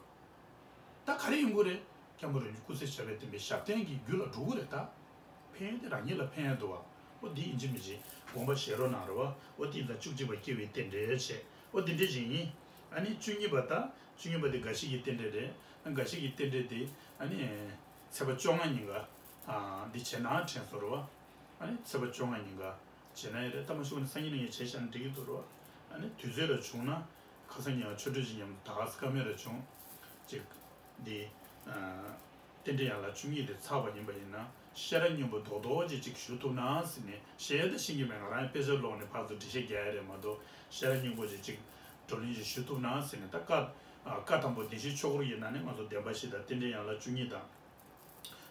ད་ག་རེ་ཡོང་གི་རེད། སྐྱབས་མགོན་རིན་པོ་ཆེ་སྐུ་ཚེ་ཞབས་པད་བརྟན་པའི་ཞབས་བརྟན་གྱི་རྒྱུ་ལ་འགྲོ་གི་རེད་ད། ཕན་ཡོན་དེ་རང་ཉིད་ལ་ཕན་ཡོན་འདུག་བ། ཨོ་འདི་ཡིན་གཅིག་མིན་གཅིག་དགོངས་པ་བཞེས་རོགས་གནང་རོགས། ཨོ་འདི་ཡིན་ཙང་བཅུ་གཅིག་པ་སྐྱེ་བོའི་རྟེན་འབྲེལ་བྱས། ཨོ་འདི་འདྲ་ཞིག་ཡིན། ཨ་ནི་བཅུ་གཉིས་པ་ད། བཅུ་གཉིས་པ་དེ་དགའ་བཞི་གི་རྟེན་འབྲེལ་རེད། ཨ་དགའ་བཞི་གི་རྟེན་འབྲེལ་དེ་ཨ་ནི་ཚེས་པ་བཅོ་ལྔ་ཉིན་ཀ་ཨ་འདི་བྱས་ན་དྲན་སོང་རོགས། ཨ་ནི་ཚེས་པ་བཅོ་ལྔ་ཉིན་ཀ་བྱས་ན་ཡང་རེད། ད་མ་ཤི་བ་ནི་སང་ཉིན་ནས་ཡང་བྱས་བཞག་ན་འགྲིག་གི་འདུག་རོགས། ཨ་ནི་དུས་ཚོད་ལ་བྱུང་ན་ཁ་སང་ཉིན་ཀ་ཆོ་འཕྲུལ་གྱི་མཉམ་དུ་ད་ག་སེ་བཀའ་མོལ་ར་བྱུང་། ཅིག་འདི། རྟེན་འབྲེལ་ཡན་ལག་བཅུ་གཉིས་དེ་ཚར་བ་ཡིན་པ་ཡིན་ན་ཤེས་རབ་སྙིང་པོ་རྡོག་རྡོག་ཅིག་ཅིག་ཞུ་ཐུབ་ན་ཟེར་ནས། ཤེས་ཡོན་དེ་ཤེས་ཀྱི་མེད། ང་རང་ཡང་དཔེ་ཆ་ཀློག་ནས་ཕར་ཚུར་འགྲེལ་བཤད་རྒྱག་ཡ་རེད་མ་གཏོགས། ཤེས་རབ་སྙིང་པོ་ཅིག་ཅིག་བགྲོ་གླེང་ཅིག་ཞུ་ཐུབ་ན་ཟེར་ནས། ད་བཀའ་བཀའ་དང་པོ་བདེན་བཞིའི་ཆོས་འཁོར་གྱི་ནང་ནས་ང་ཚོ་བདེན་པ་བཞི་དང་རྟེན་འབྲེལ་ཡན་ལག་བཅུ་གཉིས་དང་།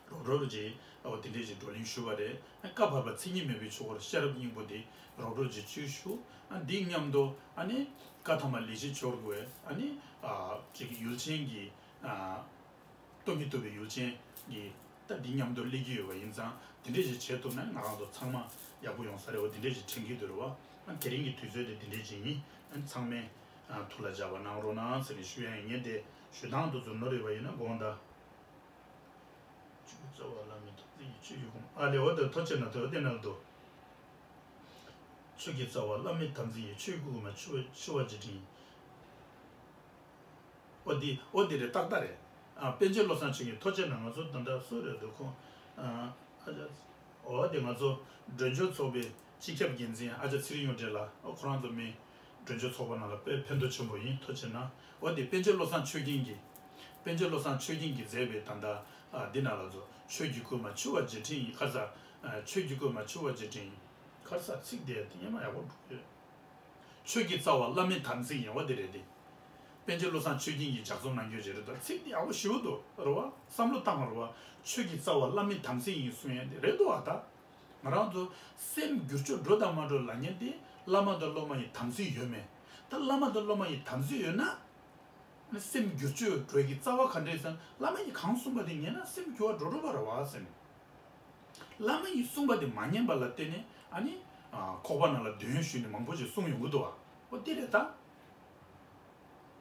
རོབ་རོབ་ཅིག་ཨོ་དེ་འདྲས་ཅིག་བགྲོ་གླེང་ཞུས་པ་རེད། བཀའ་བབས་པ་མཚན་ཉིད་མེད་པའི་ཆོས་འཁོར་ཤེས་རབ་སྙིང་པོ་དེ་རོབ་རོབ་ཅིག་ཅིག་ཞུ། ཨ་འདི་མཉམ་དུ་ཨ་ནི་བཀའ་ཐ་མ་ལེགས་བཤད་ཆོས་འཁོར་གྱི་ཨ་ནི་ཨ་ཅིག་ཡུལ་ཆེན་གྱི་ཨ། སྟོང་ཉིད་རྟོགས་པའི་ཡུལ་ཅན་གྱི་ད་འདི་མཉམ་དུ་སླེབས་ཀྱི་ཡོད་པ་ཡིན་ཙང་། དེ་འདྲས་ཞིག་བྱེད་ཐུབ་ན་ང་རང་ཚོ་ཚང་མ་ཡག་པོ་ཡོང་ས་རེད་བ། དེ་འདྲས་ཞིག་དྲན་གྱི་འདུག་རེད་བ། ཨ་དེ་རིང་གི་དུས་ཚོད་དེ་འདི་འདྲས་ཅིག་ཡིན། ཨ་ཚང་མས་ཨ་ཐུགས་ལ་འཇགས་པ་གནང་རོགས་གནང་ཟེར་ནས་ཞུ་ཡ་ཡིན། ངས་དེ་ཞུ་སྟངས་དེ་ཚོ་ནོར་ཡོད་པ་ཡིན་ན་དགོངས་དག་ཆོས་ཀྱི་རྩ་བ་བླ་མེད་དམ་ཚིག་ཡིན། ཆོས་ཀྱི་གོ་མ། ཨ་ལེ་འོ་དེ་ཐོ་ཅེ་ན་དེ་འོ་དེ་ན་དོ། ཆོས་ཀྱི་རྩ་བ་བླ་མེད་དམ་ཚིག་ཡིན། ཆོས་ཀྱི་གོ་མ་འཆི་བ་འཆི་བ་རྗེས་དྲན་ཡིན། ཨོ་འདི་ཨོ་འདི་རེད། ཏག་ཏག་རེད། ཨ་པཎ་ཆེན་བློ་བཟང་ཆོས་རྒྱན་ཐོ་ཅེ་ན་ང་ཚོ་ད་ལྟ་སུ་རེད་འདུག་ཁོང་། ཨ་ཨ་ཅག་ཨོ་འདི་ང་ཚོ་མགྲོན་ཆོས་ཚོགས་པའི་སྤྱི་ཁྱབ་འགན་འཛིན་ཨ་ཅག་ཚེ་རིང་གཡུ་སྒྲོན་ལགས། ཨོ་ཁོ་རང་ཚོ་མི་མགྲོན་ཆོས་ཚོགས་པ་ནང་ལ་དཔེ་ཕན་ཐོགས་ཆེན་པོ་ཡིན། ཐོ་ཅེ་ན། ཨོ་འདི་པཎ་ཆེན་བློ་བཟང་ཆོས་རྒྱན་གྱིས། པཎ་ཆེན་བློ་བཟང་ཆོས་རྒྱན་གྱིས་མཛད་པའི་ད་ལྟ་ཨ་འདི་ནང་ལ་ཚོ་ཆོས་ཀྱི་བཀོད་མ་འཆི་བ་རྗེས་དྲན་ཡིན། ཁ་ས་ཨ་ཆོས་ཀྱི་བཀོད་མ་འཆི་བ་རྗེས་དྲན་ཡིན། ཁ་ས་ཚིག་དེ་དེ་སྙན་མ་ཡག་པོ་འདུག་ཡོད། ཆོས་ཀྱི་རྩ་བ་བླ་མེད་དམ་ཚིག་ཡིན་བ་དེ་རེད་དེ། པཎ་ཆེན་བློ་བཟང་ཆོས་རྒྱན་གྱིས་ལྗགས་རྩོམ་གནང་རྒྱུ་ཅིག་རེད་དོ། ཚིག་དེ་ཡག་པོ་ཞེ་པོ་འདུག་རེད་བ། བསམ་བློ་བཏང་བ་རེད་བ། ཆོས་ཀྱི་རྩ་བ་བླ་མེད་དམ་ཚིག་ཡིན་གསུང་ཡ་དེ་རེད་འདུག་བ། ད་ང་རང་ཚོ་སེམས་བསྒྱུར་བཅོས་འགྲོ་དང་མ་འགྲོ་ལབ་མཁན་དེ་བླ་མ་དང་སློབ་མ་ཡི་དམ་ཚིག་ཡོད་མེད། ད་བླ་མ་དང་སློབ་མ་ཡི་དམ་ཚིག་ཡོད་ན། སེམས་བསྒྱུར་བཅོས་འགྲོ་ཡི་རྩ་བ་ག་འདྲས་ཟེར་ན། བླ་མ་ཡིས་གང་གསུངས་པ་དེ་ཉན་ན་སེམས་འགྱུར་བ་འགྲོ་འགྲོ་བ་རེད་བ་ཟེར་ནས། བླ་མ་ཡིས་གསུངས་པ་དེ་མ་ཉན་པ་ལ་བརྟེན་ནས་ཨ་ནི་ ཨ་ཁོག་པ་ནང་ལ་འདོན་ཞུས་ནས་མང་པོ་ཞིག་གསུངས་ཡོང་གི་འདུག་བ། འོ་འདི་རེད་ད།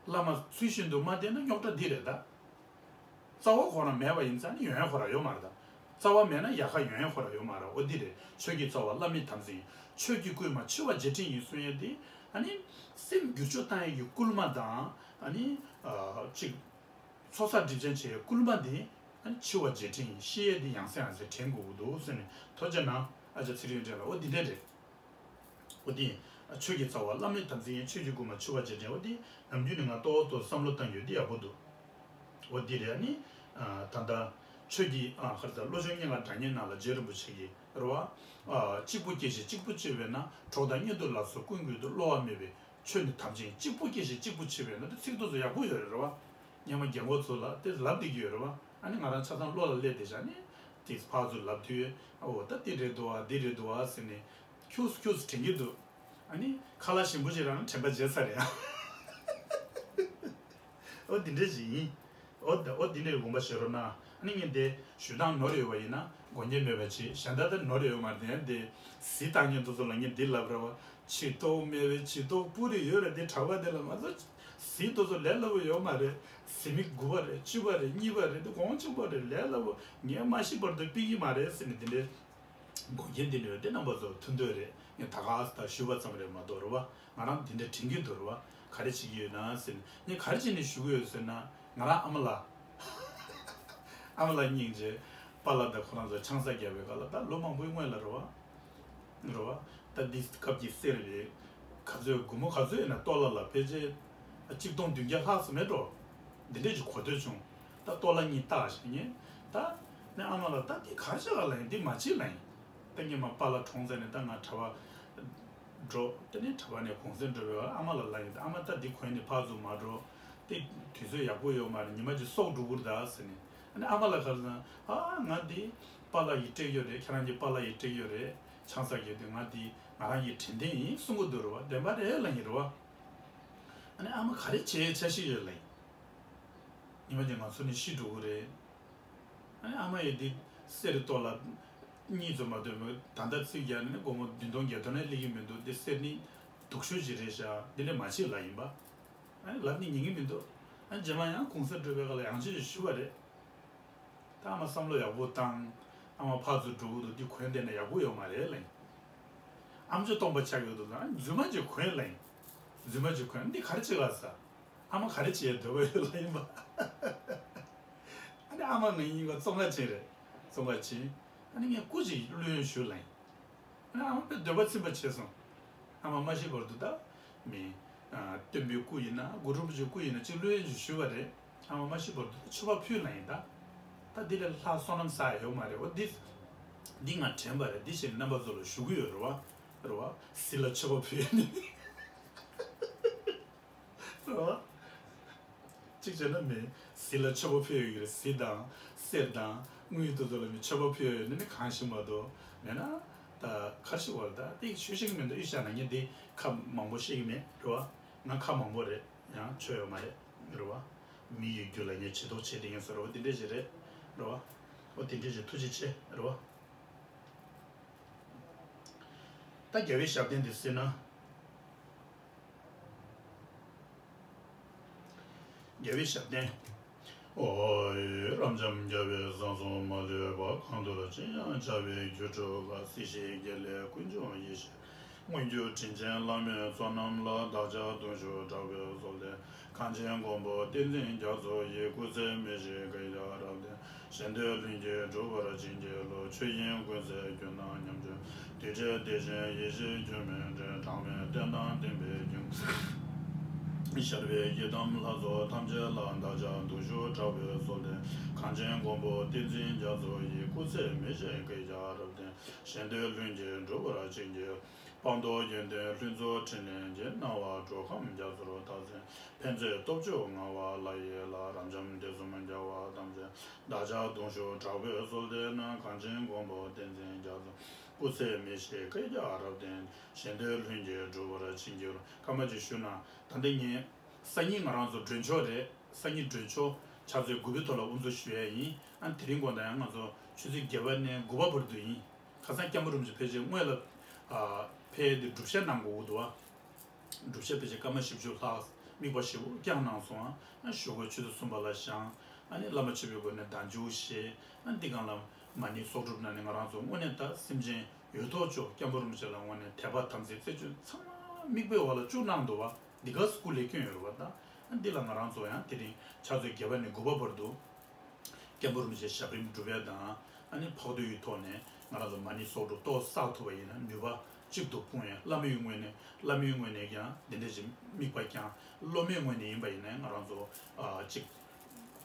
བླ་མ་ཚུལ་བཞིན་དུ་མ་བསྟེན་ན་རྙོག་དྲ་འདི་རེད་ད། རྩ་བ་ཁོ་རང་མེད་པ་ཡིན་ཙང་ནི་ཡོན་ཁོ་རང་ཡོད་མ་རེད་ད། རྩ་བ་མེད་ན་ཡལ་ག་ཡོན་ཁོ་རང་ཡོད་མ་རེད། འོ་འདི་རེད། ཆོས་ཀྱི་རྩ་བ་བླ་མེད་དམ་ཚིག་ཡིན། ཆོས་ཀྱི་བསྐུལ་མ་འཆི་བ་རྗེས་དྲན་ཡིན་གསུང་ཡས་འདི། ཨ་ནི་སེམས་བསྒྱུར་བཅོས་བཏང་ཡས་ཀྱི་བསྐུལ་མ་དང་། ཨ་ནི་ཨ་གཅིག་ཚོགས་བསགས་སྒྲིབ་སྦྱང་བྱེད་ཡས་བསྐུལ་མ་འདི། ཨ་ནི་འཆི་བ་རྗེས་དྲན་ཡིན། ཤི་ཡས་འདི་ཡང་སེ་ཡང་སེ་དྲན་དགོས་ཀྱི་འདུག་ཟེར་ནས་ཐུགས་རྗེ་གནང་། ཨ་ཅག་ཚེ་རིང་འདྲེ་ལ། འོ་འདི་འདྲ་རེད། འོ་དེ། ཆོས་ཀྱི་རྩ་བ་བླ་མེད་དམ་ཚིག་ཡིན། ཆོས་ཀྱི་བསྐུལ་མ་འཆི་བ་རྗེས་དྲན། འོ་དེ་ནམ་རྒྱུན་ནས་ང་ཏོག་ཏོག་བསམ་བློ་བཏང་ཡོད། དེ་ཡག་པོ་འདུག་འོ་དེ་རེད། ཨ་ནི། ད་ལྟ་ཆོས་ཀྱི་ཨ་ཧར་ད་བློ་སྦྱོང་སྙན་ངག་སྒྲ་སྙན་ནང་ལ་རྗེ་རིན་པོ་ཆེ་གིས་རེད་བ། གཅིག་པུ་སྐྱེ་ཞིང་གཅིག་པུ་འཆི་བས་ན། གྲོགས་དང་གཉེན་དུ་ལ་སོགས་ཀུན་ཀུན་ཏུ། གློ་བ་མེད་པའི་ཆོས་ནི་དམ་ཅན། གཅིག་པུ་སྐྱེ་ཞིང་གཅིག་པུ་འཆི་བས་ན། དེ་ཚིག་ཏོག་ཙམ་ཡག་པོ་ཡོད་རེད་རེད་བ། སྔོན་མ་རྒན་གོག་ཚོ་ལ་དེ་ལབ་བསྡད་ཀྱི་ཡོད་རེད་བ། ཨ་ནི་ང་རང་ཆ་ཚང་བློ་ལ་སླེབས་བསྡད་བཞག་ནས་དེ་ཕར་ཚུར་ལབ་དུས། འོ་ད་དེ་རེད་འདུག་བ། འདི་རེད་འདུག་བ་ཟེར་ནས་ཁྱུགས་ཁྱུགས་དྲན་གྱི་འདུག་ཨ་ནི་ཁ་ལག་ཞིམ་པོ་ཞིག་རག་ན་དྲན་པ་བརྗེད་ཚར་རེད་ཨ། འོ་དེ་འདྲ་ཞིག་ཡིན། འོ་ད་འོ་དེ་འདྲའི་དགོངས་པ་བཞེས་རོགས་གནང་། ཨ་ནི་ངས་དེ་ཞུ་སྟངས་ནོར་ཡོད་པ་ཡིན་ན་དགོངས་འགལ་མེད་པ་བྱེད། གཞན་དག་ད་ནོར་ཡོད་མ་རེད། དེ་གཟི་བཏང་མཁན་དེ་ཚོ་ལ་ངས་འདི་ལབ་རེད་བ།་འཆི་ཐོག་མེད་པའི་འཆི་ཐོག་སྤུ་རིས་ཡོད་རེད། དེ་གྲྭ་པ་དེ་ལ་ང་ཚོ་གཟི་དེ་ཚོ་ལས་སླ་པོ་ཡོད་མ་རེད། གཟི་མིག་དགུ་པ་རེད། བཅུ་པ་རེད། གཉིས་པ་རེད། དེ་གོང་ཆེན་པོ་རེད། ལས་སླ་པོ། ངས་མ་ཤི་བར་དུ་ཕུད་ཀྱི་མ་རེད་ཟེར་ནས་དེ་འདྲའི་འགོག་རྐྱེན་དེ་འདྲ་ཡོད། དེ་རྣམ་པ་ཚོ་ཐུགས་འདོད་རེད། ངས་ད་ག་ས་ད་ཞུས་པ་ཙམ་རེད་མ་གཏོགས་རེད་བ། ང་རང་དེ་འདྲ་དྲན་གྱི་འདུག་རེད་བ། ག་རེ་བྱེད་ཀྱི་ཡོད་ན་ཟེར་ནས། ངས་ག་རེ་བྱས་ནས་ཞུ་གི་ཡོད་ཟེར་ན། ང་རང་ཨ་མ་ལགས། ཨ་མ་ལགས་སྙིང་རྗེ། པཱ་ལགས་དང་ཁོ་རང་ཚོ་ཆང་ས་བརྒྱབ་པའི་སྐབས་ལ་ད་ལོ་མང་པོའི་སྔོན་ལ་རེད་བ། རེད་བ། ད་འདི་སྐབས་ཀྱི་གསེར་རེད། ག་ཚོད་སྒོར་མོ་ག་ཚོད་ཡིན་ན་ཏོ་ལ་ལ་ཕལ་ཆེར་གཅིག་སྟོང་བདུན་བརྒྱ་ལྷག་ཙམ་མེད་འགྲོ། འདི་འདྲས་ཀྱི་གོ་ཐོས་བྱུང་། ད་ཏོ་ལ་གཉིས་བཏགས་བཞག་ངས། ད་ནས་ཨ་མ་ལགས་ད་འདི་ག་རེ་བྱེད་ག་ལབ་ཡིན། འདི་མ་བྱེད་ལབ་ཡིན། ད་ངས་མ་པཱ་ལགས་གྲོངས་ཚར་ནས་ད་ང་གྲྭ་པ་འགྲོ། དེ་ནས་གྲྭ་པ་ནས་གུང་སེང་འགྲོ་བའི་ཨ་མ་ལགས་ལབ་ཡིན། ད་ཨ་མ་ད་འདི་གོན་ནས་ཕར་ཚུར་མ་འགྲོ། དེ་དུས་ཚོད་ཡག་པོ་ཡོད་མ་རེད། ཉི་མ་གཅིག་སྲོག་འགྲོ་གི་རེད་ད་ཟེར་ནས། ཨ་ནི་ཨ་མ་ལགས་ག་རེ་ཟེར་ན། ཨ་ང་འདི་པཱ་ལགས་ཀྱིས་སྤྲད་ཡོད་རེད། ཁྱེད་རང་གི་པཱ་ལགས་ཀྱིས་སྤྲད་ཡོད་རེད། ཆང་ས་བརྒྱབ་དུས་ང་འདི་ང་རང་གི་དྲན་རྟེན་ཡིན་གསུང་གི་འདུག་རེད་བ། བདེན་པ་རེད་ལབ་ཡིན་རེད་བ། ཨ་ནི་ཨ་མ་ག་རེ་བྱེད་འཆར་གཞི་ཡོད་ལབ་ཡིན། ཉི་མ་གཅིག་ང་ཚོ་ནི་ཤི་འགྲོ་གི་རེད། ཨ་ནི་ཨ་མ་ཡིས་འདི་གསེར་ཏོ་ལ་གཉིས་ཙམ་མ་གཏོགས་མེད། ད་ལྟ་ཚིག་རྒྱག་ནས་སྒོར་མོ་བདུན་སྟོང་བརྒྱད་སྟོང་ནས་སླེབས་ཀྱི་མི་འདུག་འདི་གསེར་ནི་སྡུག་ཤོས་ཅིག་རེད་ཤག་འདི་འདྲ་མ་བྱེད་ལབ་ཡིན་པ། ཨ་ནི་ལབ་ནི་ཉན་གྱི་མི་འདུག་ཨ་ནི་རྗེས་མ་ཡང་གུང་སེང་འགྲོ་བའི་སྐབས་ལ་ཡང་ཅིག་ཞུས་པ་རེད། ད་ཨ་མ་བསམ་བློ་ཡག་པོ་བཏང་། ཨ་མ་ཕར་ཚུར་འགྲོ་གི་འདུག་འདི་གོན་བསྡད་ན་ཡག་པོ་ཡོད་མ་རེད་ལབ་ཡིན། ཨ་མཆོག་སྟོང་པ་ཆགས་ཡོད་འདུག་ཨ་ནི་རྫུན་མ་ཅིག་གོན་ལབ་ཡིན། རྫུན་མ་ཅིག་གོན། འདི་ག་རེ་བྱེད་ག་ཟེར། ཨ་མ་ག་རེ་བྱེད་འདོད་པ་ཡོད་ལབ་ཡིན་པ། ཨ་ནི་ཨ་མ་ང་གཉིས་ཀ་ཙོང་ཁ་ཆེན་རེད། ཙོང་ཁ་ཆེན། ཨ་ནི་ངས་སྐུ་མཁྱེན་བླུ་ཡོན་ཞུ་ལབ་ཡིན། ཨ་ནི་ཨ་མ་དཔེ་འདོད་པ་ཚིམ་པ་བྱས་སོང་། ཨ་མ་མ་ཤི་བར་དུ་ད་མི། ཨ་སྟོན་པའི་སྐུ་ཡིན་ན་གུ་རུ་རིན་པོ་ཆེའི་སྐུ་ཡིན་ན་ཅིག་བླུ་ཡོན་ཅིག་ཞུས་པ་རེད། ཨ་མ་མ་ཤི་བར་དུ་ད་མཆོད་པ་ཕུལ་ལབ་ཡིན་ད། ད་འདི་ལས་ལྷག་བསོད་ནམས་བསགས་ཡ་ཡོད་མ་རེད། འོ་འདི། འདི་ང་དྲན་པ་རེད། འདི་བྱས་ནས་རྣམ་པ་ཚོ་ལ་ཞུ་གི་ཡོད་རེད་བ། རེད་བ། གཟི་ལ་མཆོད་པ་ཕུལ་ནི། རེད་བ། གཅིག་བྱས་ན་མི་གཟི་ལ་མཆོད་པ་ཕུལ་ཡོད་ཀྱི་རེད། གཟི་དང་གསེར་དང་དངུལ་དེ་ཚོ་ལ་མི་མཆོད་པ་ཕུལ་ཡོད་ནི་ནི་གང་ཞིག་མ་གཏོགས་མེད་ན། ད་ཁར་ཞིག་བར་ད་དེ་ཆོས་ཤིག་མི་འདུག་ཨི་ཤ་ན་ངས་འདི་ཁ་མང་པོ་བཤད་ཀྱི་མེད་རེད་བ། ང་ཁ་མང་པོ་རེད། ཡང་ཆོས་ཡོད་མ་རེད། རེད་བ། མི་ཡི་རྒྱུད་ལ་ངས་བྱེད་དོགས་བྱེད་དེ་ཡིན་ཟེར་བ་འདི་འདྲས་ཞིག་རེད། རེད་བ། འོ་དེ་འདྲས་ཞིག་ཐུགས་རྗེ་ཆེ་རེད་བ། ད་རྒྱལ་བའི་ཞབས་བརྟན་འདི་གཟིགས་ན། རྒྱལ་བའི་ཞབས་བརྟན། ཨོ་ཡེ་རབ་འབྱམས་རྒྱལ་བའི་གསང་གསུམ་མ་ལུས་པ། གང་འདུལ་ཅི་ཡང་བྱ་བའི་རྒྱུ་སྒྲུབ་པ། སྲིད་ཞིའི་དགེ་ལེགས་ཀུན་འབྱུང་ཡེ་ཤེས། མངོན་གྱུར་དྲིན་ཅན་བླ་མའི་ཚོགས་རྣམས་ལ། བདག་ཅག་གདུང་ཤུགས་དྲག་པོས་གསོལ་འདེབས། གངས་ཅན་མགོན་པོ་བསྟན་འཛིན་རྒྱ་མཚོ་ཡི། སྐུ་ཚེ་མི་ཤིགས་བསྐལ་བརྒྱར་རབ་བརྟན། གཞན་དོན་ལྷུན་གྱིས་འགྲུབ་པར་བྱིན་གྱིས་རློབས། ཆོས་དབྱིངས་ཀུན་གསལ་རྒྱུད་ན་ཉམས་བཞག་དུས་འབྲས་བདེ་ཆེན་ཡེ་ཤེས་རྒྱུན་མི་འབྲལ། གྲངས་མེད་བསྟན་དང་བསྟན་པའི་རྒྱུན། ཤར་བའི་ཡི་དམ་ལྷ་ཚོགས་ཐམས་ཅད་ལ། བདག་ཅག་གདུང་ཤུགས་དྲག་པོས་གསོལ་འདེབས། གངས་ཅན་མགོན་པོ་བསྟན་འཛིན་རྒྱ་མཚོ་ཡི། སྐུ་ཚེ་མི་ཤིགས་བསྐལ་བརྒྱར་རབ་བརྟན། གཞན་དོན་ལྷུན་གྱིས་འགྲུབ་པར་བྱིན་གྱིས། སྤངས་རྟོགས་ཡོན་ཏན་ལྷུན་རྫོགས་ཕྲིན་ལས་ཀྱི། སྣང་བ་འགྲོ་ཁམས་རྒྱ་མཚོར་རྟག་འཛིན། ཕན་མཛད་སྟོབས་བཅུ་མངའ་བ་ལྷ་ཡི་ལྷ། རབ་འབྱམས་དུས་གསུམ་རྒྱལ་བ་ཐམས་ཅད། བདག་ཅག་གདུང་ཤུགས་དྲག་པོས་གསོལ་འདེབས་ན། གངས་ཅན་མགོན་པོ་བསྟན་འཛིན་རྒྱ་མཚོ། སྐུ་ཚེ་མི་ཤིགས་བསྐལ་བརྒྱར་རབ་བརྟན། གཞན་དོན་ལྷུན་གྱིས་འགྲུབ་པར་བྱིན་གྱིས་རློབས། སྐར་མ་གཅིག་ཞུ་ན། ད་ལྟ་ངས་སང་ཉིན་ང་རང་ཚོ་མགྲོན་ཆོག་རེད། སང་ཉིན་མགྲོན་ཆོག་ཕྱག་ཚོད་དགུ་པའི་ཐོག་ལ་དབུ་འཛུགས་ཞུ་ཡས་ཡིན། ཨ་དེ་རིང་དགོང་དག་ཡང་ང་ཚོ་ཆུ་ཚོད་བརྒྱད་པ་ནས་དགུ་པ་བར་དུ་ཡིན། ཁ་སང་སྐྱབས་མགོན་རིན་པོ་ཆེ་ཕལ་ཆེར་སྔོན་ལ། ཨ། ཕལ་དེ་སྒྲུབ་བྱ་གནང་དགོས་ཀྱི་འདུག་བ། སྒྲུབ་བྱ་ཕལ་ཆེར་སྐར་མ་བཞི་བཅུ་ལྷག་དམིགས་པ་ཞེ་པོ་བསྐྱངས་གནང་སོང་ཨ། ཞོགས་ཀའི་ཆུ་ཚོད་གསུམ་པ་ལ་བཞེངས། ཨ་ནི་བླ་མ་མཆོད་པའི་སྒོ་ནས་བདག་འཇུག་བཞེས། ཨ་ནི་འདི་སྒང་ལ་མ་ཎི་གསོག་སྒྲུབ་གནང་ནས་ང་རང་ཚོ་དངོས་གནས་ད་སེམས་ཅན་ཡོད་དོ་ཅོག་སྐྱབས་མགོན་རིན་པོ་ཆེ་ལ་དངོས་གནས་དད་པ་དམ་ཚིག་བརྩེ་གཅོད་ཚང་མ་མིག་དཔེ་བ་ལ་བཅུག་གནང་འདུག་བ། འདི་ག་སྐུ་ལས་སྐྱོན་ཡོད་རེད་བ་ད། ཨ་འདི་ལ་ང་རང་ཚོ་ཡང་དེ་རིང་ཕྱག་ཚོད་བརྒྱད་པ་ནས་དགུ་པ་བར་དུ། སྐྱབས་མགོན་རིན་པོ་ཆེའི་ཞབས་རིམ་སྒྲུབ་ཡས་དང་། ཨ་ནི་འཕགས་བསྟོད་ཀྱི་ཐོག་ནས་ང་རང་ཚོ་མ་ཎི་གསོག་སྒྲུབ་ཏོག་བསགས་ཐུབ་པ་ཡིན་ན་ནུས་པ་གཅིག་ཏུ་སྤུངས་ཡས། བླ་མའི་ངོས་ནས་བླ་མའི་ངོས་ནས་ཀྱང་དེ་འདྲ་ཞིག་དམིགས་པ་བསྐྱངས། སློབ་མའི་ངོས་ནས་ཡིན་པ་ཡིན་ན་ང་རང་ཚོ་ཨ་གཅིག་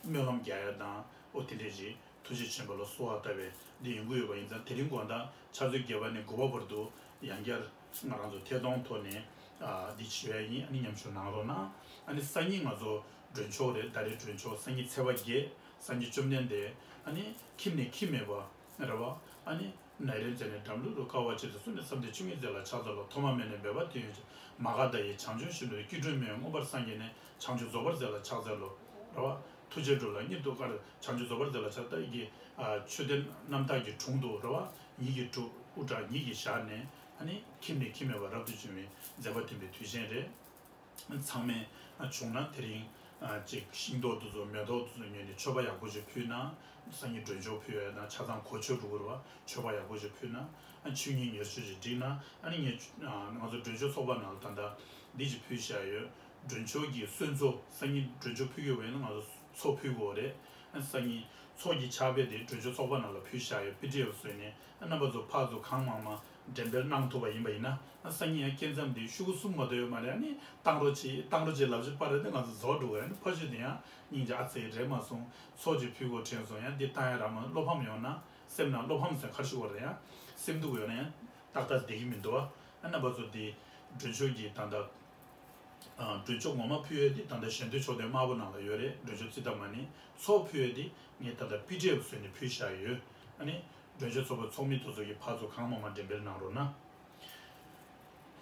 སྨོན་ལམ་རྒྱག་ཡས་དང་ཨོ་དེ་འདྲ་ཞིག་ཐུགས་རྗེ་ཆེན་པོ་ལ་གསོལ་བ་བཏབ་པའི་འདི་ཡོང་གི་ཡོད་པ་ཡིན་ཙང་། དེ་རིང་དགོང་དག་ཕྱག་ཚོད་བརྒྱད་པ་ནས་དགུ་པ་བར་དུ་ཡང་བསྐྱར་ང་རང་ཚོ་ཐད་གཏོང་ཐོག་ནས་ཨ་འདི་བྱེད་ཡས་ཡིན། ཨ་ནི་མཉམ་ཞུགས་གནང་རོགས་གནང་། ཨ་ནི་སང་ཉིན་ང་ཚོ་མགྲོན་ཆོག་རེད། ཟླ་རེའི་མགྲོན་ཆོག་སང་ཉིན་ཚེས་པ་བརྒྱད། སངས་རྒྱས་བཅོམ་ལྡན་འདས་ཨ་ནི་ཁྱིམ་ནས་ཁྱིམ་མེད་པ་རེད་བ། ཨ་ནི་ནཱ་རོའི་མཚན་ནས་འགྲམ་ལུག་རུ་དཀའ་བ་སྤྱད་དེ་གསོལ་ནས་བསམ་གཏན་ཆོས་དབྱིངས་མཛད་ལ་ཕྱག་འཚལ་ལོ། ཐོག་མ་མེད་ནས་འབད་པ་དོན་ཡོད་ཅིང་། མ་ག་དྷ་ཡི་བྱང་ཆུབ་ཤིང་རྟ་ཡི། སྐྱིལ་ཀྲུང་མི་ཡི་མངོན་པར་སངས་རྒྱས་ནས། བྱང་ཆུབ་རྫོགས་པར་མཛད་ལ་ཕྱག་འཚལ་ལོ། རེད་བ། ཐུགས་རྗེ་འགྲོ་ལ་གཉིས་སུ་དཀར། བྱང་ཆུབ་རྫོགས་པར་མཛད་ལ་ཕྱག་འཚལ་གྱི། ཨ་མཆོད་རྟེན་རྣམ་དག་གི་དྲུང་དུ་རེད་བ། ཉིད་ཀྱིས་སྒྲུབ། དབུ་སྐྲ་ཉིད་ཀྱིས་བཞར་ནས་ཨ་ནི་ཁྱིམ་ནས་ཁྱིམ་མེད་པར་རབ་ཏུ་བྱུང་བའི་མཛད་པ་སྟོན་པའི་དུས་ཆེན་རེད། ཚང་མས་བྱུང་ན་དེ་རིང་ཅིག་ཤིང་ཏོག་དེ་ཚོ་མེ་ཏོག་དེ་ཚོ་ཉོས་ནས་མཆོད་པ་ཡག་པོ་ཞིག་ཕུལ་ན། སང་ཉིན་མགྲོན་ཆོག་ཕུལ་བས་ན་ཆ་ཚང་གོ་ཆོད་འགྲོ་གི་རེད་བ། མཆོད་པ་ཡག་པོ་ཞིག་ཕུལ་ན། ཨ་ཆོས་ཉིད་ཉེར་སྤྱོད་ཅིག་བསྒྲིགས་ན། ཨ་ནི་ངས་ང་ཚོ་མགྲོན་ཆོག་ཚོགས་པ་ནང་ལ་ད་ལྟ་འདི་ཅིག་ཕུལ་བཞག་ཡོད། མགྲོན་ཆོག་གི་གསོལ་ཚོགས། སང་ཉིན་མགྲོན་ཆོག་ཕུལ་གྱི་ཡོད་པ་ཡིན་ན་ང་ཚོ་ཚོགས་ཕུལ་དགོས་རེད། ཨ་སང་ཉིན་ཚོགས་ཀྱི་ཕྱག་དཔེ་དེ་མགྲོན་ཆོག་ཚོགས་པ་ནང་ལ་ཕུལ་བཞག་ཡོད། པི་ཌི་ཨེཕ་བཟོས་ནས། རྣམ་པ་ཚོ་ཕར་ཚུར་གང་མང་མང་འགྲེམས་སྤེལ་གནང་ཐུབ་པ་ཡིན་པ་ཡིན་ན། ཨ་སང་ཉིན་ཡང་སྐྱེ་མཚམས་འདི་ཤོག་གུ་གསུམ་མ་གཏོགས་ཡོད་མ་རེད། ཨ་ནི་བཏང་རོགས་གྱིས་བཏང་རོགས་གྱིས་ལབ་ཅིག་པར་རེད་དེ་ང་ཚོ་རྫོགས་འགྲོ་གི་རེད། ཨ་ནི་ཕ་ཤུལ་དེ་ཡང་སྙིང་རྗེ་ཨ་ཙི་རེད་མ་སོང་། ཚོགས་ཀྱི་ཕུལ་དགོས་དྲན་སོང་། ཡང་འདི་བཏང་ཡ་རག་མ་སོང་། བློ་ཕམ་ཡོང་ན། སེམས་ནང་བློ་ཕམ་ཟེར་ཁར་ཤུ་བ་རེད། ཡང་སེམས་སྡུག་ཡོད་ན་ཡང་ཏག་ཏག་བསྡད་ཀྱི་མི་འདུག་ཨ་རྣམ་པ་ཚོ་འདི་མགྲོན་ཆོག་གི་ད་ལྟ། ཨ་མགྲོན་ཆོག་ངོ་མ་ཕུལ་ཡས་དེ་ད་ལྟ་ཞལ་འདོན་ཕྱག་དེབ་དམར་པོ་ནང་ལ་ཡོད་རེད། མགྲོན་ཆོག་རྩིས་ལྟ་མ་ནི་ཚོགས་ཕུལ་ཡས་དེ་ངས་ད་ལྟ་པི་ཌི་ཨེཕ་བཟོས་ནས་ཕུལ་བཞག་ཡོད། ཨ་ནི་མགྲོན་ཆོག་ཚོགས་པའི་ཚོགས་མི་དེ་ཚོ་གིས་ཕར་ཚུར་གང་མང་མང་འགྲེམས་སྤེལ་གནང་རོགས་གནང་།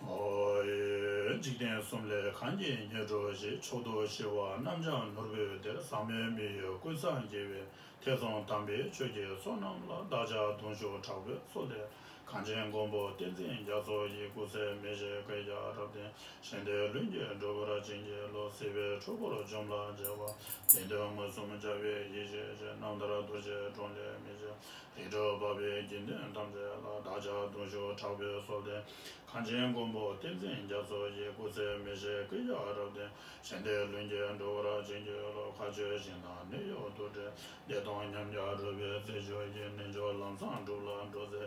ཨོ་ཡེ། འཇིག་རྟེན་གསུམ་ལས་གང་གིས་ཉེར་འགྲོ་ཞིག། མཆོག་ཏུ་ཞི་བ་རྣམ་སྦྱངས་ནོར་བུའི་གཏེར། ཟག་མེད་མི་ཡི་ཀུན་བཟང་རྒྱལ་བའི་ཐེག་མཚོན་དམ་པའི་ཆོས་ཀྱི་མཚོ་རྣམས་ལ། བདག་ཅག་གདུང་ཤུགས་དྲག་པོས་གསོལ་ཏེ། གངས་ཅན་མགོན་པོ་བསྟན་འཛིན་རྒྱ་མཚོ་ཡི། སྐུ་ཚེ་མི་ཤིགས་བསྐལ་བརྒྱར་རབ་བརྟན། ཞིང་དེར་ལྷུན་གྱིས་འགྲོ་བར་བྱིན་གྱིས་རློབས། སྲིད་པའི་འཁྲུལ་འཁོར་འཇོམས་ལ་མཛད་པ། བདེན་དོན་མངོན་སུམ་རྒྱལ་བའི་ཡེ་ཤེས་ཀྱི། རྣམ་ཐར་རྡོ་རྗེ་གྲོང་ལས་མི་ཤིགས། རིགས་དྲུག་འཕགས་པའི་དགེ་འདུན་ཐམས་ཅད་ལ། བདག་ཅག་གདུང་ཤུགས་དྲག་པོས་གསོལ་ཏེ། གངས་ཅན་མགོན་པོ་བསྟན་འཛིན་རྒྱ་མཚོ་ཡི། སྐུ་ཚེ་མི་ཤིགས་བསྐལ་བརྒྱར་རབ་བརྟན། ཞིང་དེར་ལྷུན་གྱིས་འགྲོ་བར་བྱིན་གྱིས་རློབས། མཁའ་སྤྱོད་ཞིང་དང་གནས་ཡུལ་དུ་འདྲེན། བདེ་སྟོང་ཉམས་བརྒྱ་སྒྲུབ་པའི་རྩེ་གཅིག་གིས། རྣལ་འབྱོར་ལམ་བཟང་སྒྲུབ་ལ་འགྲོ་ཚེ།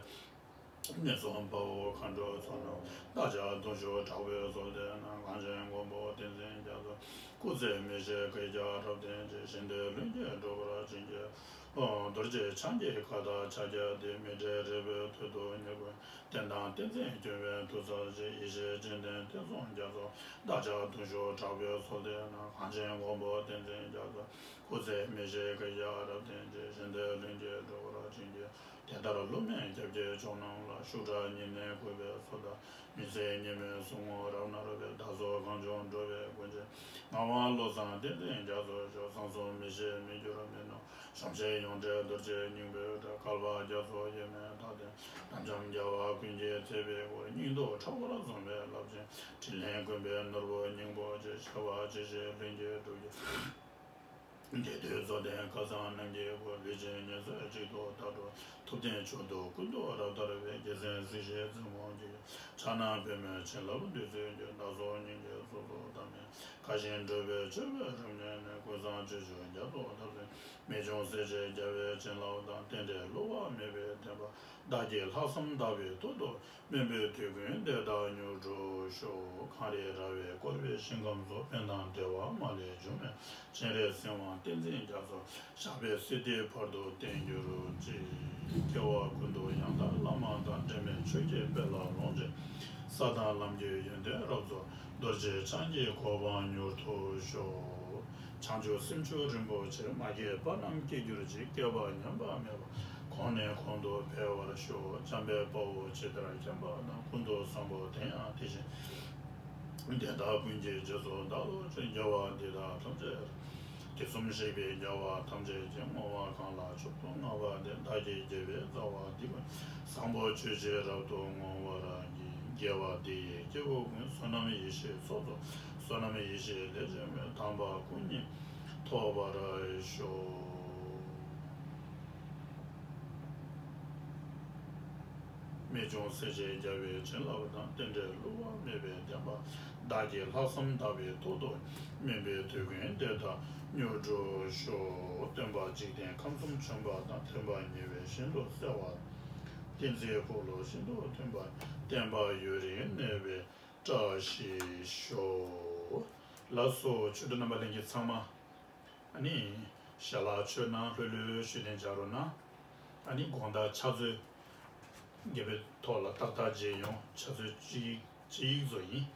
ངན་སོང་དཔའ་བོ་མཁའ་འགྲོའི་ཚོགས་རྣམས། བདག་ཅག་གདུང་ཤུགས་དྲག་པོས་གསོལ་ཏེ་ན། གངས་ཅན་མགོན་པོ་བསྟན་འཛིན་རྒྱ་མཚོ། སྐུ་ཚེ་མི་ཤིགས་བསྐལ་བརྒྱར་རབ་བརྟན་ཅིང་། ཞིང་དེར་ལྷུན་གྱིས་འགྲོ་བར་བྱིན་གྱིས་རློབས། རྡོ་རྗེ་འཆང་གི་བཀའ་དང་ཕྱག་རྒྱ་འདི། མི་འབྲལ་རིང་པོའི་དུས་སུ་ཉིད་ཀུན། བསྟན་དང་བསྟན་འཛིན་སྐྱོང་བའི་མཐུ་རྩལ་ཅན། ཡེ་ཤེས་སྤྱན་ལྡན་ཐེག་མཚོན་རྒྱ་མཚོ། བདག་ཅག་གདུང་ཤུགས་དྲག་པོས་གསོལ་ཏེ་ན། གངས་ཅན་མགོན་པོ་བསྟན་འཛིན་རྒྱ་མཚོ། སྐུ་ཚེ་མི་ཤིགས་བསྐལ་བརྒྱར་རབ་བརྟན་ཅིང་། ཞིང་དེར་ལྷུན་གྱིས་འགྲོ་བར་བྱིན་གྱིས། དེ་ལྟར་སློབ་མའི་སྐྱབས་ཀྱི་མཆོག་རྣམས་ལ། ཤུགས་དྲག་ཉི་མའི་གུས་པས་གསོལ་ལྟར། མི་ཟད་ཉི་མའི་གཟུངས་སྔོ་རབ་བསྣམས་པའི། བདག་སོགས་གངས་ལྗོངས་འགྲོ་བའི་མགོན་ཆེན། ངག་དབང་བློ་བཟང་བསྟན་འཛིན་རྒྱ་མཚོ་མཆོག། བསམ་གསུམ་མི་ཤིགས་མི་འགྱུར་མི་ནུབ། གཞོམ་བྱེད་ཡོངས་བྲལ་རྡོ་རྗེ་སྙིང་པོའི་སྒྲ། བསྐལ་པ་རྒྱ་མཚོ་དབྱེར་མེད་མཐའ་རྟེན། དམ་འཇམ་རྒྱལ་བ་ཀུན་གྱི་བརྩེ་བའི་སྐུ། སྙིང་སྟོབས་ཕྲ་བར་བཟུང་བའི་རླབས་ཆེན། དྲིན་ལན་ཀུན་པའི་ནོར་བུ་སྙིང་པོ་ཆེ། བྱ་བ་ཇི་བཞིན་ལྷུན་གྱིས་གྲུབ་ཀྱི། བདེ་སྡུད་རྫོགས་ལྡན་སྐལ་བཟང་རྣམས་ཀྱི་སྐུ། ལུས་ཅན་ཉེར་འཚོ་གཅིག་ཏུ་བདག་སྒྲུབ། ཐུབ་བསྟན་མཆོག་ཏུ་ཀུན་ཏུ་རབ་དར་བའི། རྒྱལ་མཚན་གཟི་བརྗིད་རྩེ་མོ་རྒྱས། ཕྱག་ན་པདྨོའི་བྱིན་རླབས་བདུད་རྩིའི་རྒྱུན། བདག་སོགས་སྙིང་གའི་གཟུགས་སུ་བལྟམས་ནས། དགའ་ཞིང་སྤྲོ་བའི་མཆོད་པའི་རིམ་ལས་ནི། ཀུན་བཟང་སྤྱོད་མཆོག་རྒྱ་མཚོ་ལྟར་བརྟན། རྨད་བྱུང་སྲས་བཅས་རྒྱལ་བའི་བྱིན་རླབས་དང་། རྟེན་འབྲེལ་བསླུ་བ་མེད་པའི་བདེན་པ། བདག་གི་ལྷག་བསམ་དག་པའི་ཐོག་ཏུ། སྨོན་པའི་དུས་ཀུན་བདེ་ལྡན་མྱུར་འགྲུབ་ཤོག། གངས་རི་ར་བས་བསྐོར་བའི་ཞིང་ཁམས་སུ། ཕན་དང་བདེ་བ་མ་ལུས་འབྱུང་བའི། སྤྱན་རས་གཟིགས་དབང་བསྟན་འཛིན་རྒྱ་མཚོ། ཞབས་པད་སྲིད་མཐའི་བར་དུ་བརྟན་གྱུར་ཅིག། སྐྱེ་བ་ཀུན་ཏུ་ཡང་དག་བླ་མ་དང་། འབྲལ་མེད་ཆོས་ཀྱི་དཔལ་ལ་ལོངས་སྤྱོད། ས་དང་ལམ་གྱི་ཡོན་ཏན་རབ་རྫོགས། རྡོ་རྗེ་འཆང་གི་གོ་འཕང་མྱུར་ཐོབ་ཤོག། བྱང་ཆུབ་སེམས་མཆོག་རིན་པོ་ཆེ། མ་སྐྱེས་པ་རྣམས་སྐྱེ་གྱུར་ཅིག། སྐྱེས་པ་ཉམས་པ་མེད་པ། གོང་ནས་གོང་དུ་འཕེལ་བར་ཤོག། འཇམ་དཔལ་དཔའ་བོས་ཇི་ལྟར་མཁྱེན་པ་དང་། ཀུན་ཏུ་བཟང་པོ་དེ་ཡང་དེ་བཞིན། དེ་དག་ཀུན་གྱི་རྗེས་སུ་བདག་སློབ་ཅིང་། དགེ་བ་འདི་དག་ཐམས་ཅད། དུས་གསུམ་གཤེགས་པའི་རྒྱལ་བ་ཐམས་ཅད་ཀྱིས། བསྔོ་བ་གང་ལ་མཆོག་ཏུ་བསྔགས་པ་དེས། བདག་གི་དགེ་བའི་རྩ་བ་འདི་ཀུན། བཟང་པོ་སྤྱོད་ཕྱིར་རབ་ཏུ་བསྔོ་བར་བགྱི། དགེ་བ་འདི་ཡིས་སྐྱེ་བོ་ཀུན། བསོད་ནམས་ཡེ་ཤེས་ཚོགས་རྫོགས། བསོད་ནམས་ཡེ་ཤེས་ལས་བྱུང་བའི། དམ་པ་སྐུ་གཉིས་ཐོབ་པར་ཤོག། རྨད་བྱུང་སྲས་བཅས་རྒྱལ་བའི་བྱིན་རླབས་དང་། རྟེན་འབྲེལ་བསླུ་བ་མེད་པའི་བདེན་པ། བདག་གིས་ལྷག་བསམ་དག་པའི་ཐོག་ཏུ། སྨིན་པའི་དུས་ཀུན་བདེ་དང་མྱུར་འགྲུབ་ཤོག། སྟོན་པ་འཇིག་རྟེན་ཁམས་གསུམ་བྱོན་པ་དང་། ཐེག་པ་ཉེ་བའི་ཤིན་ཏུ་གསལ་བ། ཏིང་འཛིན་འཁོར་ལོ་ཤིན་ཏུ་མཐུན་པ། བསྟན་པ་ཡུན་རིང་གནས་པའི་བཀྲ་ཤིས་ཤོག། ལགས་སོ། ཆོས་གྲོགས་རྣམ་པ་ལྷན་རྒྱས་ཚང་མ། ཨ་ནི། ཞལ་ལག་མཆོད་གནང་། ལྷོད་ལྷོད་བཞུགས་གནང་། མཇལ་རོགས་གནང་། ཨ་ནི་དགོང་དག་ཕྱག་མཛོད་རྒྱ་བོད་ཐོག་ལ་ཏག་ཏག་མཇལ་ཡོང་། ཕྱག་མཛོད་ཅིག་ཅིག་བཟོ་ཡིན།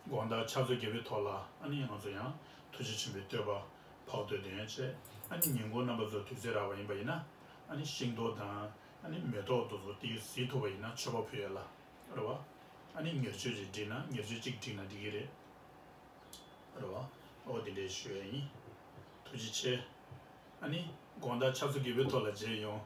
དགོང་དག་ཕྱག་མཛོད་རྒྱ་བོད་ཐོག་ལ་ཨ་ནི་ང་ཚོ་ཡང་ཐུགས་རྗེ་ཆེན་པོའི་བསྟོད་པ་འཕགས་བསྟོད་དེ་ཡང་བྱས། ཨ་ནི་ཉིན་གུང་རྣམ་པ་ཚོ་དུས་ཚོད་རག་པ་ཡིན་པ་ཡིན་ན། ཨ་ནི་ཤིང་ཏོག་དང་ཨ་ནི་མེ་ཏོག་དེ་ཚོ་དེ་གཟིགས་ཐུབ་པ་ཡིན་ན་མཆོད་པ་ཕུལ་ཡ་ལ་རེད་བ། ཨ་ནི་ཉེར་སྤྱོད་ཅིག་བསྒྲིགས་ན། ཉེར་སྤྱོད་གཅིག་བསྒྲིགས་ན་འགྲིག་གི་རེད། རེད་བ། ཨོ་དེ་འདྲས་ཞུ་ཡ་ཡིན། ཐུགས་རྗེ་ཆེ། ཨ་ནི་དགོང་དག་ཕྱག་མཛོད་རྒྱ་བོད་ཐོག་ལ་མཇལ་ཡོང་།